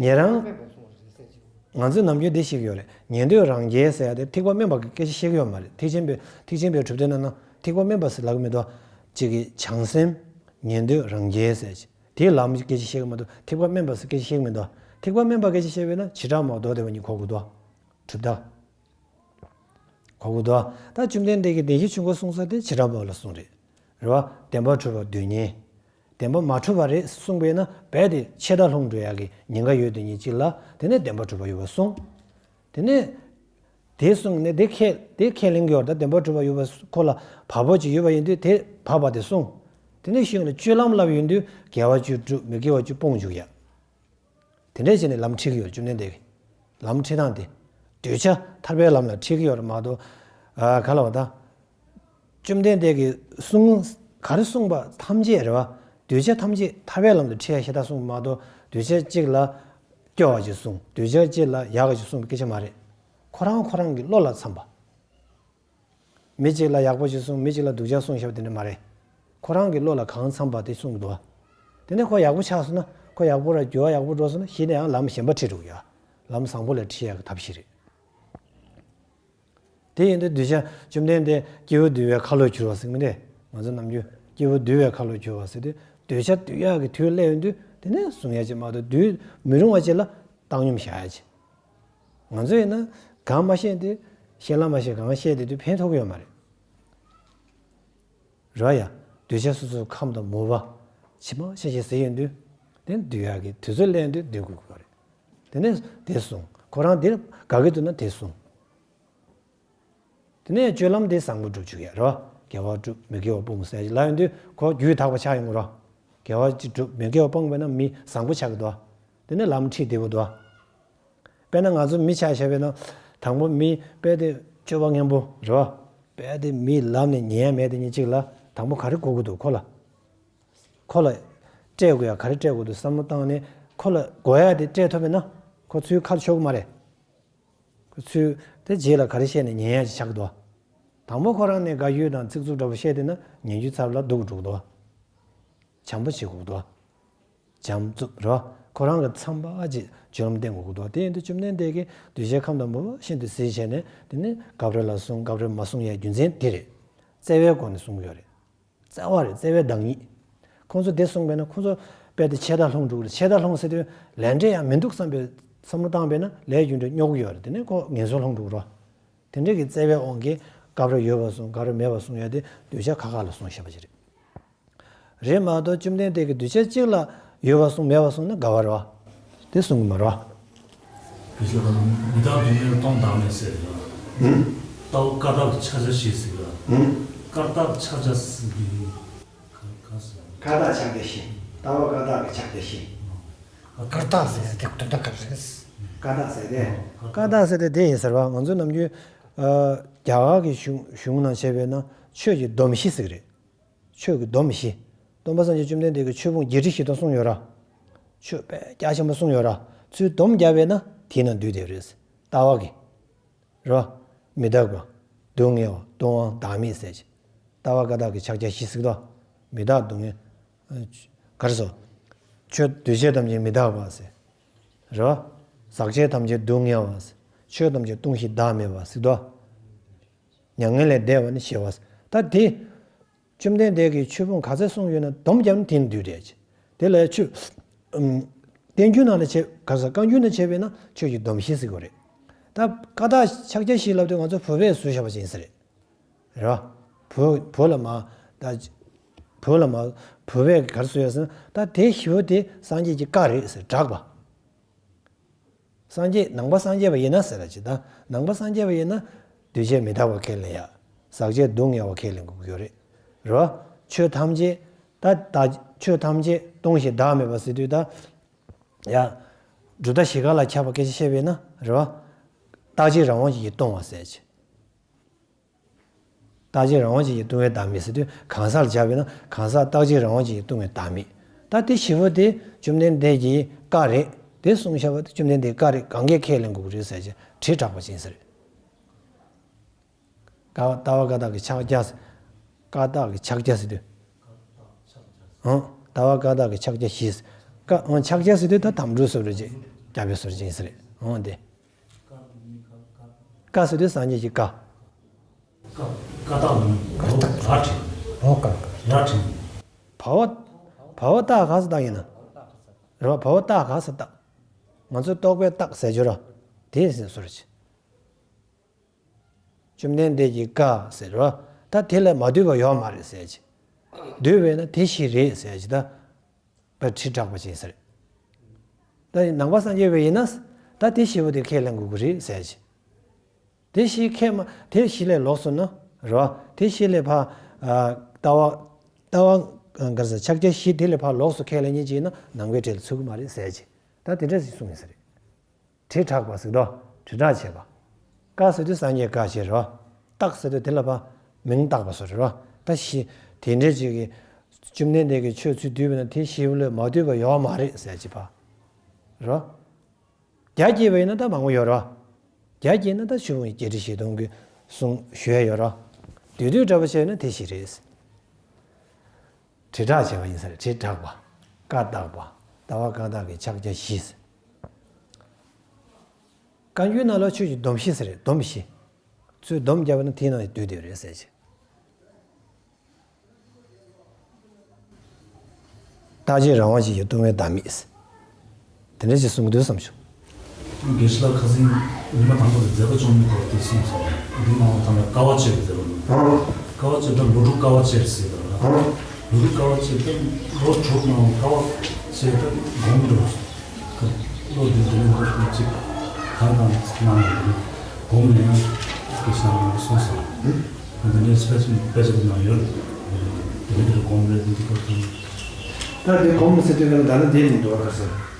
ཉན་རང་། ཐེག་པ་དམན་པ་གསུངས་རེད་ཟེར་ཅིག་ང་ཚོས་ནམ་རྒྱུན་འདི་ཤེས་ཀྱི་ཡོད་རེད། ཉན་ཐོས་རང་རྒྱལ་ཟེར་ཡ་དེ་ཐེག་པ་དམན་པ་གི་སྐད་ཆ་བཤད་ཀྱི་ཡོད་མ་རེད། ཐེག་ཆེན་པའི་ཐེག་ཆེན་པའི་གྲུབ་དོན་ནང་ན་ཐེག་པ་དམན་པ་ཟེར་ལབ་ཀྱི་མི་འདུག་ཅིག་གི་བྱང་སེམས། ཉན་ཐོས་རང་རྒྱལ་ཟེར་ཅིག་དེའི་ལམ་གྱི་སྐད་ཆ་བཤད་ཀྱི་མ་གཏོགས་ཐེག་པ་དམན་པ་ཟེར་སྐད་ཆ་བཤད་ཀྱི་མི་འདུག་ཐེག་པ་དམན་པ་སྐད་ཆ་བཤད་པས་ན་བྱེ་བྲག་སྨྲ་བ་མདོ་སྡེ་པ་གཉིས་གོ་དགོས་འདུག་གྲུབ་མཐའ། གོ་དགོས་འདུག་ད་བཅོམ་ལྡན་འདས་ཀྱིས་བདེན་བཞིའི་ཆོས་འཁོར་གསུངས་ས་དེ་བྱེ་བྲག་སྨྲ་བ་ལ་གསུངས་རེད། རེད་བ། བདེན་པར་གྲུབ་པ་འདོད་ཉན། བདེན་པ་མ་གྲུབ་པ་རེད་གསུངས་པས་ན་རྦད་དེ་ཆད་ལྷུང་འགྲོ་ཡག་གི་ཉེན་ཁ་ཡོད་དེ་ཉིད་ཅིག་ལ་དེ་ནས་བདེན་པར་གྲུབ་པ་ཡོད་པར་གསུངས། དེ་ནས། དེ་གསུངས་ནས་དེ་ཁས་དེ་ཁས་ལེན་གྱི་ཡོད་རེད། ད་བདེན་པར་གྲུབ་པ་ཡོད་པ་ཁོ་ལ་བབ་པོ་ཅིག་ཡོད་པ་ཡིན་དུས་དེ་བབ་པ་དེ་གསུངས། དེ་ནས་གཞུང་ལ་སྤྱོད་ལམ་ལབ་ཡོང་དུས་དགེ་བ་བཅུ་སྒྲུབ་མི་དགེ་བ་བཅུ་སྤོང་འཇུག་ཡ། དེ་འདྲས་བྱས་ནས་ལམ་ཁྲིད་ཀྱི་ཡོད་རེད། བཅོམ་ལྡན་འདས་ཀྱིས་ལམ་ཁྲིད་སྟངས་དེ། གདུལ་བྱ་ཐར་པའི་ལམ་ལ་ཁྲིད་ཀྱི་ཡོད་རེད་མ་གཏོགས། ཨ་ག་ལ་བ་ད། བཅོམ་ལྡན་འདས་ཀྱིས་གསུངས་ག་རེ་གསུངས་པ་ཐམས་ཅད་རེད་བ། གདུལ་བྱ་ཐམས་ཅད་ཐར་པའི་ལམ་དུ་ཁྲིད་ཡ་ཞེ་དྲག་གསུངས་པ་མ་གཏོགས་གདུལ་བྱ་གཅིག་ལ་སྐྱོ་བ་ཅིག་གསུངས། གདུལ་བྱ་གཅིག་ལ་ཡག་ག་ཅིག་གསུངས་པའི་སྐད་ཆ་མ་རེད། ཁོ་རང་ཁོ་རང་གི་བློ་ལ་འཚམ་པ། མི་གཅིག་ལ་ཡག་པོ་ཅིག་གསུངས། མི་གཅིག་ལ་སྡུག་ཅག་གསུངས་བཞག་པ་དེ་འདྲ་མ་རེད། ཁོ་རང་གི་བློ་ལ་གང་འཚམ་པ་དེ་གསུངས་འདུག་བ། དེ་ནས་ཁོ་ཡག་པོ་ཆགས་སོང་ན་ཁོ་ཡག་པོ་ར་འགྱུར་བ་ཡག་པོ་འགྲོ་སོང་ན་གཞི་ནས་ཡང་ལམ་གཞན་པ་ཁྲིད་འགྲོ་གི་ཡོད། ལམ་བཟང་པོ་ལ་ཁྲིད་ཡག་གི་ཐབས་ཤེས་རེད། དེ་ཡིན་དུས་གདུལ་བྱ་བཅོམ་ལྡན་འདས་སྐྱེས་བུ་འདུལ་བའི་ཁ་ལོ་བསྒྱུར་བ་ཟེར་གི་མི་འདུག་ང་ཚོ་ནམ་རྒྱུན་སྐྱེས་བུ་འདུལ་བའི་ཁ་ལོ་བསྒྱུར་བ་ཟེར་དུས་གདུལ་བྱ་འདུལ་ཡག་གི་དུས་སླེབས་ཡོང་དུས་དེ་ནས་གསུང་ཡག་ཅིག་མ་གཏོགས་འདུལ་མི་རུང་བ་ཅིག་ལ་བཏང་སྙོམས་བཞག་ཡག་ཅིག་ང་ཚོ་ཡིན་ན་གང་མ་ཤེས་དུས་ཤེས་ལ་མ་ཤེས་གང་ཤེས་དེ་དུས་ཕན་ཐོགས་ཀྱི་ཡོད་མ་རེད། རེད་ཡ། གདུལ་བྱ་སོ་སོའི་ཁམས་དང་མོས་པ་ཇི་མ་ཇི་བཞིན་ཟེར་ཡོང་དུས་དེ་འདུལ་ཡག་གི་དུས་ཚོད་སླེབས་ཡོང་དུས་འདུལ་དགོས་ཀྱི་ཡོད་རེད། དེ་ནས་དེ་གསུངས། ཁོ་རང་འདིར་དགའ་གི་འདུག་ན་དེ་གསུངས། དེ་ནས་སྤྱོད་ལམ་དེ་བཟང་པོ་སྒྲུབ་བཅུག་ཡ་རོ། དགེ་བ་སྒྲུབ་མི་དགེ་བ་སྤོང་ཟེར་ལབ་ཡོང་དུས་ཁོ་རྒྱུད་དག་པ་ཆགས་ཡོང་གི་རོ། དགེ་བ་ཅིག་སྒྲུབ་མི་དགེ་བ་སྤོང་བས་ན་མི་བཟང་པོ་ཆགས་ཀྱི་འདུག་དེ་ནས་ལམ་ཁྲིད་བདེ་པོ་འདུག་དཔེར་ན་ང་ཚོ་མི་ཆ་བཞག་པས་ན་དང་པོ་མི་དཔེ་དེ་སྤྱོད་པ་ངན་པོ་རོ། དཔེ་དེ་མི་ལབ་ནས་ཉན་ཡ་མེད་དེ་ཉིན་གཅིག་ལ་དང་པོ་ག་རེ་དགོས་ཀྱི་འདུག་ཁོ་ལ། ཁོ་ལ་སྤྲད་དགོས་ཡ་ག་རེ་སྤྲད་དགོས་འདུག་བསམ་བློ་བཏང་ནས་ཁོ་ལ་དགོས་ཡ་དེ་སྤྲད་ཐུབ་པས་ན་ཁོ་ཚུར་ཁ་ལ་ཆོག་གི་མ་རེད། ཁོ་ཚུར་དེ་རྗེས་ལ་ག་རེ་བཤད་ནས་ཉན་ཡ་ཅིག་ཆགས་འདུག་དང་པོ་ཁོ་རང་ནས་དགའ་ཡོད་དང་ཚིག་རྩུབ་འདྲ་པོ་བཤད་བསྡད་ན་ཉན་རྒྱུ་ཚབ་ལ་སྡུག་འགྲོ་གི་འདུག་བྱམས་པོ་བྱེད་དགོས་འདུག་བྱམས་རྩུབ་རོ། ཁོ་རང་གི་འཚམ་པ་ཅིག་སྤྱོད་ལམ་བསྟེན་དགོས་ཀྱི་འདུག་དེ་ཡིན་དུས་བཅོམ་ལྡན་འདས་ཀྱིས་གདུལ་བྱའི་ཁམས་དང་མོས་པ་ཤིན་ཏུ་ཟད་བྱས་ནས་དེ་ནི་སྐབས་རེ་ལ་གསུངས་སྐབས་རེ་མ་གསུངས་ཡའི་རྒྱུ་མཚན་དེ་རེད། བརྩེ་བའི་སྒོ་ནས་གསུངས་ཡོད་རེད། བརྩེ་བ་རེད། བརྩེ་བའི་བདག་ཉིད། ཁོང་ཚོ་དེ་གསུངས་པས་ན་ཁོང་ཚོ་དཔེ་དེ་ཆད་ལྷུང་འགྲོ་གི་རེད། ཆད་ལྷུང་ཟེར་དུས་ལས་འབྲས་ཡང་མི་འདུག་བསམ་པའི་ བསམ་བློ་བཏང་བས་ན་ལས་རྒྱུ་འབྲས་རྙོག་གི་ཡོད་རེད། དེ་ནས་ཁོ་ངན་སོང་ལྷུང་འགྲོ་གི་རེད། དེ་འདྲ་གི་བརྩེ་བའི་དབང་གིས་སྐབས་རེ་ཡོད་པར་གསུངས། སྐབས་རེ་མེད་པར་གསུངས་ཡ་དེ་གདུལ་བྱ་ཁ་ཁ་ལ་གསུངས་བཞག་པ་ཞིག་རེད། རེད་མ་གཏོགས་བཅོམ་ལྡན་འདས་ཀྱིས་གདུལ་བྱ་གཅིག་ལ་ཡོད་པར་གསུངས་མེད་པར་གསུངས་ན་དགའ་བ་རེད་བ། དེ་གསུང་གི་མ་རེད་བ། དེ་ཚོ་ལ་མི་རྟག་སྡུག་བསྔལ་སྟོང་བདག་མེད་ཟེར་ཡ། ལྟ་བ་བཀའ་རྟགས་ཀྱི་ཕྱག་རྒྱ་བཞི་ཟེར་ཡ། བཀའ་རྟགས་ཕྱག་རྒྱ་ཟེར་གྱི་ག་ག་ཟེར། བཀའ་རྟགས་ཕྱག་རྒྱ་བཞི། ལྟ་བ་བཀའ་རྟགས་ཀྱི་ཕྱག་རྒྱ་བཞི། བཀའ་རྟགས་ཟེར་ཡ་དེ་དོན་དག་ག་རེ་རེད། བཀའ་རྟགས་ཟེར་ཏེ། བཀའ་རྟགས་ཟེར་ཏེ་དེ་ཡིན་ཟེར་བ། ང་ཚོ་ནམ་རྒྱུན་ཨ་རྒྱ་གར་གྱི་གཞུང་གཞུང་ནང་བྱས་པས་ན་ཆོས་ཀྱི་སྡོམ་བཞི་ཟེར་གྱི་རེད། ཆོས་ཀྱི་སྡོམ་བཞི། སྟོན་པ་སངས་རྒྱས་བཅོམ་ལྡན་འདས་ཀྱིས་ཆོས་ཕུང་བརྒྱད་ཁྲི་བཞི་སྟོང་གསུངས་ཡོད་ར། ཆོས་དཔེ་རྒྱ་ཆེན་པོ་གསུངས་ཡོད་ར། ཚུར་སྡོམ་བརྒྱབ་པས་ན་དེའི་ནང་འདུས་བསྡད་རེད། ལྟ་བ་གི། རེད་བ། མི་རྟག་པ། སྡུག་བསྔལ་བ། སྟོང་པ་བདག་མེད་ཟེར་གྱི། ལྟ་བ་བཀའ་རྟགས་ཀྱི་ཕྱག་རྒྱ་བཞི་ཟེར་གི་འདུག་མི་རྟག་སྡུག་བསྔལ། ག་རེ་ཟེར། ཆོས་འདུས་བྱས་ཐམས་ཅད་མི་རྟག་པ་ཟེར། རེད་བ། ཟག་བཅས་ཐམས་ཅད་སྡུག་བསྔལ་བ་ཟེར། ཆོས་ཐམས་ཅད་སྟོང་ཞིང་བདག་མེད་པ་ཟེར་གི་འདུག་མྱ་ངན་ལས་འདས་པ་ནི་ཞི་བ་ཟེར། ད་དེ། བཅོམ་ལྡན་འདས་ཀྱིས་ཆོས་ཕུང་ག་ཚད་གསུངས་ཡོད་ན་སྡོམ་བརྒྱབ་ན་དེ་ནི་འདུས་བསྡད་ཅེས། དེ་ལ་ཆོས། ཨམ། བསྟན་འགྱུར་ནང་ལ་བྱས་ག་ས་བཀའ་འགྱུར་ནང་བྱས་པས་ན་ཆོས་ཀྱི་སྡོམ་བཞི་ཟེར་དགོས་རེད། ད་བཀའ་རྟགས་ཕྱག་རྒྱ་བཞི་ལབ་དུས་ང་ཚོ་བོད་པས་བཟོས་བཞག་པ་ཅིག་ཡིན་ས་རེད། རེད་བ། བོད་བོད་ལ་མ། ད། བོད་ལ་མ། བོད་པས་ག་རེ་བཟོས་ཡོད་ཟེར་ན་ད་དེ་བཞི་པོ་དེ་སངས་རྒྱས་ཀྱི་བཀའ་རེད་ཟེར་གྲགས་པ། སངས་རྒྱས་ནང་པ་སངས་རྒྱས་པ་ཡིན་ན་ཟེར་ར་ཅིག་ད་ནང་པ་སངས་རྒྱས་པ་ཡིན་ན་འདུས་བྱས་མི་རྟག་པ་ཁས་ལེན་ཡ། ཟག་བཅས་སྡུག་བསྔལ་བ་ཁས་ལེན་དགོས་ཀྱི་ཡོད་རེད། རེད་བ། ཆོས་ཐམས་ཅད་ད་ད་ཆོས་ཐམས་ཅད་སྟོང་ཞིང་བདག་མེད་པ་ཟེར་དུས་ད། ཡ། གྲུབ་མཐའ་བཞི་ཀ་ལ་ཁྱབ་པ་སྐད་ཆ་བཤད་པས་ན་རེད་བ། རྟག་གཅིག་རང་དབང་ཅིག་གིས་སྟོང་བ་ཟེར་ཅིག་རྟག་གཅིག་རང་དབང་ཅན་གྱིས་སྟོང་པའི་བདག་མེད་ཟེར་དུས་གང་ཟག་ལ་སྦྱར་བས་ན་གང་ཟག་རྟག་གཅིག་རང་དབང་ཅན་གྱིས་སྟོང་པའི་བདག་མེད། ད་དེ་བཞི་པོ་དེ་བཅོམ་ལྡན་འདས་ཀྱི་བཀའ་རེད། དེ་གསུངས་བཞག་པ་དེ་བཅོམ་ལྡན་འདས་ཀྱི་བཀའ་རེད། གང་གས་ཁས་ལེན་དགོས་ཀྱི་རེད་ཟེར་བྱས་དྲིལ་བསྒྲགས་པ་ཅན་ཟེར། ཀ་ལྟ་བ་བཀའ་རྟགས་ཀྱི་ཕྱག་རྒྱ་ཟེར། བཀའ་རྟགས་ཀྱི་ཕྱག་རྒྱ་ཟེར་དུས། ཨང་། ལྟ་བ་བཀའ་རྟགས་ཀྱི་ཕྱག་རྒྱ་བཞི་ཟེར། ཀ་ཨང་ཕྱག་རྒྱ་ཟེར་དུས་ད་དམ་ཕྲུག་ཟེར་རེད་ཅེས་རྒྱ་བོད་ཟེར་ཅིག་ཡིན་ས་རེད། ཨང་དེ། བཀའ་ཟེར་དུས་སངས་རྒྱས་ཀྱི་བཀའ། ཀ་ཀ་རྟགས་ལ་ནི་བ་བ་ར་བྲིས། བ་བ་ཀ་ར་བྲིས། བ་བ། བ་བ་རྟགས་ག་ས་རྟགས་ཡིན་ན། རེད་བ། བ་བ་རྟགས་ག་ས་རྟགས། ང་ཚོས་རྟོག་པས་རྟགས་ཟེར་རྒྱུ་ར། དེ་ཟེར་སོ་རེད། བཅོམ་ལྡན་འདས་ཀྱི་བཀའ་ཟེར་ར། ད་དེ་ལས་མ་འདུས་པ་ཡོད་མ་རེད་ཟེར་གྱི། འདུས་པས་ན་དེ་བཞི་རེད་ཟེར་གྱི་ད། པ་དྲིལ་བསྒྲགས་པ་ཅིག་ཟེར། ད་ནང་པ་སངས་རྒྱས་པ་ཡིན་ན། ད་དེ་བཞི་པོ་དེ་ཁས་ལེན་དགོས་ཀྱི་རེད་ཟེར་གྱི། དེ་བཞི་ཁས་མ་དེ་བཞི་ལས་ལོགས་སུ་ན་རེད་བ། དེ་བཞི་ལས་ཕར། ཨ། ལྟ་བ། ལྟ་བ། ག་རེ་ཟེར། ཕྱག་རྒྱ་བཞི་དེ་ལས་ཕར་ལོགས་སུ་ཁས་ལེན་མཁན་ཅིག་ཡིན་ན་ནང་པའི་གྲས་ལ་ཚུད་ཀྱི་མ་རེད་ཟེར་གྱི། ད་དེ་འདྲ་ཞིག་གསུངས་ཡིན་ས་རེད། དྲིལ་བསྒྲགས་པ་ཟེར་དོ། དྲིལ་བསྒྲགས་བྱེད་པ། བཀའ་ཟེར་དུས་སངས་རྒྱས་བཀའ་ཞེས་རེད་བ། རྟགས་ཟེར་དུས་དེ་ལ་ཕར་མིང་བཏགས་པ་སོགས་རེད་བ། ད་བཞི་དེ་འདྲ་ཅིག་གིས་བཅོམ་ལྡན་འདས་ཀྱིས་ཆོས་ཚུར་བསྡུས་པ་ཡིན་ན་དེ་བཞི་པོ་ལས་མ་འདུས་པ་ཡོད་མ་རེད་ཟེར་གྱི་བ། རེད་བ། རྒྱ་བསྐྱེད་པ་ཡིན་ན་ད་མང་པོ་ཡོད་རེད་བ། རྒྱ་བསྐྱེད་ན་ད་ཆོས་ཕུང་བརྒྱད་ཁྲི་བཞི་སྟོང་གི་གསུང་ཞུ་ཡ་ཡོད་རེད་བ། བསྡུས་བསྡུས་འདྲ་པོ་བྱས་ན་དེ་བཞི་རེད། དྲིལ་བསྒྲགས་བྱས་པ་ཡིན་ས་རེད། དྲིལ་བསྒྲགས་པ། བཀའ་བཏགས་པ། ལྟ་བ་བཀའ་རྟགས་ཀྱི་ཕྱག་རྒྱ་བཞི། བཀའ་འགྱུར་ནང་ལ་ཆོས་ཀྱི་སྡོམ་བཞི་ཟེར་རེད། སྡོམ་བཞི། ཚུར་སྡོམ་བརྒྱབ་པ་ན་དེའི་ནང་ནས་འདུས་བསྡད་རེད་ཟེར་གྱི། རྟག་གཅིག་རང་དབང་ཅན་གྱིས་སྟོང་པའི་བདག་མེད་ཟེར། དེ་འདྲ་ཞིག་གསུང་གི་འདུག་བསམ་བྱུང་། དགེ་བཤེས་ལགས་ཁ་སང་ཉི་མ་དང་པོ་དེ་མཛད་པ་བཅོ་ལྔའི་སྐོར་དེ་གསུངས་སོང་། འདི་མ་འོངས་ཐ་མ་དཀའ་བ་སྤྱད་པའི་མཛད་པ་ལ། དཀའ་བ་སྤྱད་ད་ལོ་དྲུག་དཀའ་བ་སྤྱད་ཟེར་ད། ལོ་དྲུག་དཀའ་བ་སྤྱད་ད་ལོ་དྲུག་མ་འོངས་དཀའ་བ་སྤྱད་ད་སྒོམ་འགྲོ། ལོ་འདི་འདི་ནས་ལོ་དྲུག་ཅིག་གང་དང་གནང་ཡོད། སྒོམ་ནས་ཡང་དགེ་བཤེས་ལགས་ནང་གསུངས་སོང་། འདི་ནས་སྤེ་ཆ་དཔེ་ཆ་དེ་ནང་ཡོད། དེ་ནས་དེ་ལ་སྒོམ་རེད། འདི་འདི་སྐོར་དང་། ད་དེ་སྒོམ་ཟེར་དུས་ད་ནི་དེ་མི་འདུག་བ། ཁ་སང་།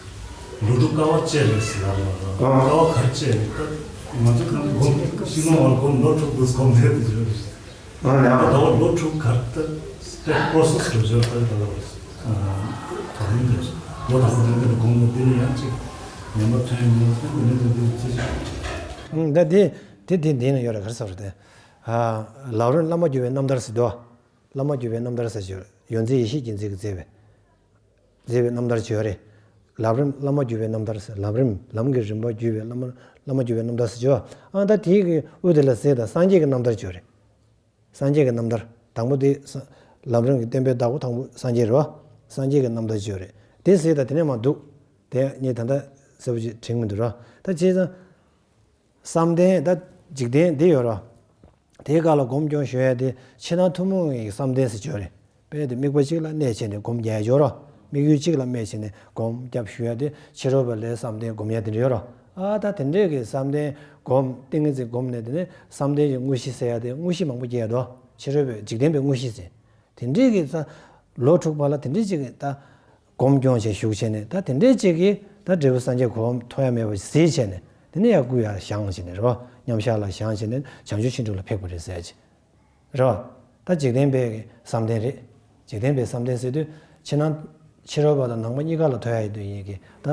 ལོ་དྲུག་དཀའ་བ་སྤྱད་རེད་ཟེར་ལ་རེད་བ། ཨ། དཀའ་བ་ག་རེ་སྤྱད་རེད། ད་ང་ཚོ་གང་སྒོམ་ཤིང་ནང་བར་སྒོམ་ལོ་དྲུག་ཏུ་སྒོམ་རེད་དུ་བརྗོད་རེད། ཨ་ནི་ཨ། ད་བར་ལོ་དྲུག་ག་རེ་ད་སྤེ་པོ་སོ་སོ་བརྗོད་ད་ད་ལ་བར་ད་རིང་རེད། ལོ་དང་པོ་དེ་འདྲ་སྒོམ་ལ་འདི་ནི་ཡང་ཅིག་ཉམས་པ་ཐོན་ཡོང་ན་འདི་ནི་འདི་འདི་ཅི་ཞིག་ཨང་། ད་དེ་དེ་དེ་འདི་ནི་ཡོད་རེད། ག་རེ་ཟེར་བ་རེད་དེ། ཨ། ལམ་རིམ་བླ་མ་བརྒྱུད་པའི་རྣམ་ཐར་ཟེར་དོ། བླ་མ་བརྒྱུད་པའི་རྣམ་ཐར་ཟེར་ཞུ། ཡོངས་འཛིན་ཡེ་ཤེས་རྒྱལ་མཚན་གྱིས་མཛད་པའི། མཛད་པའི་རྣམ་ཐར་ཅིག་ཡོད་རེད། ལམ་རིམ་བླ་མ་བརྒྱུད་པའི་རྣམ་ཐར་ཟེར། ལམ་རིམ་ལམ་གྱི་རིམ་པ་བརྒྱུད་པའི་བླ་མ་བླ་མ་བརྒྱུད་པའི་རྣམ་ཐར་ཟེར་ཅིག་ཡོད། ཨ། ད་དེའི་གི་དབུ་དེ་ལ་གཟིགས་དང་། སངས་རྒྱས་ཀྱི་རྣམ་ཐར་ཅིག་ཡོད་རེད། སངས་རྒྱས་ཀྱི་རྣམ་ཐར་དང་པོ་དེ་ས་ལམ་རིམ་གྱི་བསྟན་པའི་བདག་པོ་དང་པོ་སངས་རྒྱས་རེད་བ། སངས་རྒྱས་ཀྱི་རྣམ་ཐར་ཅིག་ཡོད་རེད། དེ་གཟིགས་དང་། དེ་ནས་མར་འདུག་དེ་ངས་ད་ལྟ་ གསལ་པོ་ཅིག་དྲན་གྱི་འདུག་ར། ད་བྱས་ཙང་བསམ་གཏན་ད་འཇིག་རྟེན་འདི་ཡོད་ར། དེའི་སྐབས་ལ་སྒོམ་སྐྱོང་ཞུ་ཡ་དེ་ཕྱི་ནང་ཐུན་མོང་གི་བསམ་གཏན་ཟེར་གྱི་ཡོད་རེད། དཔེ་དེ་དམིགས་པ་གཅིག་ལ་གནས་བྱས་ནས་སྒོམ་རྒྱག་ཡ་ཡོད་ར། དམིགས་ཡུལ་གཅིག་ལ་གནས་བྱས་ནས་སྒོམ་རྒྱབ་ཞུ་ཡ་དེ་ཕྱི་རོལ་པ་ལས་བསམ་གཏན་སྒོམ་ཡ་དེ་འདྲ་ཡོད་ར། ཨ་ད་དེ་འདྲས་ཀྱི་བསམ་གཏན་སྒོམ་ཏིང་ངེ་འཛིན་སྒོམ་ནས་དེ་ནས་བསམ་གཏན་གྱི་དངོས་གཞི་ཟེར་ཡ་དེ་དངོས་གཞི་མང་པོ་སྐྱེ་ཡ་འདུག་ཕྱི་རོལ་པའི་འཇིག་རྟེན་པའི་དངོས་གཞི་ཟེར། དེ་འདྲས་ཀྱི་ད་ལོ་དྲུག་པ་ལ་དེ་འདྲས་ཅིག་གི་ད་སྒོམ་སྐྱོང་བྱས་བཞུགས་བྱས་ནས་ད་དེ་འདྲས་ཅིག་གིས་ད་འབྲས་བུ་སངས་རྒྱས་གོ་འཕང་ཐོབ་ཡ་མེད་པ་ཞིག་གཟིགས་བྱས་ནས་དེ་ནས་ཡར་སྐུ་ཡར་བཞེངས་བྱས་ནས་རེད་བ། མཉམ་བཞག་ལ་བཞེངས་བྱས་ནས་བྱང་ཆུབ་ཤིང་དྲུང་ལ་ཕེབས་པ་རེད་ཟེར་ཡ་ཅིག་རེད་བ། ད་འཇིག་རྟེན་པའི་བསམ་གཏན་རེད། འཇིག་རྟེན་པའི་བསམ་གཏན་ཟེར་དུས་ཕྱི་ནང་ཕྱི་རོལ་པ་དང་ནང་པ་གཉིས་ཀ་ལ་ཐོབ་ཡ་ཡོད་དུས་ཡིན་གྱི་ད་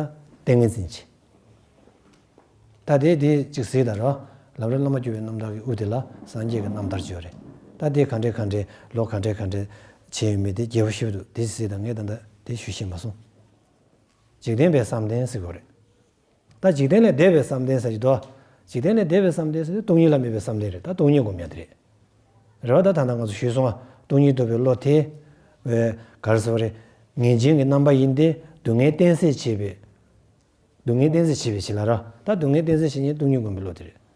ཏིང་ངེ་འཛིན་ཅིག་ད་དེ་དེ་གཅིག་གཟིགས་དང་རོ། ལམ་རིམ་བླ་མ་བསྐྱོད་པའི་རྣམ་ཐར་གྱི་དབུ་དེ་ལ་སངས་རྒྱས་ཀྱི་རྣམ་ཐར་བརྗོད་རེད། ད་དེ་ག་འདྲས་ག་འདྲས་ལོ་ག་འདྲས་ག་འདྲས་བྱས་ཡོད་མེད་དེ་རྒྱས་པོ་ཞིབ་ཏུ་དེ་གཟིགས་དང་། ངས་ད་ལྟ་དེ་ཞུ་ཤེས་མ་སོང་། འཇིག་རྟེན་པའི་བསམ་གཏན་ཟེར་གྱི་ཡོད་རེད། ད་འཇིག་རྟེན་ལས་འདས་པའི་བསམ་གཏན་ཟེར་གྱི་འདུག་འཇིག་རྟེན་ལས་འདས་པའི་བསམ་གཏན་ཟེར་དུས་སྟོང་ཉིད་ལ་དམིགས་པའི་བསམ་གཏན་རེད། ད་སྟོང་ཉིད་སྒོམ་ཡ་དེ་རེད། རེད་བ། ད་ད་ལྟ་ང་ཚོ་ཞུས་སོང་བ། སྟོང་ཉིད་རྟོགས་པའི་བློ་དེ། ག་རེ་ཟེར་བ་རེད། ངེས་འབྱིན་གྱི་རྣམ་པ་ཡིན་ཏེ་སྡུག་བསྔལ་གཏན་སྲིད་བྱེད་པའི། སྡུག་བསྔལ་གཏན་སྲིད་བྱེད་པའི་ཕྱིར་ལ་ར། ད་སྡུག་བསྔལ་གཏན་སྲིད་བྱེད་ཉིད་སྟོང་ཉིད་སྒོམ་པའི་བློ་དེ་རེད།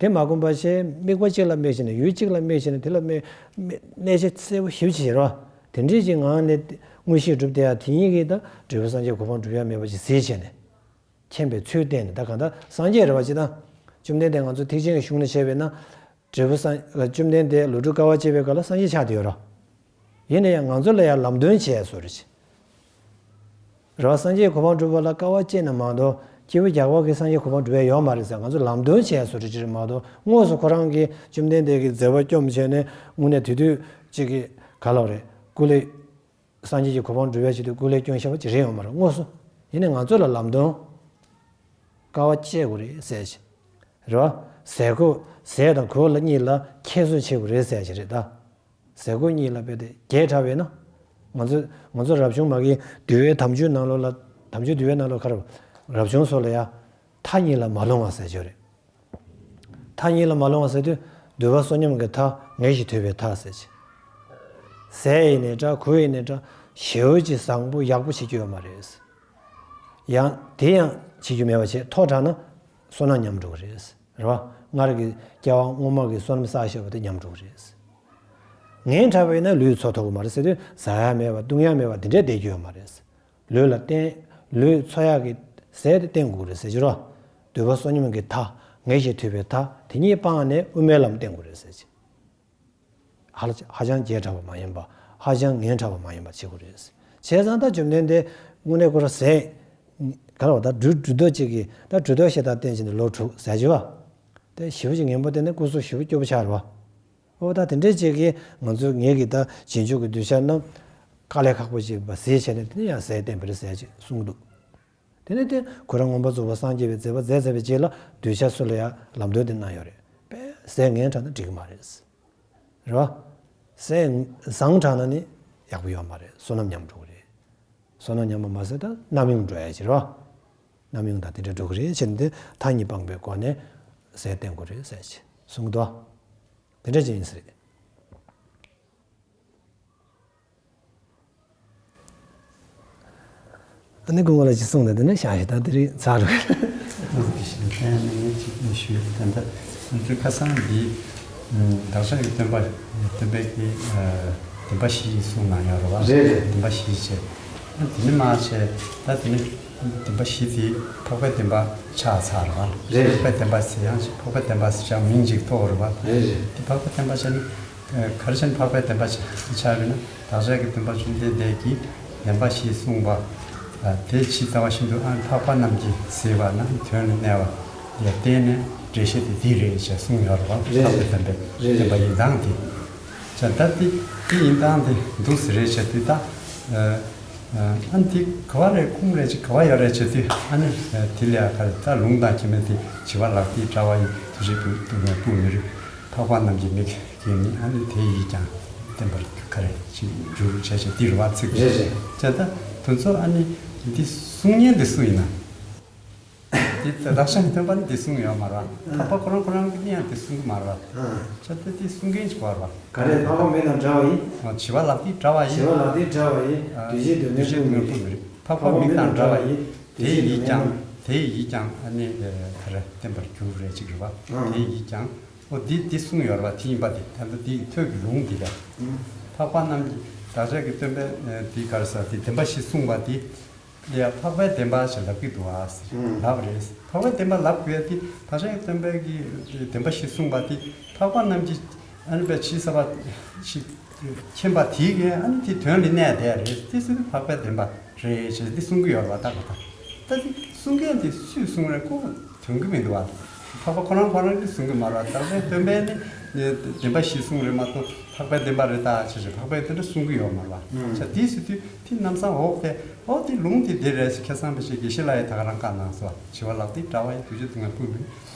དེ་མ་བསྒོམས་པ་བྱས་དམིགས་པ་གཅིག་ལ་དམིགས་བྱས་ནས་ཡུལ་གཅིག་ལ་དམིགས་བྱས་ནས་དེ་ལ་དམིགས་དམིགས་གནས་བྱ་གསལ་པོ་ཞིབ་ཅིག་བྱེད་རོགས། དེ་འདྲས་ཀྱི་ངང་ནས་དངོས་གཞི་གྲུབ་བསྡད་ཡ་དེ་ཉིད་ཀྱིས་ད་འབྲས་བུ་སངས་རྒྱས་གོ་འཕང་འགྲུབ་ཡ་མེད་པ་ཞིག་གཟིགས་བྱས་ནས། མཁྱེན་པའི་ཚུལ་བསྟན་ནས། ད་གང་ལྟར་སངས་རྒྱས་རེད་བ། ཅི་ད། བཅོམ་ལྡན་འདས་ང་ཚོ་ཐེག་ཆེན་གྱི་གཞུང་ནས་བཤད་པས་ན། འབྲས་བུ་སངས་བཅོམ་ལྡན་འདས་ལོ་དྲུག་དཀའ་བ་སྤྱད་པའི་སྐབས་ལ་སངས་རྒྱས་ཆགས་བསྡད་ཡོད་ར། ཡིན་ན་ཡང་ང་ཚོ་ལ་ཡང་ལམ་སྟོན་བྱེད་ཡ་བཟོ་འདྲ་ཅིག་རེད་བ། སངས་རྒྱས་གོ་འཕང་སྒྲུབ་པ་ལ་དཀའ་བ་སྤྱད་ན་མ་གཏོགས་སྐྱེས་བུ་རྒྱགས་པ་གིས་སངས་རྒྱས་གོ་འཕང་སྒྲུབ་ཡ་ཡོད་མ་རེད་ཟེར། ང་ཚོ་ལམ་སྟོན་བྱེད་ཡ་བཟོ་འདྲ་ཅིག་རེད་མ་གཏོགས། དངོས་སུ་ཁོ་རང་གིས་བཅོམ་ལྡན་འདས་ཀྱི་མཛད་པ་སྐྱོང་བྱས་ནས་དངོས་གནས་དེ་དུས་ཅིག་གི་ག་ལབ་རེད། སྐུ་ལས། སངས་རྒྱས་ཀྱི་གོ་འཕང་སྒྲུབ་ཡ་ཆེད་དུ་སྐུ་ལས་སྐྱོན་ཤེས་པ་ཅིག་རེད་ཡོད་མ་རེད། དངོས་སུ། ཡིན་ནའི་ང་ཚོ་ལ་ལམ་སྟོན། དཀའ་བ་སྤྱད་དགོས་རེད་ཟེར་ཞིག་རེད་བ། ཟས་གོས། ཟས་དང་གོས་ལ་གཉིས་ལ་ཁྱད་གསོད་བྱེད་དགོས་རེད་ཟེར་ཞིག་རེད་ད། ཟས་གོས་གཉིས་ལ་དཔེ་དེ་རྒྱས་དྲགས་པས་ན། ང་ཚོ་ང་ཚོ་རབ་བྱུང་མ་གི་འདུལ་བའི་དམ་ཆོས་ནང་ལོགས་ལ། དམ་ཆོས་འདུལ་བའི་ནང་ལོགས་ཁར། རབ་བྱུང་སོགས་ལ་ཡ། མཐའ་གཉིས་ལ་མ་ལྷུང་བ་ཟེར་ཞིག་རེད། མཐའ་གཉིས་ལ་མ་ལྷུང་བ་ཟེར་དུས་འདུལ་བ་བསོད་སྙོམས་ཀྱི་མཐའ་ངེས་ཤེས་ཐོབ་པའི་མཐའ་ཟེར་ཅིག་ཟས་ཡིན་ནའི་འདྲ། གོས་ཡིན་ནའི་འདྲ། ཞེ་པོ་ཅིག་བཟང་པོ་ཡག་པོ་བྱེད་རྒྱུ་ཡོད་མ་རེད། ཡང་དེ་ཡང་བྱེད་རྒྱུ་མེད་པ་བྱས་མཐོ་དྲགས་ན་བསོད་ནམས་ཉམས་འགྲོ་གི་རེད། རེད་བ། སྔར་གྱི་སྐྱེ་བ་སྔོན་མ་གི་བསོད་ནམས་བསགས་བཞག་པ་དེ་ཉམས་འགྲོ་གི་རེད། ངན་དྲགས་པ་ཡིན་ན་ལུས་འཚོ་ཐུབ་ཀྱི་མ་རེད་ཟེར་དུས་ཟ་ཡ་མེད་པ་བཏུང་ཡ་མེད་པ་དེ་འདྲས་བསྡད་རྒྱུ་ཡོད་མ་རེད། ལུས་ལ་བརྟེན། ལུས་འཚོ་ཡག་གི་ཟས་དེ་བསྟེན་དགོས་རེད་ཟེར་གྱི་རོ། འདུལ་བ་བསོད་སྙོམས་ཀྱི་མཐའ། ངེས་ཤེས་ཐོབ་པའི་མཐའ། དེ་གཉིས་སྤངས་ནས་དབུ་མའི་ལམ་བསྟེན་དགོས་རེད་ཟེར་གྱི། ཧ་ལ་ཧ་ཅང་རྒྱས་དྲགས་པ་མ་ཡིན་པ། ཧ་ཅང་ངན་དྲགས་པ་མ་ཡིན་པ་བྱེད་དགོས་རེད། བྱས་ཙང་ད་བཅོམ་ལྡན་འདས་དངོས་གནས་ཁོ་རང་ཟས། ག་རེ་བ། ད་གྲུབ་གྲུབ་མཐའ་གཅིག་གིས་ད་གྲུབ་མཐའ་བཤད་སྟངས་བསྟན་བྱས་ནས་ལོ་དྲུག་ཟ་གྱི་བ། དེ་ཞེ་པོ་ཅིག་ངན་པ་བསྟན་ནས་སྐུ་གཟུགས་ཞེ་པོ་སྐྱོ་པོ་ཆགས་རེད་བ། ཨོ་ད་དེ་འདྲས་ཅིག་གིས་ང་ཚོའི་ངེད་ཀྱི་ད་རྗེས་འཇུག་གི་གདུལ་བྱ་རྣམས་དཀའ་ལས་ཁག་པོ་ཅིག་བ་ཟས་བྱས་ནས་དེ་ནས་ཡང་ཟས་བསྟེན་པ་རེད་ཟེར་ཅིག་གསུང་གི་འདུག་དེ་ནས་དེ་ཁོ་རང་མངོན་པར་རྫོགས་པར་སངས་རྒྱས་པའི་མཛད་པ་མཛད་ཚར་བའི་རྗེས་ལ་གདུལ་བྱ་ཚོ་ལ་ཡང་ལམ་སྟོན་དེ་གནང་ཡོད་རེད། དཔེ་ཟས་ངན་དྲགས་ན་འགྲིག་གི་མ་རེད། རེད་བ། ཟས་བཟང་དྲགས་ན་ནི་ཡག་པོ་ཡོད་མ་རེད། བསོད་ནམས་ཉམས་འགྲོ་གི་རེད། བསོད་ནམས་ཉམས་པ་མ་ཟད་ད་རྣམ་གཡེང་འགྲོ་ཡ་ཅིག་རེད་བ། རྣམ་གཡེང་དང་དེ་འདྲ་འགྲོ་གི་རེད་ཟེར་ནས་དེ་མཐའ་གཉིས་སྤངས་པའི་སྒོ་ནས་ཟས་བསྟེན་དགོས་རེད་ཟེར་ཅིག་གསུང་གི་འདུག་དེ་འདྲ་ཅིག་ཡིན་ས་རེད། ཨ་ནི་སྐུ་ངོ་ལ་ཅིག་གསུངས་ནས་དེ་ནས་བཞག་ཞིག་ད་དེ་རིང་ཚར་རེད། ཨ་ནི་ངས་ཅིག་ཞུས་ད་ལྟ་ང་ཚོའི་ཁ་སང་འདི་བདག་ཅག་གི་སྟོན་པ་སྟོན་པའི་གི་བདེན་པ་བཞི་གསུངས་གནང་ཡོད་རེད་བ། རེད་རེད། བདེན་པ་བཞི་བྱས། ཨ་དེ་ནི་མ་བྱས་ད་དེ་ནི་བདེན་པ་བཞི་དེ་འཕགས་པའི་བདེན་པ་ཆགས་ཚར་རེད་བ། རེད་རེད། འཕགས་པའི་བདེན་པ་ཟེར་ཡང་ཅིག་འཕགས་པའི་བདེན་པ་ཟེར་ཡང་མིང་ཅིག་ཐོགས་རེད་བ། རེད་རེད། དེ་འཕགས་པའི་བདེན་པ་བྱས་ནི། ག་རེ་བྱས་ནས་འཕགས་པའི་བདེན་པ་ཆགས་པས་ན། བདག་ཅག་གི་སྟོན་པ་བཅོམ་ལྡན་འདས་ཀྱིས་བདེན་པ་བཞི་གསུངས་པ། དེ་ཇི་ལྟ་བ་བཞིན་དུ་ཨ་འཕགས་པ་རྣམས་ཀྱིས་གཟིགས་པ་ན་དོན་ལ་གནས་པ་ལ་བརྟེན་ནས་འགྲེལ་བཤད་དེ་འདི་རེད་ཅེས་གསུངས་ཡོད་རེད་བ། རེད། འཕགས་པའི་བདེན་པའི་རེད་བདེན་པ་ཡིན་སྟངས་དེ། ད་ལྟ་དེ་དེ་ཡིན་སྟངས་དེ་འདུག་ཟེར་རེད་ཅེས་དེ་ད། ཨ་འདི་ག་བ་རེད། ཁུངས་རེད་ཅེས་ག་བ་ཡོད་རེད་ཅེས་དེ་ཨ་ནི་དེ་ལས་ཨ་ག་རེ་ད་ལུང་དང་ཁྱད་མེད་དེ་བྱི་བ་ལག་མཐིལ་འདྲ་བ་ཡི་དུ་རེད་དུ་དུ་མེད་པུ་མི་རེད། འཕགས་པ་རྣམས་ཀྱི་མིག་གིས་ནི་ཨ་ནི་དེ་ཡིས་ཀྱང་བསྟན་པར་ག་རེ་ཅིག་འགྱུར་བྱས་བྱས་འདིར་བ་ཚིག་རེད་རེད། བྱས་ད་དེ་ཚོ་ཨ་ནི་འདི་གསུང་མཁན་འདི་སུ་ཡིན་ན། འདི་བདག་ཅག་གི་སྟོན་པ་ནི་འདི་གསུང་ཡོད་མ་རེད། འཕགས་པ་ཁོ་རང་ཁོ་རང་གིས་ནི་ཡང་འདི་གསུང་གི་མ་རེད། བྱས་ད་འདི་གསུང་མཁན་ཅིག་བར་བ། ག་རེ། འཕགས་པ་མིག་དང་འདྲ་བ་ཡིས། བྱི་བ་ལག་མཐིལ་འདྲ་བ་ཡིས། བྱི་བ་ལག་མཐིལ་འདྲ་བ་ཡིས། དུས་བཞི་དུས་མེད་པུ་མི་རེད། འཕགས་པ་མིག་དང་འདྲ་བ་ཡིས། དེ་ཡིས་ཀྱང་ དེ་ཡིས་ཀྱང་ཨ་ནི་ག་རེ་བསྟན་པར་འགྱུར་རེད་ཅིག་རེད་བ། དེ་ཡིས་ཀྱང་ཨོ་འདི་འདི་གསུངས་ཡོད་རེད་བ། དེ་ཡིན་པ་དེ་ད་ལྟ་འདི་ཡི་ཐོད་ཀྱི་ལུང་འདི་རེད། འཕགས་པ་རྣམས་ཀྱི་བདག་ཅག་གི་སྟོན་པས་འདི་ག་རེ་ཟེར་དེ་བདེན་པ་བཞི་གསུངས་པ་དེ། ལ་ཡང་འཕགས་པའི་བདེན་པ་ཞེས་ལབ་ཀྱི་འདུག་ཨ། ལབ་རེད། འཕགས་པའི་བདེན་པ་ལབ་དགོས་ཡ་དེ་བདག་ཅག་གི་སྟོན་པའི་གི་བདེན་པ་བཞི་གསུངས་པ་དེ་འཕགས་པ་རྣམས་ཀྱིས་ཨ་ནི་པའི་ཕྱི་ས་པ་ཞིག་མཁྱེན་པ་དེའི་གི་ཨ་ནི་དེ་དོན་ལ་གནས་བསྡད་རེད། དེ་སྲིད་དུ་འཕགས་པའི་བདེན་པ་རེད་ཅེས་འདི་གསུང་གི་ཡོད་རེད་བ། ད་ག་ད་ད་དེ་གསུང་མཁན་དེ་སུས་གསུང་རེད་ཁོ་དོན་གི་མི་འདུག་བ། འཕགས་པ་ཁོ་རང་ཁོ་རང་གིས་གསུང་གི་མ་རེད་བ། བདག་ཅག་སྟོན་པས་ནི་བདེན་པ་བཞི་གསུང་རེད་མ་གཏོགས་འཕགས་པའི་བདེན་པ་རེད་ད་ཅེས་ཅེས་འཕགས་པས་དེ་འདྲ་གསུང་གི་ཡོད་མ་རེད་བ། ད་དེ་སྲིད་དུ་དེ་ལམ་སང་འོག་དེ་འོག་དེ་ལུང་དེ་དེ་རེད་ཁ་སང་བེ་ཤེ་དགེ་བཤེས་ལགས་ཡིས་ད་ག་རང་བཀའ་གནང་སོང་བ། བྱི་བ་ལགས་དེ་དྲ་བ་ཡི་དུས་ཚོད་དུ་ང་ཕུལ་མི་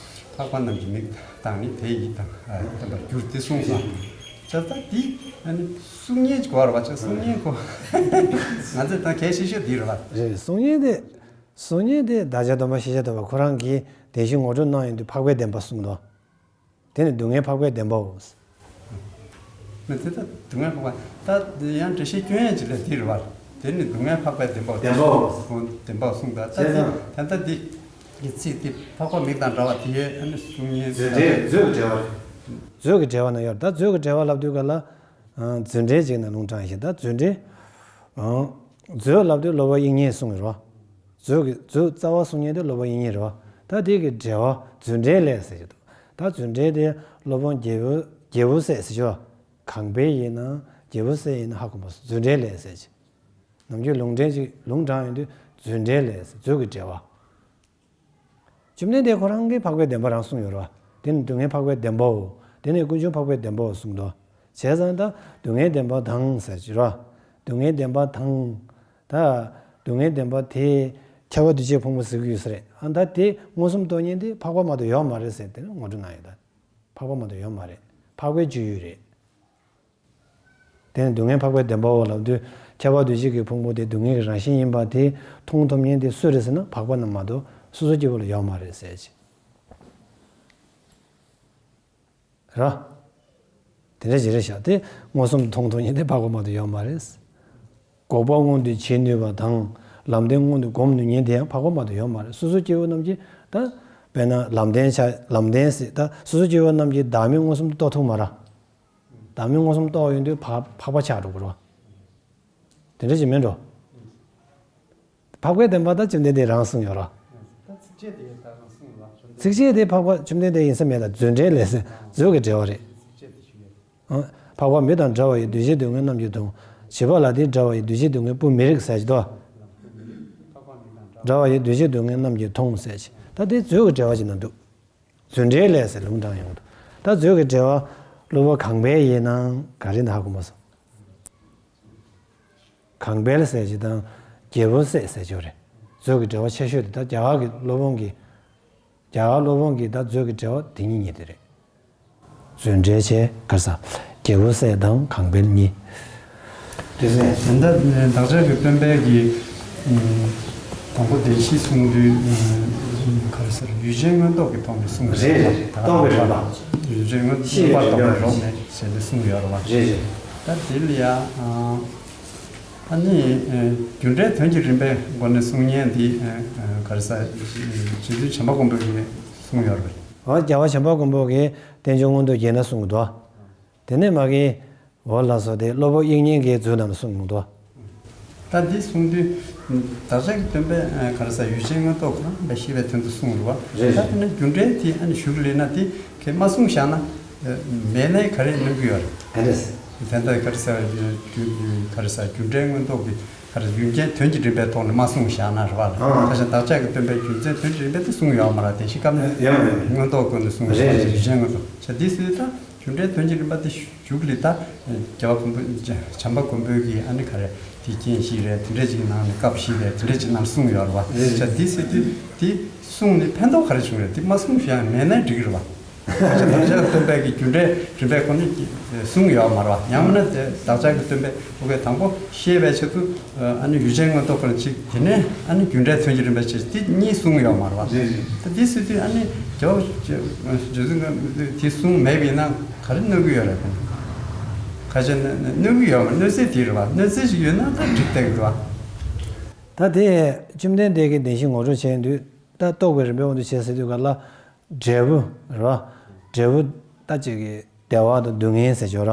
འཕགས་པ་རྣམས་ཀྱི་མིག་དང་ནི་དེ་ཡི་དང་བསྟན་པར་འགྱུར་དེ་གསུངས་སོང་། ཅེས་ད་དེ་ཨ་ནི་གསུང་མཁན་གྱི་གོ་བ་རེད་བ། ཅེས་གསུང་མཁན་གོ་ང་ཚོས་ད་གལ་ཆེ་ཤོས་དེ་རེད་བ། རེད། གསུང་མཁན་དེ། གསུང་མཁན་དེ་བདག་ཅག་སྟོན་པ་ཤེས་བྱ་སྟོན་པ་ཁོ་རང་གིས་བདེན་བཞིའི་ངོ་སྤྲོད་གནང་ཡོང་དུས་འཕགས་པའི་བདེན་པ་གསུངས་འདུག་དེ་ནི་སྡུག་བསྔལ་འཕགས་པའི་བདེན་པའོ། མི་དེ་ད་སྡུག་བསྔལ་འཕགས་པ་ད་ཡང་འགྲེལ་བཤད་སྐྱོན་ཡས་ཅིག་ལས་དེ་རེད་བ། དེ་ནི་སྡུག་བསྔལ་འཕགས་པའི་བདེན་པའོ། བདེན་པའོ། བདེན་པའོ་གསུངས་ད། ད་བྱས་ཙང་། དེ་ད་འདི་གི་ཚིག་དེ་འཕགས་པ་མིག་དང་འདྲ་བ་དེ་ཡས་ཨ་ནི་གསུང་མཁན་མཛོད་འགྲེལ་མཛོད་ཀྱི་འགྲེལ་བ་རེད། མཛོད་ཀྱི་འགྲེལ་བ་ན་ཡོད། ད་མཛོད་ཀྱི་འགྲེལ་བ་ལབ་དུས་ག་ལ། མཛོད་འགྲེལ་ཅིག་ནས་ལུང་དྲངས་ཤིང་ད་མཛོད་འགྲེལ། མཛོད་ལབ་དུས་སློབ་དཔོན་དབྱིག་གཉེན་གསུང་གི་རེད་བ། མཛོད་ཀྱི་མཛོད་རྩ་བ་གསུང་མཁན་དེ་སློབ་དཔོན་དབྱིག་གཉེན་རེད་བ། ད་དེ་གི་འགྲེལ་བ་མཛོད་འགྲེལ་ལས་ཟེར་གྱི་འདུག་ད་མཛོད་འགྲེལ་དེ་སློབ་དཔོན་རྒྱལ་པོ་རྒྱལ་པོ་སྲས་ཟེར་གྱི་བ། གང་པའི་ཡིན་ན་རྒྱལ་པོ་སྲས་ཡིན་ན་ཧ་གོ་མ་སོང་། མཛོད་འགྲེལ་ལས་ཟེར་གྱི། ནམ་རྒྱུན་ལུང་འདྲེན་ཅིག་ལུང་དྲངས་ཡོང་དུས་མཛོད་འགྲེལ་ལས་ཟེར་མཛོད་ཀྱི་འགྲེལ་བ། བཅོམ་ལྡན་འདས་ཁོ་རང་གིས་འཕགས་པའི་བདེན་པ་རང་གསུངས་ཡོད་རེད་བ། དེ་ནི་སྡུག་བསྔལ་འཕགས་པའི་བདེན་པའོ། དེ་ནི་ཀུན་འབྱུང་འཕགས་པའི་བདེན་པའོ་གསུངས་འདུག་བྱས་ཙང་ད་སྡུག་བསྔལ་བདེན་པ་དང་ཟེར་གྱི་རེད་བ། སྡུག་བསྔལ་བདེན་པ་དང་། ད་སྡུག་བསྔལ་བདེན་པ་དེ་ཁྱབ་པ་འདུས་བྱས་ཕུང་པོ་ཟེར་གྱི་ཡོད་ས་རེད། ཨ་ད་དེ་མངོན་སུམ་རྟོགས་མཁན་དེ་འཕགས་པ་མ་གཏོགས་ཡོད་མ་རེད་ཟེར་དེ་ནི་ངོ་སྤྲོད་གནང་ཡོད་ད། འཕགས་པ་མ་གཏོགས་ཡོད་མ་རེད། འཕགས་པའི་སྤྱོད་ཡུལ་རེད། དེ་ནི་སྡུག་བསྔལ་འཕགས་པའི་བདེན་པའོ་ལབ་དུས་ཁྱབ་པ་འདུས་བྱས་ཀྱི་ཕུང་པོ་དེ་སྡུག་བསྔལ་གྱི་རང་བཞིན་ཡིན་པ་དེ་མཐོང་ཐུབ་མཁན་དེ་སུ་རེད་ཟེར་ན་འཕགས་པ་རྣམས་མ་གཏོགས་སོ་སོ་སྐྱེ་བོ་ལ་ཡོད་མ་རེད་ཟེར་གྱི། ར། དེ་འདྲ་ཞིག་རེད་ཤག་དེ་མངོན་སུམ་མཐོང་ཐུབ་མཁན་དེ་འཕགས་པ་མ་གཏོགས་ཡོད་མ་རེད། འགོག་པ་མངོན་དུ་བྱེད་ནུས་པ་དང་ལམ་བདེན་མངོན་དུ་སྒོམ་ནུས་མཁན་དེ་ཡང་འཕགས་པ་མ་གཏོགས་ཡོད་མ་རེད། སོ་སོ་སྐྱེ་བོ་རྣམས་ཀྱིས་ད་དཔེར་ན་ལམ་བདེན་ཆ་ལམ་བདེན་ཟེར་ད་སོ་སོ་སྐྱེ་བོ་རྣམས་ཀྱིས་བདག་མེད་མངོན་སུམ་དུ་རྟོགས་ཐུབ་མ་རེད། བདག་མེད་མངོན་སུམ་རྟོགས་ཡོང་དུས་འཕགས་འཕགས་པ་ཆགས་འགྲོ་གི་རེད། དེ་འདྲ་ཞིག་མིན་འགྲོ། འཕགས་པའི་བདེན་པ་ད་བཅོམ་ལྡན་འདས་རང་གསུངས་ཡོད་ར། ད་ཚིགས་བཅད་དེ་ད་རང་གསུངས་ཡོད་ར། ཚིགས་བཅད་དེ་འཕགས་པ་བཅོམ་ལྡན་འདས་ཡིན་ས་མེད་ལ་མཛོད་འགྲེལ་ལས་ཟེར་མཛོད་ཀྱི་འགྲེལ་བ་རེད། ཚིགས་བཅད་དེ་ཞུ་ཡོད། ཨང་། འཕགས་པ་མི་དང་འདྲ་བ་ཡི་འདུ་བྱེད་སྡུག་བསྔལ་རྣམས་ཀྱིས་མཐོང་། བྱིས་པ་ལ་དེ་འདྲ་བ་ཡི་འདུ་བྱེད་སྡུག་བསྔལ་སྤུ་མི་རིགས་ཟེར་གྱི་འདུག་འདྲ་བ་ཡི་འདུ་བྱེད་སྡུག་བསྔལ་རྣམས་ཀྱིས་མཐོང་ཟེར་གྱི་ད་དེ་མཛོད་ཀྱི་འགྲེལ་བ་ཅིག་ན་འདུག་མཛོད་འགྲེལ་ལས་ཟེར་ལུང་དྲངས་ཡོང་འདུག་ད་མཛོད་ཀྱི་འགྲེལ་བ་སློབ་དཔོན་གང་པའི་ཡིན་ནམ་ག་རེ་ན་ཧ་གོ་མ་སོང་། གང་པའི་ཟེར་གྱི་དང་རྒྱལ་པོ་སྲས་ཟེར་གྱི་རེད། མཛོད་ཀྱི་འགྲེལ་བ་ཆེ་ཤོས་དེ་ད་རྒྱ་གར་གྱི་སློབ་དཔོན་གྱི་རྒྱ་གར་སློབ་དཔོན་གྱི་ད་མཛོད་ཀྱི་འགྲེལ་བ་དེ་གཉིས་གཉིས་དེ་རེད། མཛོད་འགྲེལ་བྱས་ག་ས་རྒྱལ་པོ་སྲས་དང་གང་པའི་གཉིས། དེ་ཟེར། ད་ལྟ་བདག་ཅག་གི་སྟོན་པའི་གི་དང་པོ་བདེན་བཞི་གསུང་དུས་ག་རེ་ཟེར་ཡུལ་ཅན་མངོན་རྟོགས་ཀྱི་ཐོག་ནས་གསུངས་རེད། རྟོགས་པའི་རིམ་པ། ཡུལ་ཅན་མངོན་རྟོགས་པ་རྟོགས་པའི་རོ་ནས་ཟེར་ནས་གསུངས་ཡོད་རེད་བ། རེད་རེད། ད་དེ་ལ་ཡ། ཨ་ནི། རྒྱུ་འབྲས་དོན་གྱི་རིམ་པའི་སྒོ་ནས་གསུང་མཁན་འདི་ག་རེ་ཟེར། རྗེ་བཙུན་བྱམས་པ་མགོན་པོ་གིས་གསུངས་ཡོད་རེད། འོ་རྒྱལ་བ་བྱམས་པ་མགོན་པོ་གིས་རྟེན་འབྱུང་མངོན་རྟོགས་རྒྱན་ན་གསུངས་འདུག་དེ་ནས་མ་གི་འོ་ལགས་སོ་དེ་སློབ་དཔོན་དབྱིག་གཉེན་གྱི་མཛོད་ནང་ལ་གསུངས་འདུག་ད་འདི་གསུང་དུས་བདག་ཅག་གི་སྟོན་པས་ག་རེ་ཟེར་ཡུལ་ཅན་མངོན་རྟོགས་ཁོ་རང་ལ་ཤེས་པའི་དོན་དུ་གསུངས་རེད་བ། རེད། ད་དེ་ནས་རྒྱུ་འབྲས་དེ་ཨ་ནི་ཞུགས་ལེན་ན་དེ། གལ་མ་གསུངས་བཞག་ན། མེད་ན་ག་རེ་གནོད་ཀྱི་ཡོད་རེད། ག་རེ། དེ་ལྟར་ག་རེ་ཟེར་བ་རྒྱུ་ག་རེ་ཟེར་རྒྱུ་འབྲས་མངོན་རྟོགས་ཀྱི་ག་རེ་ཡུལ་ཅན་དོན་གྱི་རིམ་པའི་ཐོག་ནས་མ་གསུངས་བཞག་ན་རེད་བ། ཨང་། ད་ཆ་བདག་ཅག་གི་སྟོན་པས་རྒྱུ་མཚན་དོན་གྱི་རིམ་པའི་དེ་གསུངས་ཡོད་མ་རེད། དེ་ཤི་སྐབས་ནས་ཡོད་ཡོད། མངོན་རྟོགས་ཀུན་ནས་གསུངས་ཡོད་རེད། རེད། ཡུལ་ཅན་མངོན་རྟོགས་བྱ་དེ་སྲིད་ད་རྒྱུ་འབྲས་དོན་གྱི་རིམ་པ་དེ་ཞུགས་ལེ་ད་རྒྱལ་བ་མགོན་པོ་བྱམས་པ་མགོན་པོའི་གི་ཨ་ནི་ག་རེ་དེ་རྐྱེན་ཞིག་རེད། དེ་འདྲས་ཅིག་ནང་ནས་སྐབས་ཤིག་རེད། དེ་འདྲས་ཅིག་ནང་གསུངས་ཡོད་རེད་བ། རེད། བྱ་དེ་སྲིད་དུས་དེ་གསུངས་ནས་ཕན་ཐོགས་ག་རེ་བྱུང་རེད། དེ་མ་གསུངས་བཞག་མེད་ན་འགྲིག་གི་རེད་བ། བདག་ཅག་སྟོན་པའི་གི་རྒྱུ་འབྲས་རིམ་པའི་སྒོ་ནས་གསུངས་ཡོད་མ་རེད་བ། ཡང་མིན་ན་དེ་བདག་ཅག་གི་སྟོན་པས་ཨོ་ཁེ་དང་པོ་ཤེས་པའི་ཆེད་དུ་ཨ་ནི་ཡུལ་ཅན་མངོན་རྟོགས་ཁོ་ན་གཅིག་དེ་ནས་ཨ་ནི་རྒྱུ་འབྲས་དོན་གྱི་རིམ་པ་ཆེད་དེ་གཉིས་གསུངས་ཡོད་མ་རེད་བ། རེད་རེད། ད་དེ་སྲིད་དུས་ཨ་ནི་རྒྱལ་བ་རྗེ་བཙུན་དེ་གསུངས་མེད་པ་ཡིན་ན་ག་རེ་གནོད་ཀྱི་ཡོད་རེད། ཁ་ཆེ་གནོད་ཀྱི་ཡོད་མ་གནོད་འཚེ་དེ་རེད་བ། གནོད་འཚེ་ཞིག་ཡོད་ན་ད་འགྲིག་བསྡད་ཀྱི་རེད་བ། ད་དེ་བཅོམ་ལྡན་འདས་ཀྱི་བདེན་བཞི་ངོ་སྤྲོད་བྱས་དུས། ད་རྟོགས་པའི་རིམ་པའི་དབང་དུ་བྱས་ཟེར་དུས་ག་ལ། འབྲས་བུ་རེད་བ། འབྲས་བུ་ད་ཅིག་གི་བདེ་བ་དང་སྡུག་བསྔལ་ཟེར་ཆོག་ར།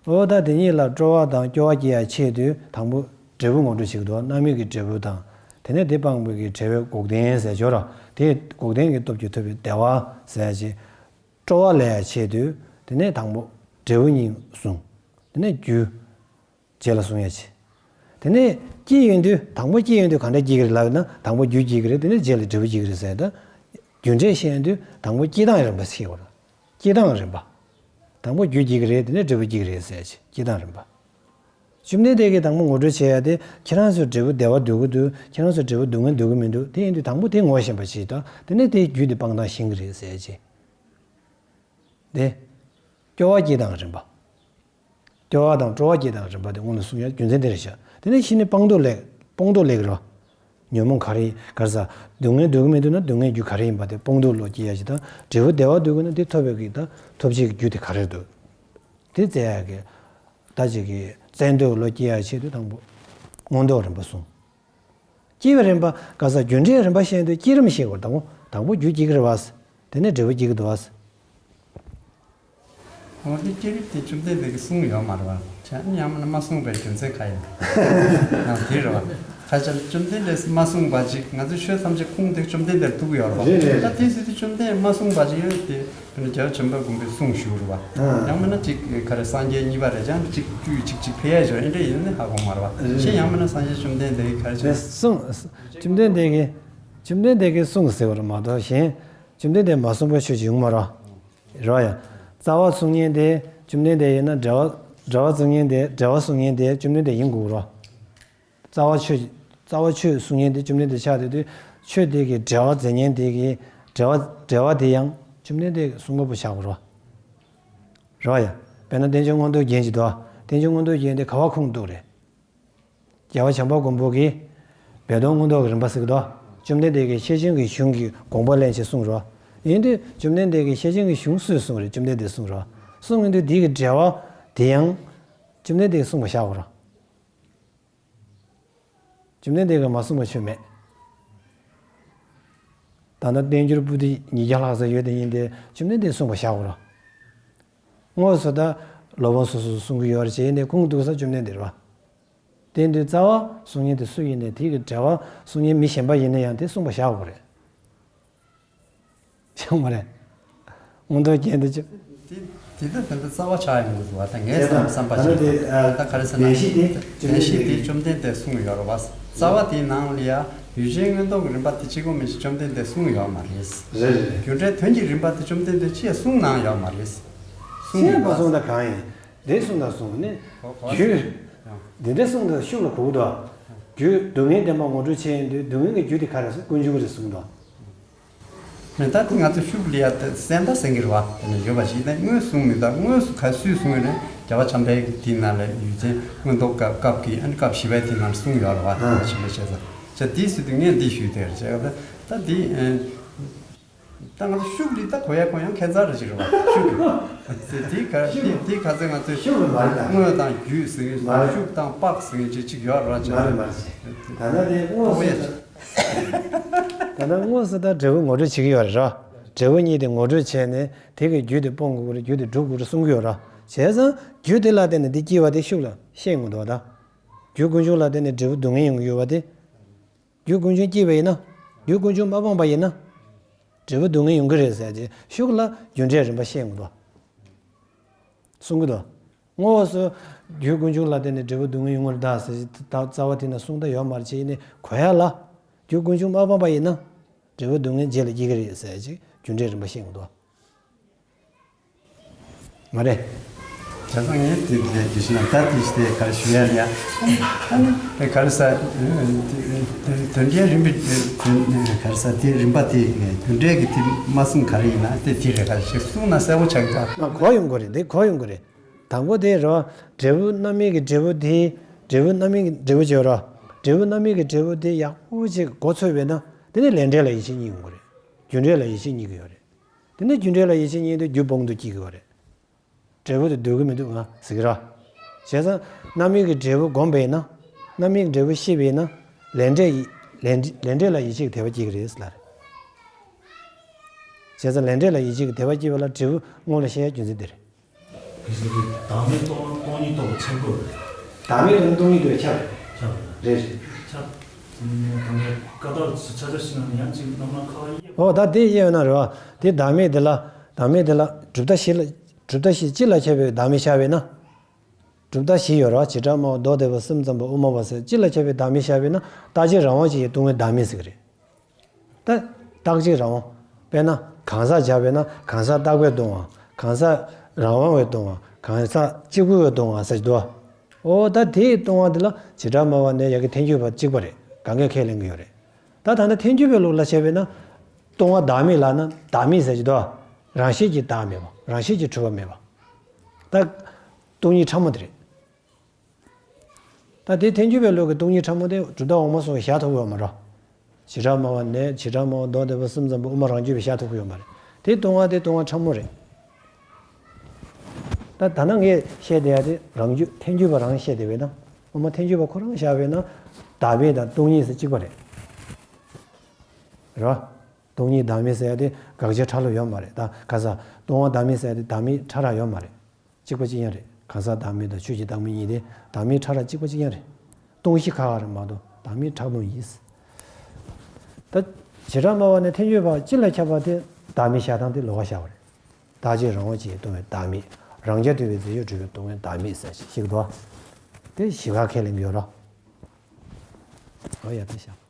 འོ་ད་དེ་གཉིས་ལ་སྤྲོ་བ་དང་སྐྱོ་བ་སྐྱེ་ཡ་ཆེད་དུས་དང་པོ་འབྲས་བུ་ངོ་སྤྲོད་བྱེད་ཀྱི་འདུག་རྣམ་སྨིན་གྱི་འབྲས་བུ་དང་། དེ་ནས་དེ་སྤངས་པའི་གི་བྲལ་བའི་འགོག་བདེན་ཟེར་ཆོག་ར། དེ་འགོག་བདེན་གྱི་སྟོབས་ཀྱིས་ཐོབ་པའི་བདེ་བ་ཟེར་ཡ་ཅིག་སྤྲོ་བ་ལས་ཡ་ཆེད་དུས་དེ་ནས་དང་པོ་འབྲས་བུ་གཉིས་གསུངས། དེ་ནས་རྒྱུ། རྗེས་ལ་གསུང་ཡ་ཆེ། དེ་ནས་སྐྱེས་ཡོང་དུས་དང་པོ་སྐྱེས་ཡོང་དུས་གང་འདྲ་སྐྱེ་གི་རེད་ལབ་ན་དང་པོ་རྒྱུ་སྐྱེ་གི་རེད། དེ་ནས་རྗེས་ལ་འབྲས་བུ་སྐྱེ་གི་རེད་ཟེར་ད། རྒྱུ་འབྲས་བཤད་ཡོང་དུས་དང་པོ་སྐྱེ་སྟངས་རིམ་པ་ཤེས་དགོས་རེད། སྐྱེ་སྟངས་རིམ་པ། དང་པོ་རྒྱུ་སྐྱེ་གི་རེད། དེ་ནས་འབྲས་བུ་སྐྱེ་གི་རེད་ཟེར་ཡ་ཆེ་སྐྱེ་སྟངས་རིམ་པ། བཅོམ་ལྡན་འདས་ཀྱིས་དང་པོ་ངོ་སྤྲོད་བྱེད་ཡ་དེ་ཁྱེད་རང་ཚོས་འབྲས་བུ་བདེ་བ་འདོད་ཀྱི་འདུག་ཁྱེད་རང་ཚོས་འབྲས་བུ་སྡུག་བསྔལ་འདོད་ཀྱི་མི་འདུག་དེ་ཡིན་དུས་དང་པོ་དེ་ངོ་ཤེས་པ་ཞིག་དང་དེ་ནས་དེའི་རྒྱུ་དེ་སྤང་སྟངས་ཤེས་ཀྱི་རེད་ཟེར་ཡ་ཆེ། དེ། སྐྱོ་བ་སྐྱེ་སྟངས་རིམ་པ། སྐྱོ་བ་དང་སྤྲོ་བ་སྐྱེ་སྟངས་རིམ་པ་དེ་སྔོན་ལ་གསུངས་ཡ་རྒྱུ་མཚན་དེ་རེད་ཤག་དེ་ནས་གཞི་ནས་སྤང་རྟོགས་ལས་སྤོང་རྟོགས་ལས་ཀྱི་རོ། ཉོན་མོངས་ག་རེ་ཡིན་ག་རེ་ཟ། སྡུག་བསྔལ་འདོད་ཀྱི་མི་འདུག་ན་སྡུག་བསྔལ་རྒྱུ་ག་རེ་ཡིན་པ་དེ་སྤོང་རྟོགས་བློ་སྐྱེ་ཡ་ཞིག་དང་འབྲས་བུ་བདེ་བ་འདོད་ཀྱི་ན་དེ་ཐོབ་པའི་གི་ད་ཐོབ་བྱེད་ཀྱི་རྒྱུ་དེ་ག་རེ་འདུག་དེ་བཙལ་ཡ་གི། ད་ཅིག་གི་བཙལ་འདོད་བློ་སྐྱེ་ཡ་ཆེད་དུ་དང་པོ། སྔོན་རྟོགས་རིམ་པ་གསུངས། སྐྱེ་བའི་རིམ་པ་ག་ས་རྒྱུ་འབྲས་རིམ་པ་ཤེས་དུས་སྐྱེ་རིམ་ཤེས་དགོས་དང་པོ་དང་པོ་རྒྱུ་སྐྱེ་གི་རེད་བ། དེ་ནས་འབྲས་བུ་སྐྱེ་གི་འདུག་བ། འོ་དེ་སྐྱེ་རིམ་དེ་བཅོམ་ལྡན་འདས་ཀྱིས་གསུངས་ཡོད་མ་རེད་བ། བྱས་ན་ཡང་མིན་ན་མ་གསུངས་པའི་རྒྱུ་མཚན་ག་ཡིན། ཡང་དེ་རེད་བ། ཁ་ཆེ་བཅོམ་ལྡན་འདས་མ་གསུངས་པ་ཅིག་ང་ཚོའི་ཆོས་ཐམས་ཅད་ཁུངས་དེ་བཅོམ་ལྡན་འདས་ཐུག་ཡོད་རེད་བ། རེད་རེད། ད་དེ་ཟེར་དུས་བཅོམ་ལྡན་མ་གསུངས་པ་ཅིག་ཡོད་དེ། དཔེར་ན་རྒྱལ་བ་བྱམས་པ་མགོན་པོས་གསུངས་བཞུགས་རེད་བ། ཡང་མིན་ན་ཅིག་ག་རེ་སངས་རྒྱས་གཉིས་པ་རེད་ཀྱང་ཅིག་བཅུ་ཡི་ཅིག་ཅིག་ཕེབས་ཡ་ཅིག་ཨེ་འདྲ་ཡིན་ནི་ཧ་གོ་མ་རེད་བ། གཞན་ཡང་མིན་ན་སངས་རྒྱས་བཅོམ་ལྡན་འདས་ཀྱིས་ག་རེ་བྱས། གསུངས། བཅོམ་ལྡན་འདས་ཀྱིས། བཅོམ་ལྡན་འདས་ཀྱིས་གསུངས་ཟེར་བ་རེད་མ་གཏོགས་གཞན། བཅོམ་ལྡན་འདས་མ་གསུངས་པའི་ཆོས་ཅིག་ཡོང་མ་རེད། རེད་བ་ཡ། རྩ་བ་གསུང་མཁན་དེ་བཅོམ་ལྡན་འདས་ཡིན་ན་འབྲེལ་བ། འབྲེལ་བ་གསུང་མཁན་དེ་འབྲེལ་བ་གསུང་མཁན་དེ་བཅོམ་ལྡན་འདས་ཡིན་དགོས་རེད། རྩ་བ་ཆོས། རྩ་བ་ཆོས་གསུང་མཁན་དེ་བཅོམ་ལྡན་འདས་ཆགས་བསྡད་དུས་ཆོས་དེ་གི་འབྲེལ་བ་མཛད་མཁན་དེ་གི་འབྲེལ་བ། འབྲེལ་བ་དེ་ཡང་བཅོམ་ལྡན་འདས་གསུང་གི་པོ་ཆགས་དགོས་རེད། རེད་བ་ཡ། དཔེར་ན་བསྟན་བཅོས་མངོན་རྟོགས་རྒྱན་གྱི་འདུག་བ། བསྟན་བཅོས་མངོན་རྟོགས་རྒྱན་དེ་ག་བ་ཁུངས་གཏུགས་རེད། རྒྱལ་བ་བྱམས་པ་མགོན་པོ་གིས་སྦས་དོན་མངོན་རྟོགས་ཀྱི་རིམ་པ་ཟེར་གི་འདུག་བཅོམ་ལྡན་འདས་ཀྱིས་ཤེར་ཕྱིན་གྱི་གཞུང་གི་དགོངས་པ་ལེན་ཆེད་གསུངས་རོ། ཡིན་དུས་བཅོམ་ལྡན་འདས་ཀྱིས་ཤེར་ཕྱིན་གྱི་གཞུང་སུས་གསུངས་རེད། བཅོམ་ལྡན་འདས་གསུངས་རོ། གསུངས་ཡིན་དུས་འདི་གི་འགྲེལ་པ་དེ་ཡང་བཅོམ་ལྡན་འདས་ཀྱིས་གསུངས་པ་བཞག་གོ་རོ། བཅོམ་ལྡན་འདས་ཀྱིས་མ་གསུངས་པ་ཆོས་མེད། ད་ལྟ་བསྟན་འགྱུར་པོ་ཏི་ཉིས་བརྒྱ་ལྷག་ཙམ་ཡོད་དེ་ཡིན་ཏེ་བཅོམ་ལྡན་འདས་གསུངས་པ་བཞག་གོ་རོ། དངོས་སུ་ད་སློབ་དཔོན་སོ་སོས་གསུང་གི་ཡོད་རེད་ཅེས་ཡིན་ཏེ་ཁུངས་གཏུགས་ས་བཅོམ་ལྡན་འདས་རེད་བ། དེ་འདི་རྩ་བ་གསུང་མཁན་དེ་སུ་ཡིན་ནའི་དེ་གི་འགྲེལ་པ་གསུང་མཁན་མི་གཞན་པ་ཡིན་ན་ཡང་དེ་གསུངས་པ་བཞག་དགོས་རེད། བྱུང་བ་རེད། མངོན་རྟོགས་རྒྱན་དུ་བཅུག་དེ་དེ་ལྟར་དེ་འདྲ་རྩ་བ་ཆགས་ཡོང་གི་འདུག་བ། ད་ངས་བསམ་བསམ་པ་བྱས་ད་ག་རེ་ཟེར་ན་བདེན་བཞི་དེ་བདེན་བཞི་དེ་བཅོམ་ལྡན་འདས་གསུངས་ཡོད་རེད་བ། རྩ་བ་དེའི་ནང་ལ་ཡ་ཡུལ་ཅན་མངོན་རྟོགས་ཀྱི་རིམ་པ་དེ་གཅིག་པོ་མིན་ཞིག་བཅོམ་ལྡན་འདས་གསུངས་ཡོད་མ་རེད། རེད་རེད། རྒྱུ་འབྲས་དོན་གྱི་རིམ་པ་དེ་བཅོམ་ལྡན་འདས་ཅིས་གསུངས་གནང་ཡོད་མ་རེད། གསུངས་ཡོད་པ་སོང་ད་གང་ཡིན། འདི་གསུངས་དང་གསུངས་ནི། གོ་གོ་རྒྱུ། འདི་འདྲ་གསུངས་དང་ཤུགས་ལ་གོ་གི་འདུག་རྒྱུ་སྡུག་བསྔལ་བདེན་པ་ངོ་སྤྲོད་བྱས་ཡོང་དུས་སྡུག་བསྔལ་གྱི་རྒྱུ་དེ་ག་རེ་ཟེར་ཀུན་འབྱུང་རེད་གསུངས་འདུག་མི་ད་དེ་ང་ཚོ་ཤུགས་ལ་ཡ་དེ་སེམས་ད་སེང་གེ་རེད་བ། དེ་ནས་ཡོད་པ་ཞིག་ནས་དངོས་གསུངས་མི་ད་དངོས་སུ་ག་སུས་གསུངས་ཡོད་ནས་རྒྱལ་བ་བྱམས་པའི་དེའི་ནང་ལ་ཡུལ་ཅན་མངོན་རྟོགས་སྐབས་སྐབས་ཀྱི་ཨ་ནི་སྐབས་བཞི་པའི་དེའི་ནང་ལ་གསུངས་ཡོད་རེད་བ། དེ་ཆེན་པོའི་བཤད་ས་ཅག་དེའི་སྲིད་དུ་ངས་འདི་ཞུས་དེ་རེད་ཅེས་ད་ད་འདི། ད་ང་ཚོ་ཤུགས་འདི་ད་གོ་ཡ་གོ་ཡང་ཁྱད་མཚར་རེ་ཞིག་རེད་བ། ཤུགས་འདི་ག་འདི་འདི་ག་ཚོད་ང་ཚོས་ཤུགས་མ་རེད་ད། དངོས་དང་བརྒྱུད་ཟེར་མཁན་ཞིག་མ་རེད། ཤུགས་དང་དཔག་ཟེར་མཁན་ཅིག་ཅིག་ཡོད་རེད་བ། མ་རེད་མ་རེད། ད་ལྟ་དེ་དངོས་སུ་ད་ལྟ་དངོས་སུ་ད་འབྲས་བུ་ངོ་སྤྲོད་བྱེད་ཀྱི་ཡོད་རེད་ར། འབྲས་བུ་གཉིས་དེ་ངོ་སྤྲོད་བྱས་ནས་དེ་གི་རྒྱུ་དེ་སྤོང་དགོས་རེད། རྒྱུ་དེ་སྒྲུབ་དགོས་རེད་གསུང་གི་ཡོད་ར། བྱས་ཙང་རྒྱུ་དེ་ལ་བརྟེན་ནས་འདི་སྐྱེ་བ་དེ་ཤུགས་ལ་ཤེས་དགོས་འདུག་བ་ད། རྒྱུ་ཀུན་འབྱུང་ལ་བརྟེན་ནས་འབྲས་བུ་སྡུག་བསྔལ་ཡོང་གི་ཡོད་པ་དེ། རྒྱུ་ཀུན་འབྱུང་སྐྱེས་པ་ཡིན་ན། རྒྱུ་ཀུན་འབྱུང་མ་སྤངས་པ་ཡིན་ན། འབྲས་བུ་སྡུག་བསྔལ་ཡོང་གི་རེད་ཟེར་ཏེ་ཤུགས་ལ་རྒྱུ་འབྲས་རིམ་པ་ཤེས་དགོས་འདུག་གསུང་གི་འདུག་དངོས་སུ་རྒྱུ་ཀུན་འབྱུང་ལ་བརྟེན་ནས་འབྲས་བུ་སྡུག་བསྔལ་ཡོང་གི་རེད་ད་ཟེར་ད་རྩ་བ་དེ་ན་གསུང་ད་ཡོད་མ་རེད་ཅེས་ཡིན་ནའི་གོ་ཡ་ལ། རྒྱུ་ཀུན་འབྱུང་མ་སྤངས་པ་ཡིན་ན། འབྲས་བུ་སྡུག་བསྔལ་རྗེས་ལ་སྐྱེ་གི་རེད་ཟེར་ཅིག་རྒྱུ་འབྲས་རིམ་པ་ཤེས་དགོས་འདུག་མ་རེད། བྱས་ཙང་ངས་དེ་དེ་དེ་བཞིན་ད་དེ་ཞིག་དེ་ག་རེ་ཞུ་ཡ་ལ་ཡ། ཨ་ནི་དེ་ག་རེ་ཟ། དོན་རྐྱེན་རིམ་པས་དེ་ག་རེ་ཟ་དེ་རིམ་པ་དེ་རྒྱུ་འབྲས་ཀྱི་དེ་མ་གསུངས་ག་རེ་ཡིན་ན་དེ་དེ་རེད་ག་རེ་ཞིག་གསུངས་ན་གསལ་པོ་ཆགས་ཀྱི་འདུག་ང་གོ་ཡོང་གི་རེད། འདི་གོ་ཡོང་གི་རེད། དང་པོ་དེ་རེད་བ། འབྲས་བུ་རྣམ་སྨིན་གྱི་འབྲས་བུ་དེ། འབྲས་བུ་རྣམ་སྨིན་གྱི་འབྲས་བུ་བྱས་ར། འབྲས་བུ་རྣམ་སྨིན་གྱི་འབྲས་བུ་དེ་ཡག་པོ་ཅིག་གོ་ཚོད་པས་ན། དེ་ནི་ལས་འབྲས་ལ་ཡིད་ཆེས་རྙེད་ཡོང་གི་རེད། རྒྱུ་འབྲས་ལ་ཡིད་ཆེས་རྙེད་ཀྱི་ཡོད་རེད། དེ་ནས་རྒྱུ་འབྲས་ལ་ཡིད་ཆེས་རྙེད་དུས་རྒྱུ་སྤོང་དུ་སྐྱེ་གི་ཡོད་རེད། འབྲས་བུ་དེ་འདོད་ཀྱི་མི་འདུག་ང་ཟེར་གི་ར། བྱས་ཙང་རྣམ་སྨིན་གྱི་འབྲས་བུ་བསྒོམས་པས་ན། རྣམ་སྨིན་གྱི་འབྲས་བུ་ཤེས་པས་ན། ལས་འབྲས་ཡི་ལས་ལས་འབྲས་ལ་ཡིད་ཆེས་ཀྱི་དད་པ་སྐྱེ་གི་རེད་ཟེར་ལ་རེད། བྱས་ཙང་ལས་འབྲས་ལ་ཡིད་ཆེས་ཀྱི་དད་པ་སྐྱེས་པ་ལ་འབྲས་བུ་སྔོན་ལ་བཤད་ཡ་རྒྱུ་མཚན་དེ་རེད། དེ་བཞིན་དུ་བདག་མེད་སྟོང་སྟོང་ཉིད་རྟོགས་པ་ཆགས་དགོས་རེད། བདག་མེད་དང་སྟོང་ཉིད་རྟོགས་པ་ཁྱབ་ཁྱབ་རེད། རེད་རེད། ཁྱབ། དེ་ནི་བདག་མེད་ཀ་དག་ཆ་ཆ་ཤི་ན་ཡང་ཅིག་རྣམ་སྣང་ཁ་བ་ཡིན། འོ་ད་དེ་དབྱེ་བ་ན་རེད་བ། དེ་བདག་མེད་དེ་ལ་བདག་མེད་དེ་ལ་གྲུབ་མཐའ་བཞི་ལ་གྲུབ་མཐའ་བཞི་སྤྱི་ལ་ཁྱབ་པའི་བདག་མེད་བཞག་པས་ན། གྲུབ་མཐའ་བཞི་ཡོད་རེད་བ། བྱེ་བྲག་སྨྲ་བ་མདོ་སྡེ་པ་སེམས་ཙམ་པ་དབུ་མ་པ་ཟེར་སྤྱི་ལ་ཁྱབ་པའི་བདག་མེད་བཞག་པས་ན་རྟག་གཅིག་རང་དབང་ཅན་གྱི་སྟོང་པའི་བདག་མེད་ཟེར་གྱི་རེད། ད་རྟག་གཅིག་རང་དབང་། དཔེར་ན་གང་ཟག་བྱ་བས་ན་གང་ཟག་རྟག་པས་སྟོང་བ། གང་ཟག་རང་དབང་བས་སྟོང་བ། གང་ཟག་གཅིག་པུ་བས་སྟོང་བ་ཟེར་གྱི་འདུག་བ། འོ་ད་དེའི་སྟོང་བ་འདི་ལ་བྱེ་བྲག་སྨྲ་བ་ནས་ཡ་གི་ཐལ་འགྱུར་བ་གཅིག་པ་རེད། གང་གས་ཁས་ལེན་གྱི་ཡོད་རེད། ད་ད་ནི་ཐལ་འགྱུར་བའི་ལུགས་ལ་བྱས་པས་ན། སྟོང་བ་བདག་མེད་ལབ་ན་བདག་མེད་ཟེར་གྱི་འདུག་བ། རང་བཞིན་གྱིས་བདག་མེད་པ། རང་བཞིན་གྱིས་གྲུབ་པ་མེད་པ། ད་སྟོང་ཉིད་ཕྲ་མོ་དེ་རེད། ད་དེ་ཐལ་འགྱུར་བའི་ལུགས་ཀྱི་སྟོང་ཉིད་ཕྲ་མོ་དེ་གྲུབ་མཐའ་འོག་མ་སོགས་བཞག་ཐུབ་ཀྱི་ཡོད་མ་རེད། བྱེ་བྲག་སྨྲ་བ་ནས་བྱེ་བྲག་སྨྲ་བ་མདོ་སྡེ་པ་སེམས་ཙམ་པ་དབུ་མ་རང་རྒྱུད་པས་བཞག་ཐུབ་ཀྱི་ཡོད་མ་རེད། དེ་སྟོང་བ་དེ་སྟོང་བ་ཕྲ་མོ་རེད། ད་ད་ནང་ངས་བཤད་བསྡད་ཡ་དེ་རང་རྒྱུད་ཐལ་འགྱུར་བ་རང་བཤད་བསྡད་པས་ན། དབུ་མ་ཐལ་འགྱུར་བ་ཁོ་རང་བཞག་པས་ན། བདག་མེད་དང་སྟོང་ཉིད་ཟེར་གཅིག་པ་རེད། རེད་བ། སྟོང་ཉིད་བདག་མེད་ཟེར་ཡ་དེ་དགག་བྱ་ཕྲ་ལ་ཡོད་མ་རེད། ད་ག་ས་སྟོང་བ་བདག་མེད་ཟེར་ཡ་དེ་བདག་མེད་ཕྲ་རག་ཡོད་མ་རེད། གཅིག་པ་གཅིག་རྐྱང་རེད། གང་ཟག་བདག་མེད་དང་ཆོས་ཅན་བདག་མེད་གཉིས་དེ་བདག་མེད་ཕྲ་རགས་གཅིག་པ་གཅིག་རྐྱང་རེད། སྟོང་གཞི་ཁ་ཁ་རེད་མ་གཏོགས་བདག་མེད་ཕྲ་མོ་ཡིན། ད་བྱེ་བྲག་སྨྲ་བ་ནས་ཐལ་འགྱུར་བ་སྤྱི་ལ་ཁྱབ་པ་དེ་བདག་མེད་བཞག་སྟངས་དེ་ལོགས་ཀ་བཞག་པ་རེད། རྟག་གཅིག་རང་དབང་ཅན་གྱིས་སྟོང་པའི་བདག་མེད། རང་རྐྱ་ཐུབ་པའི་རྫས་ཡོད་གྲུབ་པས་སྟོང་པའི་བདག་མེད་ཟེར་ཞིག་འདུག་བ། དེ་བཞི་ཀ་ཁས་ལེན་གྱི་ཡོད་རེད། འོ་ཡ་དེ་བཞག